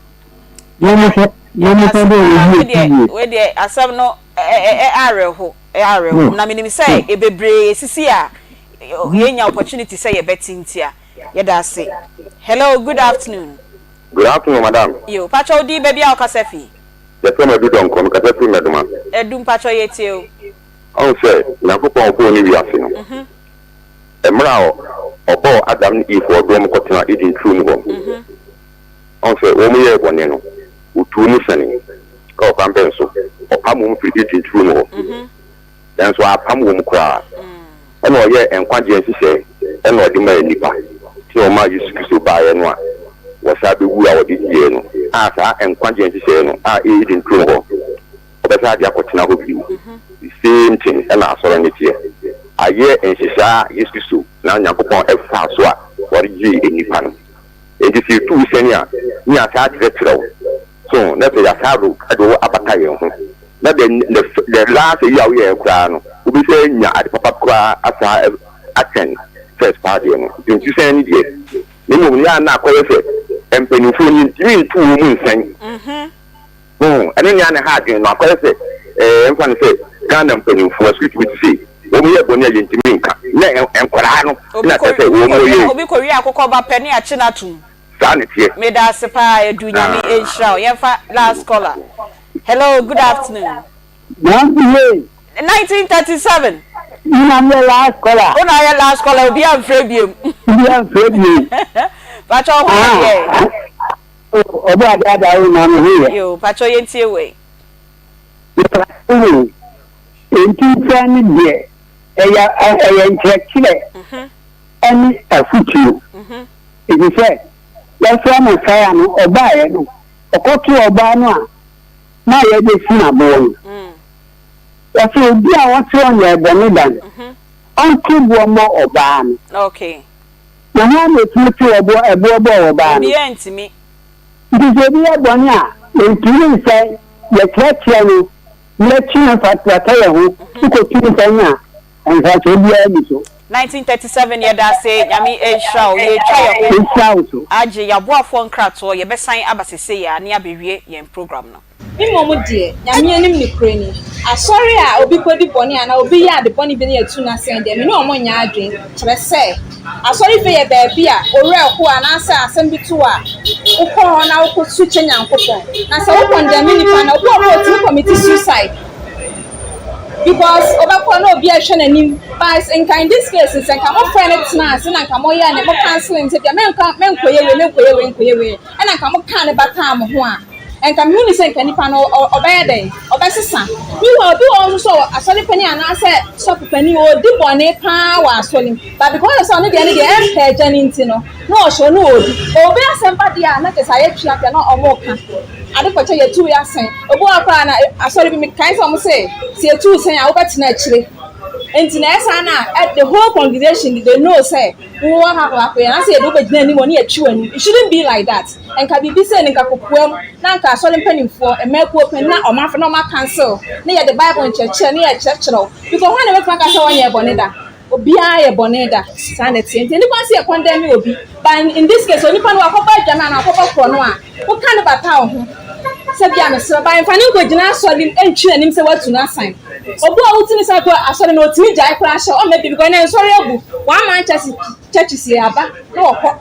na wɔhwɛ, na Yɛda wɔsan ase bɛ paa. wɔyi Wei akyi deɛ, yie. wei deɛ asɛm no ɛ ɛ ɛ awerɛho, ɛ awerɛho. Yeah. Na menim sɛ Yeah. bebree sisi a yɛnya opportunity sɛ yɛbɛte nti a, yɛda ase. Hello, good afternoon. Good afternoon, madam. Yo, pakyɛ wo din, baabi a wokasa fi? Yɛfrɛ me Adu Donkor, mekasa firi Mmɛdoma. Adu, mpakyɛ yɛtie wo. Ɔhu sɛ, Nyankopɔn ɔbɔɔ ne wiase no, mmerɛ a ɔbɔɔ Adam ne Eve ɔde wɔn kɔtenaa Eden turo mu hɔ. Ɔhu sɛ, wɔn yɛɛ bɔne no, ɔtuu wɔn sɛnee. Ɛwɔ kwan bɛn so? Ɔpam wɔn firii Eden turo mu hɔ. Nanso ampam wɔn koraa. Ɛna ɔyɛɛ nkwagyeɛ nhyehyɛɛ ɛna ɔde maa nnipa, nti na ɔmaa Yesu Kristo baeɛ no a wɔsan bɛwuu a wɔde gyeeɛ no, a saa nkwagyeɛ nhyehyɛɛ no a ɛyɛ Eden turom hɔ, ɔbɛsan de akɔtena hɔ bio. The same thing ɛna Asɔre no teɛ. Ayɛ nhyehyɛɛ a Yesu Kristo na Nyankopɔn faa so a wɔde gyee nnipa no. Enti sɛ yɛtu wo sɛne a, ne yɛasan akyerɛkyerɛ wo. So na sɛ yɛasan de wo abata yɛn ho, na the the the last eyi a woyɛɛ koraa no, wobɛsan anya ade papa koraa asan akyɛn first paa deɛ no. Nti nsusɛn no deɛ, na mmom no yɛ a na akɔyɛ sɛ mpanimfoɔ no yɛntumi nto wɔn mu nsɛn. Ho, ɛno nea na ɛha adwene no, akɔyɛ sɛ ɛɛ mfa no sɛ Ghana mpanimfoɔ, excuse me to say, wɔn yɛ bɔne a yɛntumi nka, na nkwadaa no na kyerɛ sɛ wɔn yɛ. Obi kɔwie akokɔ ba pɛ ne yɛakye no atom. Saa na ɛteɛ. Medaase paa Adu Nyame nhyira wo. Yɛmfa last caller. Hello good afternoon. Nancy hey. 1937. Me na meyɛ last caller. Wo na ayɛ last caller obi amfrɛ biom. Obi amfrɛ biom. Pakyɛ wo ho yɛ deɛ. Ɔbɔ ade ada wo na me ho yɛ. Yo pakyɛ yɛntie wei. Mepakyɛ wo enti mfrɛ no deɛ ɛyɛ ɛyɛ nkyerɛkyerɛ ɛne afutuo. Efisɛ wɔfrɛ no Messiah no, ɔbaeɛ no, ɔkɔtoo ɔbaa no a na yɛrebɛsi no aboɔ no. Ɔse obi a ɔse ɔnyɛɛ bɔne da no, ɔnto boɔ mmɔ ɔbaa no. Na hwan na ɔtumi too ɔboɔ ɛboɔ bɔɔ ɔbaa no? Nti sɛ obi yɛ bɔne a, yɛntumi nsɛe, yɛkyerɛkyerɛ no, na yɛtwe no fata yɛn ho, wokɔtu no sɛn a, Mfasoɔ biara nni so. 1937 yɛdase Nyame nhyira wo yɛtwa yɛho Nhyira wo so. agye yaboafoɔ nkratoɔ yɛbɛsan aba sesei a ne abɛwie yɛn program no. Me mmom deɛ, Nyame anim nokorɛ ni, asɔre a obi kɔdi bɔne anaa obi yɛ ade bɔne bi na yɛtu no asɛn deɛ, me ne wɔn nyɛ adwene. Kyerɛ sɛ, asɔrefie yɛ baabi a wo werɛ how anaasɛ asɛm bi to wo a, wokɔ hɔ na wokɔsu kyɛ Nyankopɔn. Na sɛ wo kɔndɛme nipa no a, obi wɔ hɔ a ɔtumi kɔmiti suicide. Because ɔbɛkɔ na obi ɛhwɛ n'anim but nka in this case sɛ nka mo frɛ no tena ase na nka mo yɛ ne mo counseling sɛ bia menka menkɔyɛ wei menkɔyɛ wei nkɔyɛ wei ɛna nka mo kaa ne bataa mo ho a nka mehu ne sɛ nka nipa no ɔbɛyɛ dɛn ɔbɛsesa. Meanwhile obi wɔ hɔ nso sɛ asɔre panin anaasɛ sɔfo panin ɔdi bɔne paa wɔ asɔre mu but because sɛ ɔno deɛ ne deɛ ɛmpɛ agya no nti no na ɔhyɛ ɔno ɔdi obi asɛm ba deɛ a na kyerɛ sɛ ayɛ tweapea na ɔmo ka. Ade kɔkyɛ yɛtu yɛ asɛn. Obi wɔ hɔ koraa na asɔre bi mekae sɛ wɔn se sɛ yɛtu wo sɛn a wobɛtena akyire. Nti na ɛyɛ saa na the whole congregation they know sɛ wowɔ ha kɔ akɔyɛ anaasɛ yɛde wo bɛgyina anim hɔ ne yɛtwe w'anim. It shouldn't be like that. Nka biribi sei no nka kokoam na nka asɔre mpanimfoɔ, mmaakuo panin na wɔn afrɛ na wɔn acancel na yɛde Bible nkyerɛkyerɛ na yɛkyerɛkyerɛ wo. Because hwan na ɛbɛtumi aka sɛ wɔnyɛɛ bɔne da? Obiara yɛ bɔne da, saa na ɛteɛ. Nti ɛni kwan sɛ yɛ condemn obi. But in this case onipa no wakɔbɔ adwaman anaa wakɔbɔ korɔno a, Woka no bata wo ho sɛ bia mesrɛ but mfa no nkɔgyina asɔre mu ntwi n'anim sɛ woatu no asan. Obi a wotumi san kɔ asɔre no otumi gyae koraa hyɛ ɔmma bi because ɛnɛ nsɔre abu. One man church churches yɛ aba na wɔkɔ.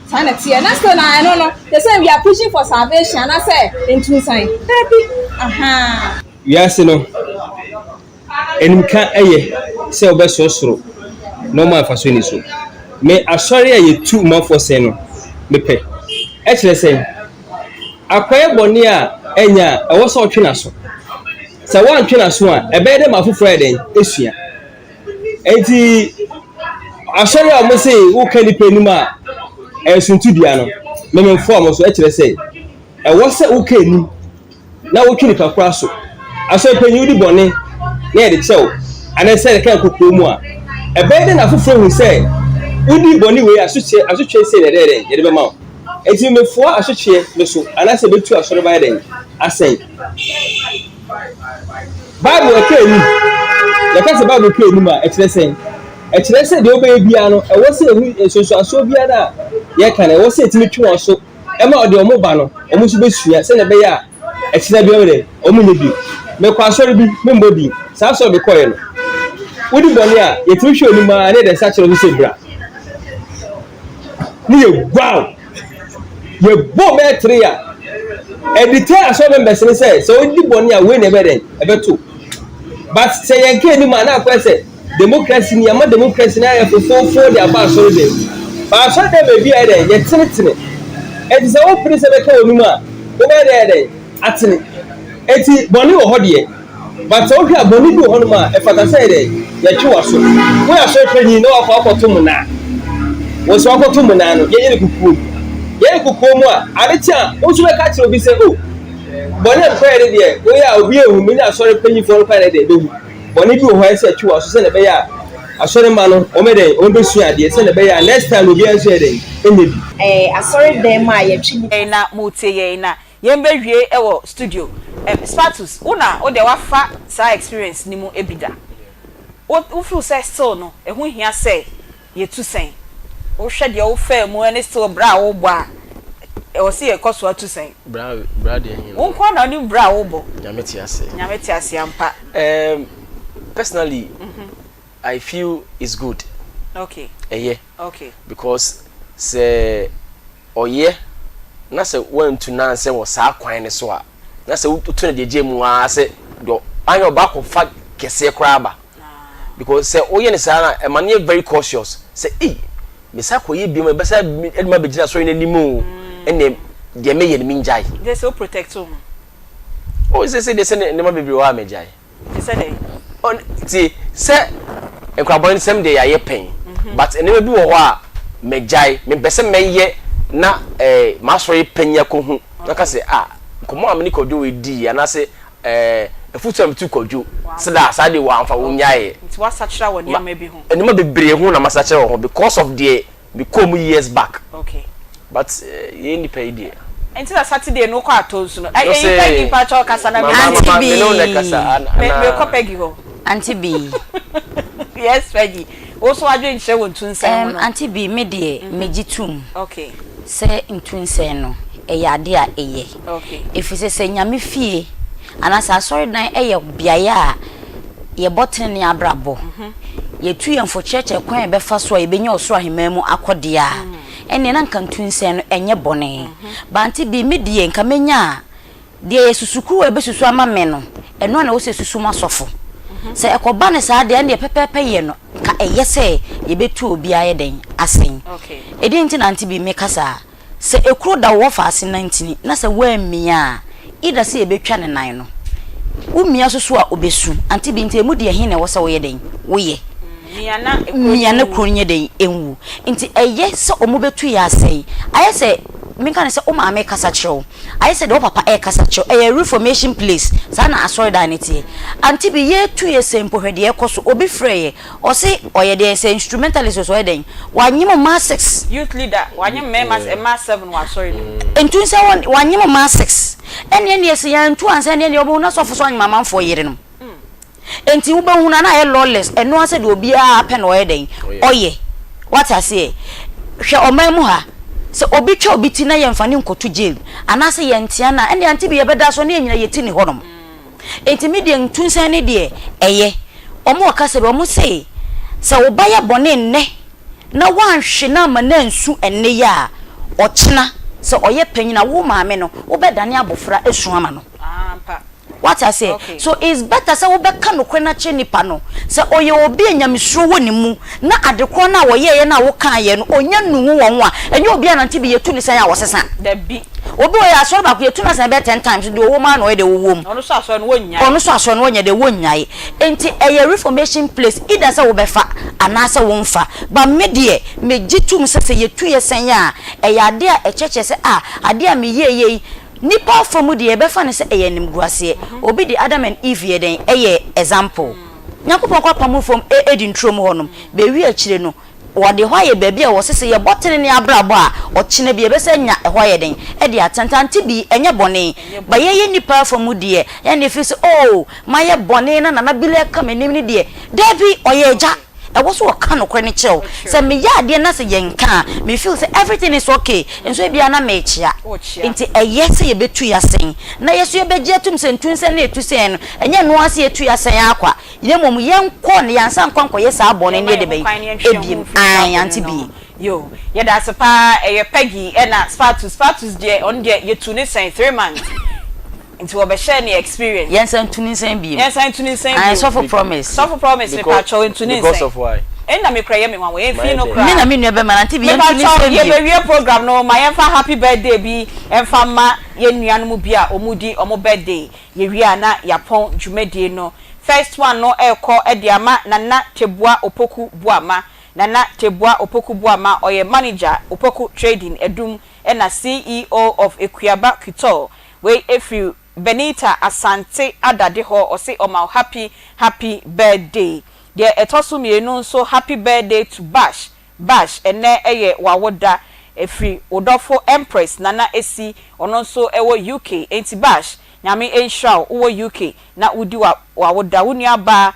Saa na ɛteɛ. Na still na ɛno no te sɛ we are preaching for salvation anaasɛ ntunsan. Dabi. Ahaa. Wiase no, animka yɛ sɛ wobɛsorosoro nnoɔma a mfasoɔ nni so. Me asɔre a yɛtu manfoɔ sɛn no, mepɛ. Ɛkyerɛ sɛn? Akɔyɛ bɔne a ɛnyɛ a, ɛwɔ sɛ ɔtwe n'aso. Sɛ woantwe n'aso a, ɛbɛyɛ dɛ ma afoforɔ ayɛ dɛn? Asua. Enti asɔre a wɔse woka nnipa anim a ɛyɛ suntidua no, mememfoa wɔn so. Ɛkyerɛ sɛ ɛwɔ sɛ woka anim na wotwe nipa koro aso. Asɔre panyin wodi bɔne na yɛde kyɛ wo, anaasɛ yɛde ka kokoa mu a, ɛbɛyɛ dɛn na afoforo ahu sɛ wodi bɔne wei asotwe asotwe sei na ɛdɛn dɛn yɛde bɛma wo? Enti mefoa asotweɛ no so anaasɛ metu asɔre ba ayɛ dɛn asɛn? Bible ɛka anim. Yɛka sɛ Bible ka anim a, ɛkyerɛ sɛn? Ɛkyerɛ sɛ deɛ wobɛyɛ biara no, ɛwɔ sɛ ɛhu nsunsuansoɔ biara a yɛka no, ɛwɔ sɛ ɛtumi twe wɔn so ɛma ɔde wɔn ba no, wɔn nso bɛsua sɛdeɛ ɛbɛyɛ a ɛkyena bi wɔn dɛ, wɔn nyɛ bio. Mekɔ asɔre bi, memmɔ din, saa asɔre mekɔeɛ no, wodi bɔne a, yɛtumi hwɛ onim ara na yɛde nsa kyerɛ wo so sɛ bra. Ne yɛ guaw. Yɛbɔ bɛyɛ tere a, ɛde tɛ asɔre members no sɛ, sɛ wodi bɔne a, wei na ɛbɛyɛ dɛn, ɛbɛto. But sɛ yɛnka anim a, na akɔyɛ sɛ Democracy ni, yɛama democracy no ayɛ fofoofo de aba asɔredan mu. Ba asɔredan baabi a ayɛ dɛn? Yɛtenetene. Enti sɛ wopere sɛ bɛka w'anim a, wobɛyɛ dɛn ayɛ dɛn? Atene. Enti bɔne wɔ hɔ deɛ, but sɛ wohwɛ a bɔne bi wɔ hɔnom a ɛfata sɛ yɛ dɛn? Yɛtwe w'aso. Woyɛ asɔre panyin na wakɔ akɔto monaa. Wo nso wakɔto monaa no, yɛnyɛ no kokoam. Yɛyɛ no kokoam a, ade kye a, wo nso bɛka akyerɛ obi sɛ, oh, bɔne a mekɔyɛɛ no deɛ, woyɛ a obi anhu, me ne asɔre panyinfoɔ no koraa na ɛdɛn, bɛhu. Bɔne bi wɔ hɔ a ɛsɛ sɛ ɛtwe w'aso sɛnea ɛbɛyɛ a asɔremma no wɔbɛyɛ dɛn? Wɔbɛsua adeɛ sɛnea ɛbɛyɛ a next time no obiara nso yɛ dɛn? Ɛnyɛ bi. Ɛɛ asɔredan mu a yɛtwe nnipa. Na moretie yɛn na yɛn bɛ wie wɔ studio. Ɛm Spatus wo na wo deɛ wafa saa experience no mu bi da. Wo wo feel sɛ still no ɛho hia sɛ Yɛtu sɛn? Wohwɛ deɛ wofaa mu ne still bra a wobɔ a, ɛwɔ sɛ yɛkɔ so atu sɛn? Bra bra deɛ he Wo nko ara na wonim bra a wobɔ. Nyame te ase. Nyame te ase ampa. Um, personally, I feel it's good. Okay. Ɛyɛ. Okay. Because sɛ ɔyɛ na sɛ woantu no ansɛ wɔ saa kwan no so a, na sɛ wotu no deɛ gye mu ara sɛ deɛ anyɛ ɔba akɔfa kɛseɛ koraa ba. Because sɛ woyɛ no saa na ɛma no yɛ very cautious sɛ ei me sa kɔyɛ biom ɛbɛsa ɛde ma bɛgyina asɔre no anim o ɛnna deɛ meyɛ no mengyae. Gye sɛ wo protect wo ho. Oh sɛ sɛ deɛ sɛ nneɛma bebree wɔ hɔ a megyae. Te sɛ dɛn? Oh tie sɛ nkorabɔne nsɛm deɛ yɛayɛ pɛn but nneɛma bi wɔ hɔ a megyae mempɛ sɛ mɛyɛ na eh, m'asɔre panyin akɔhu na ɔka sɛ ah nkɔmmɔ a me ne Kwadwo wei dii anaasɛ Ɛɛ afutu a metu Kwadwo sɛ daa saa deɛ wamfa wonyaeɛ. Nti woasakyera wɔ nneɛma bi ho? Nneɛma bebree ho na masakyera wɔ ho because of deɛ mekɔɔ mu years back. Okay. But yɛn nnipa yi deɛ. Nti na Saturday no wokɔ atɔ nsu no. Ɛyi Peggy mpakyɛw kasa na me. Auntie Mama me ne wo na ɛkasa. Me mekɔ Peggy hɔ. Auntie B. Yes Peggy. Wo nso w'adwenkyerɛ wɔ ntunsɛn ho no. Auntie B me deɛ megye tom. Okay. Sɛ ntunsɛn no ɛyɛ adeɛ a ɛyɛ. Efisɛ sɛ Nyame fie anaasɛ asɔredan yɛ beaeɛ a yɛbɔ tenenee abrabɔ, yɛtu yɛn fo kyerɛkyerɛ kwan a yɛbɛfa so a yɛbɛnya ɔsoro ahemman mu akɔ deɛ a, ɛnneɛ na nka ntunsɛn no ɛnyɛ bɔne. Bante bi, me deɛ nka mɛnya a, deɛ yɛ susukuu a ɛbɛsusu ama me no, ɛno ara na ɛwɔ sɛ ɛsusu ma sɔfo. Sɛ ɛkɔba no saa deɛ, ɛnneɛ pɛpɛɛpɛ yɛ no, nka ɛyɛ sɛ yɛbɛtu obiara ayɛ dɛn asɛn. Ɛdeɛn nti na Ante bi meka saa? Sɛ ekuro da wo wɔfaase nantini na sɛ woammia a, either sɛ yɛbɛtwa ne nan no, wo mia so so a ɔbɛsu. Ante bi nti ɛmu deɛ he na ɛwɔ sɛ woyɛ dɛn? Woyɛ. Mia na kuro no nyɛ dɛn? Ɛnwu. Nti ɛyɛ sɛ ɔmo bɛtu yɛ asɛe. Ayɛ sɛ, menka no sɛ wo maame rekasa kyerɛ wo, ayɛ sɛ deɛ wo papa ɛrekasa kyerɛ wo. Ɛyɛ reformation place, saa na asɔredan no teɛ. Ante bi yɛretu yɛ sɛ mpo hwɛ deɛ ɛrekɔ so. Obi frɛɛ yɛ, Ɔse ɔyɛ deɛn sɛ instrumentalist ɔsɛ ɔyɛ dɛn wanyem mmaa six. Youth leader wanyem mmarima mmaa seven wɔ asɔre no mu. Ntu nsɛ wɔ wanyem mmaa six ɛneɛ neɛ sɛ yɛantu ansa ɛneɛ neɛ wobɛhu na sɔfo so anyem amanfoɔ yerenom enti wobɛhu no a na ayɛ lawless ɛno ara sɛ deɛ obiara pɛ na ɔyɛ dɛn ɔyɛ wate aseɛ hwɛ ɔman mu ha sɛ obi twa obi ti na yɛmfa no nkɔto jail anaasɛ yɛntea no a ɛneɛ ante bi yɛbɛda so ne yɛn nyina yɛti ne hɔnom. Enti me deɛ ntunsan ne deɛ ɛyɛ. Wɔn wɔ kasa bi, wɔn se, sɛ wo ba yɛ bɔne nnɛ na woanhwe no amma no ansu ɛnnɛ yi a, ɔkyena sɛ ɔyɛ panyin a, wo maame no, wobɛdane abɔfra asu ama no. Woate aseɛ? So it's better sɛ wobɛka nokorɛ no akyerɛ nipa no. Sɛ ɔyɛ obi a nyamesuro wɔ ne mu, na ade korɔ no a ɔyɛeɛ no a wokaeɛ no, ɔnya nnuhu wɔ ho a, ɛnyɛ obi a nante bi yɛtu no sɛn a ɔsesa. Dabi. Obi wɔ yɛ asɔre baako yɛtu no asɛn bɛyɛ ten times, deɛ ɔwɔ mu ara na ɔyɛ deɛ ɔwɔ mu. Ɔno nso asɔre no wɔnnyae. Ɔno nso asɔre no wɔnyɛ deɛ wɔnnyae. Enti ɛyɛ reformation place, either sɛ wobɛfa anaasɛ womfa. But me deɛ, megye tom sɛ sɛ yɛtu yɛ sɛn a, ɛyɛ adeɛ a ɛkyerɛkyerɛ sɛ ah, adeɛ a meyɛeɛ yi, Nnipa afa mu deɛ yɛbɛfa no sɛ ɛyɛ animguaseɛ. Obi de Adam and Eve yɛ dɛn? Ɛyɛ example. Nyankopɔn kɔ apam fam e Eden turo mu hɔ nom. Bɛwie akyire no, wɔde hɔ ayɛ baabi a wɔse sɛ yɛbɔ tenenee abrabɔ a, ɔkyena bi yɛbɛsan anya ɛhɔ ayɛ dɛn? Ɛde atena. Nti ante bi, ɛnyɛ bɔne. But yɛyɛ nnipa afa mu deɛ, yɛn deɛ feel sɛ oh, mayɛ bɔne na Nana Billy aka m'anim no deɛ, daabi, ɔyɛ agya. Ɛwɔ sɛ ɔka nokorɛ no kyerɛ wo. Sɛ meyɛ adeɛ na sɛ yɛnka a, me feel sɛ everything is okay, nso ebia na mekyea. Nti ɛyɛ sɛ yɛbɛtu yɛasɛn, na yɛso yɛbɛgye atum sɛ ntunsɛn no a ɛtu sɛn no, ɛnyɛ ɛno ara sɛ yɛtu yɛasɛn ara kwa, na mmom yɛnkɔ na yɛansan nkɔ ankɔyɛ saa bɔne no yɛde bɛn ebiem. Aane, Auntie Bee. Yoo yɛdase paa ɛyɛ Peggy ɛna Spatus Spatus deɛ ɔno deɛ yɛtu ne sɛn 3 months nti wɔbɛhyɛ ne experience. Yɛnsan ntu ne nsɛn bio. Yɛnsan ntu ne nsɛn bio. Ae sɔfo promise. Sɔfo promise mepakyɛw ntu ne Because nsɛn. of why? Ɛnna me kora yɛ me nwanwa yɛn fi no koraa. Me na me nua bɛma no ante bi yɛntu ne Mepakyɛw nsɛn bio. yɛbɛwie program no ma yɛnfa happy birthday bi ɛnfa mma yɛn nuanom bi a wɔn di wɔn birthday yɛwie a na yɛapɔn dwumadie no. First one no ɛrekɔ de ama Nana Tebua Opoku Boama Nana Tebua Opoku Boama ɔyɛ manager Opoku Trading Adum ɛna CEO of Ekuaba Couture wei ɛfiri Benita Asante Adade hɔ ɔse ɔma wo happy happy birthday. Deɛ ɛtɔ so mmienu nso happy birthday to Bash Bash ɛnɛ ɛyɛ w'awoda ɛfiri wo dɔfo Empress Nana Esi ɔno nso ɛwɔ UK enti Bash Nyame nhyira wo wowɔ UK na wodi w'awoda wo nua baa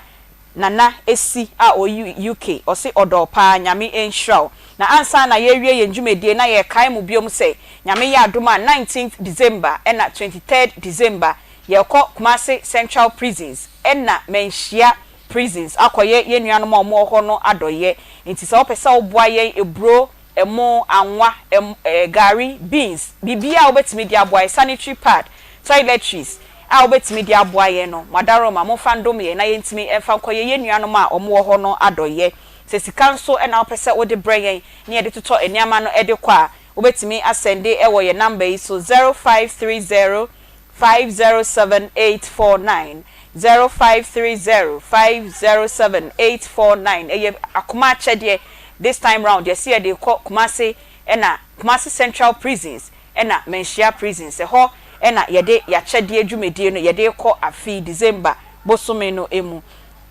Nana Esi a ɔwɔ UK ɔse ɔdɔ wo paa Nyame nhyira wo. Na ansa na yɛrewie yɛn dwumadie na yɛrekae mo biom sɛ Nyame yɛ adom a 19th December ɛna 23rd December yɛrekɔ Kumasi Central Prisons ɛna Manhyia Prisons akɔyɛ yɛn nuanom a wɔwɔ hɔ no adɔyɛ nti sɛ wopɛ sɛ woboa yɛn aburo, ɛmo, anwa, ɛm, eh, gari, beans, biribiara a wobɛtumi de aboa yɛn, sanitary pad, toiletries a wobɛtumi de aboa yɛn no, mo adaworoma momfa ndom yɛn na yɛntumi mfa nkɔyɛ yɛn nuanom a wɔwɔ hɔ no adɔyɛ. Sɛ sika nso na wopɛ sɛ wode brɛ yɛn na yɛde totɔ nneɛma no de kɔ a, wobɛtumi asɛnde wɔ yɛn number yi so, 0530 507 849, 0530 507 849. Ɛyɛ akoma akyɛdeɛ. This time round yɛse yɛde rekɔ Kumasi ɛna Kumasi Central Prisons ɛna Manhyia Prisons. Ɛhɔ ɛna yɛde y'akyɛdeɛ dwumadie no yɛde rekɔ afe December bosome no mu.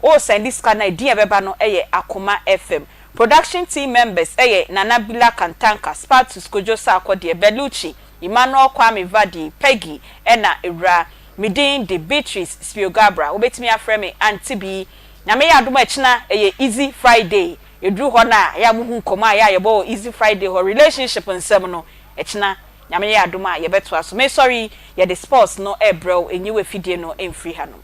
Wo sɛnde sika no a edin a ɛbɛba no yɛ Akoma FM. Production team members yɛ Nana Bila Kantanka, Spartus Kojo Sarkodie, Bellucci, Emmanuel Kwame Vadi, Peggy ɛna Awuraa. Me din de Beatrice Spio-Garbrah. Wobɛtumi afrɛ me Auntie Bee. Nyame yɛ adom a ɛkyena ɛyɛ Easy Friday. Ɛduru hɔ no a, ɛyɛ a mohu nkɔmmɔ a ɛyɛ a yɛbɔ wɔ Easy Friday hɔ, relationship nsɛm no, ɛkyena Nyame yɛ adom a yɛbɛtoa so. Mesɔre yi, yɛde sports no rebrɛ wo, nyi w'afidie no mfiri hanom.